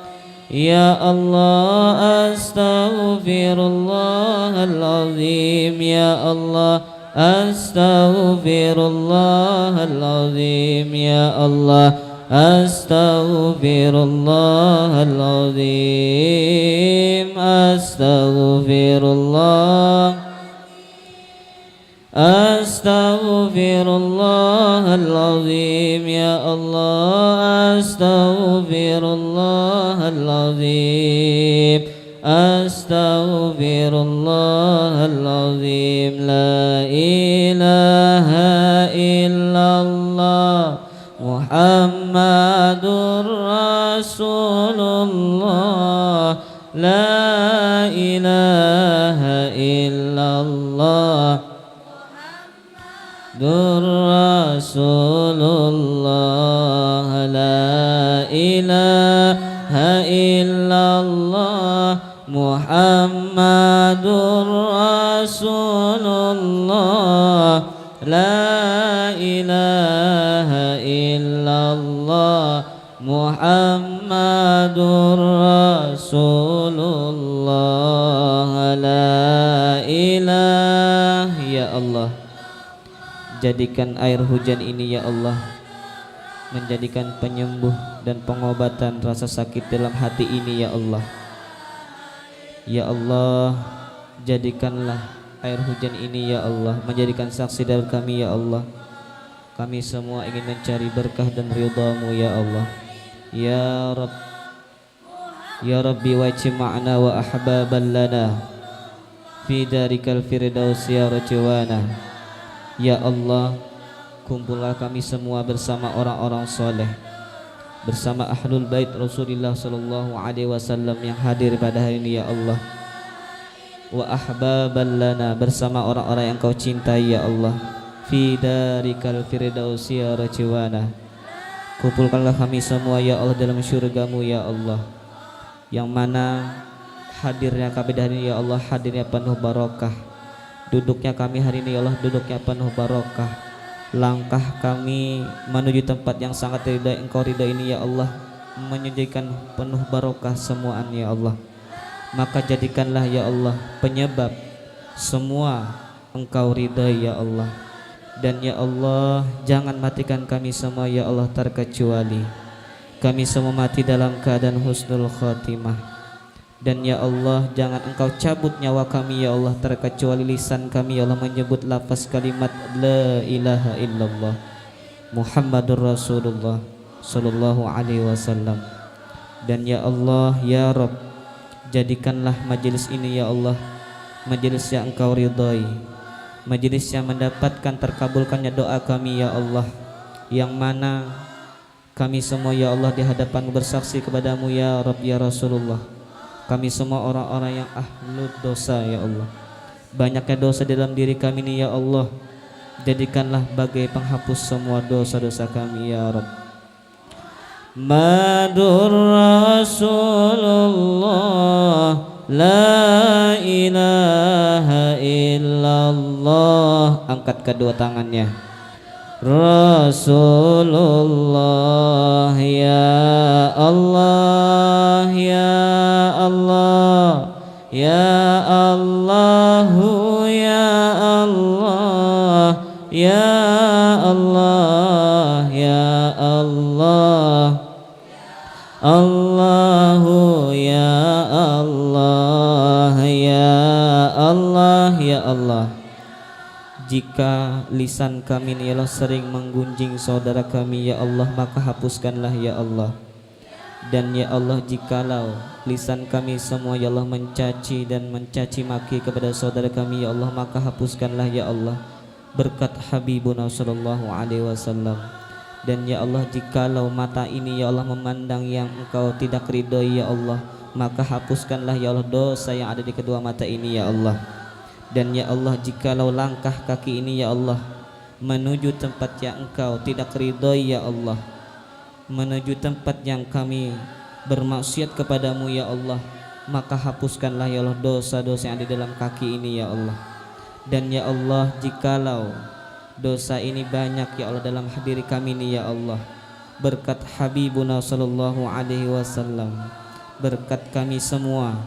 Ya Allah, astaghfirullahal azim. Ya Allah, astaghfirullahal azim. Ya Allah, astaghfirullahal azim. Astaghfirullah. Astaghfirullahalazim, ya Allah, astaghfirullahalazim. Astaghfirullahalazim. La ilaha illallah Muhammadur Rasulullah. La ilaha illallah Muhammadur Rasulullah. La ilaha illallah Muhammadur Rasulullah. La ilaha illallah Muhammadur Rasulullah. La ilah, ya Allah, jadikan air hujan ini, ya Allah, menjadikan penyembuh dan pengobatan rasa sakit dalam hati ini, ya Allah. Ya Allah, jadikanlah air hujan ini, ya Allah, menjadikan saksi dari kami, ya Allah. Kami semua ingin mencari berkah dan ridhamu, ya Allah. Ya Rabb, ya Rabbi, wajma'na wa ahbaban lana fi darikal firdaus ya Rajawana. Ya Allah, kumpullah kami semua bersama orang-orang soleh, bersama ahlul bait Rasulillah sallallahu alaihi wasallam yang hadir pada hari ini, ya Allah. Wa ahbaban lana, bersama orang-orang yang Kau cintai, ya Allah. Fi darikal firdaus ya Rajawana. Kumpulkanlah kami semua, ya Allah, dalam syurga-Mu, ya Allah. Yang mana hadirnya kami hari ini, ya Allah, hadirnya penuh barokah. Duduknya kami hari ini, ya Allah, duduknya penuh barokah. Langkah kami menuju tempat yang sangat ridha, Engkau ridha ini, ya Allah, menjadikan penuh barokah semuaan, ya Allah. Maka jadikanlah, ya Allah, penyebab semua Engkau ridhai, ya Allah. Dan ya Allah, jangan matikan kami semua, ya Allah, terkecuali kami semua mati dalam keadaan husnul khatimah. Dan ya Allah, jangan Engkau cabut nyawa kami, ya Allah, terkecuali lisan kami, ya Allah, menyebut lafaz kalimat la ilaha illallah Muhammadur Rasulullah sallallahu alaihi wasallam. Dan ya Allah, ya Rabb, jadikanlah majelis ini, ya Allah, majelis yang Engkau ridhai, majelis yang mendapatkan terkabulkannya doa kami, ya Allah, yang mana kami semua, ya Allah, di hadapan-Mu bersaksi kepada-Mu, ya Rabb, ya Rasulullah. Kami semua orang-orang yang ahlu dosa, ya Allah. Banyaknya dosa di dalam diri kami ni, ya Allah. Jadikanlah bagai penghapus semua dosa-dosa kami, ya Rabb. Madur Rasulullah, la ilaha illallah. Angkat kedua tangannya. Rasulullah, ya Allah, ya Allah, ya Allahu, ya Allah, ya Allah, ya Allah. Allahu, ya Allah, ya Allah, ya Allah. Jika lisan kami ni, ya Allah, sering menggunjing saudara kami, ya Allah, maka hapuskanlah, ya Allah. Dan ya Allah, jikalau lisan kami semua, ya Allah, mencaci dan mencaci maki kepada saudara kami, ya Allah, maka hapuskanlah, ya Allah, berkat Habibuna sallallahu alaihi wasallam. Dan ya Allah, jikalau mata ini, ya Allah, memandang yang Engkau tidak ridhoi, ya Allah, maka hapuskanlah, ya Allah, dosa yang ada di kedua mata ini, ya Allah. Dan ya Allah, jikalau langkah kaki ini, ya Allah, menuju tempat yang Engkau tidak ridhoi, ya Allah, menuju tempat yang kami bermaksiat kepada-Mu, ya Allah, maka hapuskanlah, ya Allah, dosa-dosa yang ada di dalam kaki ini, ya Allah. Dan ya Allah, jikalau dosa ini banyak, ya Allah, dalam diri kami ini, ya Allah, berkat Habibuna sallallahu alaihi wasallam, berkat kami semua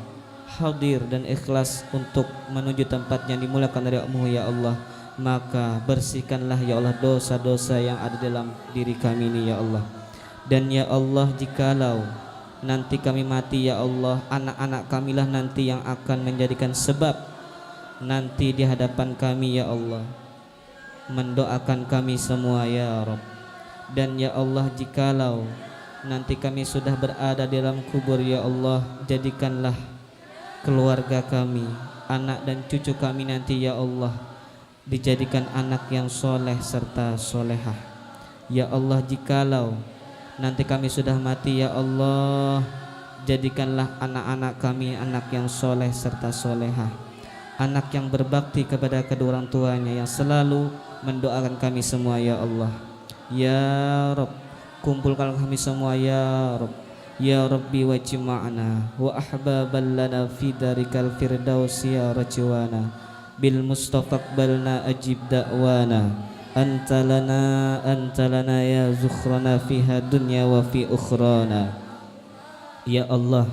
hadir dan ikhlas untuk menuju tempat yang dimuliakan oleh-Mu, ya Allah, maka bersihkanlah, ya Allah, dosa-dosa yang ada dalam diri kami ini, ya Allah. Dan ya Allah, jikalau nanti kami mati, ya Allah, anak-anak kamilah nanti yang akan menjadikan sebab nanti di hadapan kami, ya Allah, mendoakan kami semua ya Rob. Dan ya Allah, jikalau nanti kami sudah berada di dalam kubur ya Allah, jadikanlah keluarga kami, anak dan cucu kami nanti ya Allah, dijadikan anak yang soleh serta solehah. Ya Allah, jikalau nanti kami sudah mati ya Allah, jadikanlah anak-anak kami anak yang soleh serta solehah, anak yang berbakti kepada kedua orang tuanya, yang selalu mendoakan kami semua ya Allah. Ya Rob, kumpulkan kami semua ya Rob. Ya Rabbi, wajma'na wa ahbaban lana fi darikal firdaus ya Rajwana. Bil Mustafa qbalna ajib da'wana. Anta lana, anta lana ya zukhrana fiha dunya wa fi ukhrana. Ya Allah,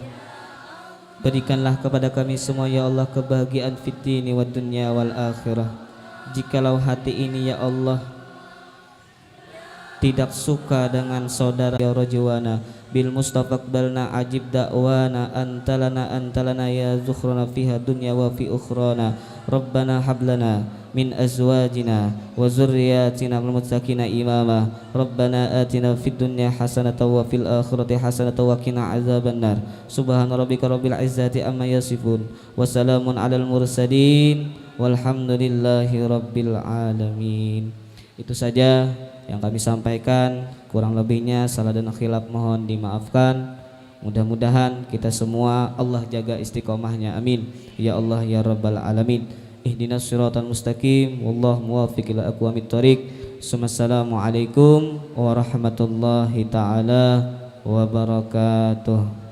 berikanlah kepada kami semua ya Allah kebahagiaan fid dini wa dunya wal akhirah. Jikalau hati ini ya Allah tidak suka dengan saudara ya Rajwana, bil Mustafa qbalna ajib da'wana, anta lana, anta lana ya zukhrana fiha dunya wa fi ukhrana. Rabbana hablana min azwajina wa zurriyatina lil muttaqina imama. Rabbana atina fid dunya hasanatan wa fil akhirati hasanatan wa qina azabannar. Subhana rabbika rabbil izzati amma yasifun. Wa salamun alal mursalin. Walhamdulillahi rabbil alamin. Itu saja yang kami sampaikan. Kurang lebihnya, salah dan khilaf mohon dimaafkan. Mudah-mudahan kita semua Allah jaga istiqomahnya. Amin. Ya Allah, ya Rabbal Alamin. Ihdinas siratal mustaqim. Wallahu muwaffiq ila aqwamit thariq. Assalamualaikum warahmatullahi taala wabarakatuh.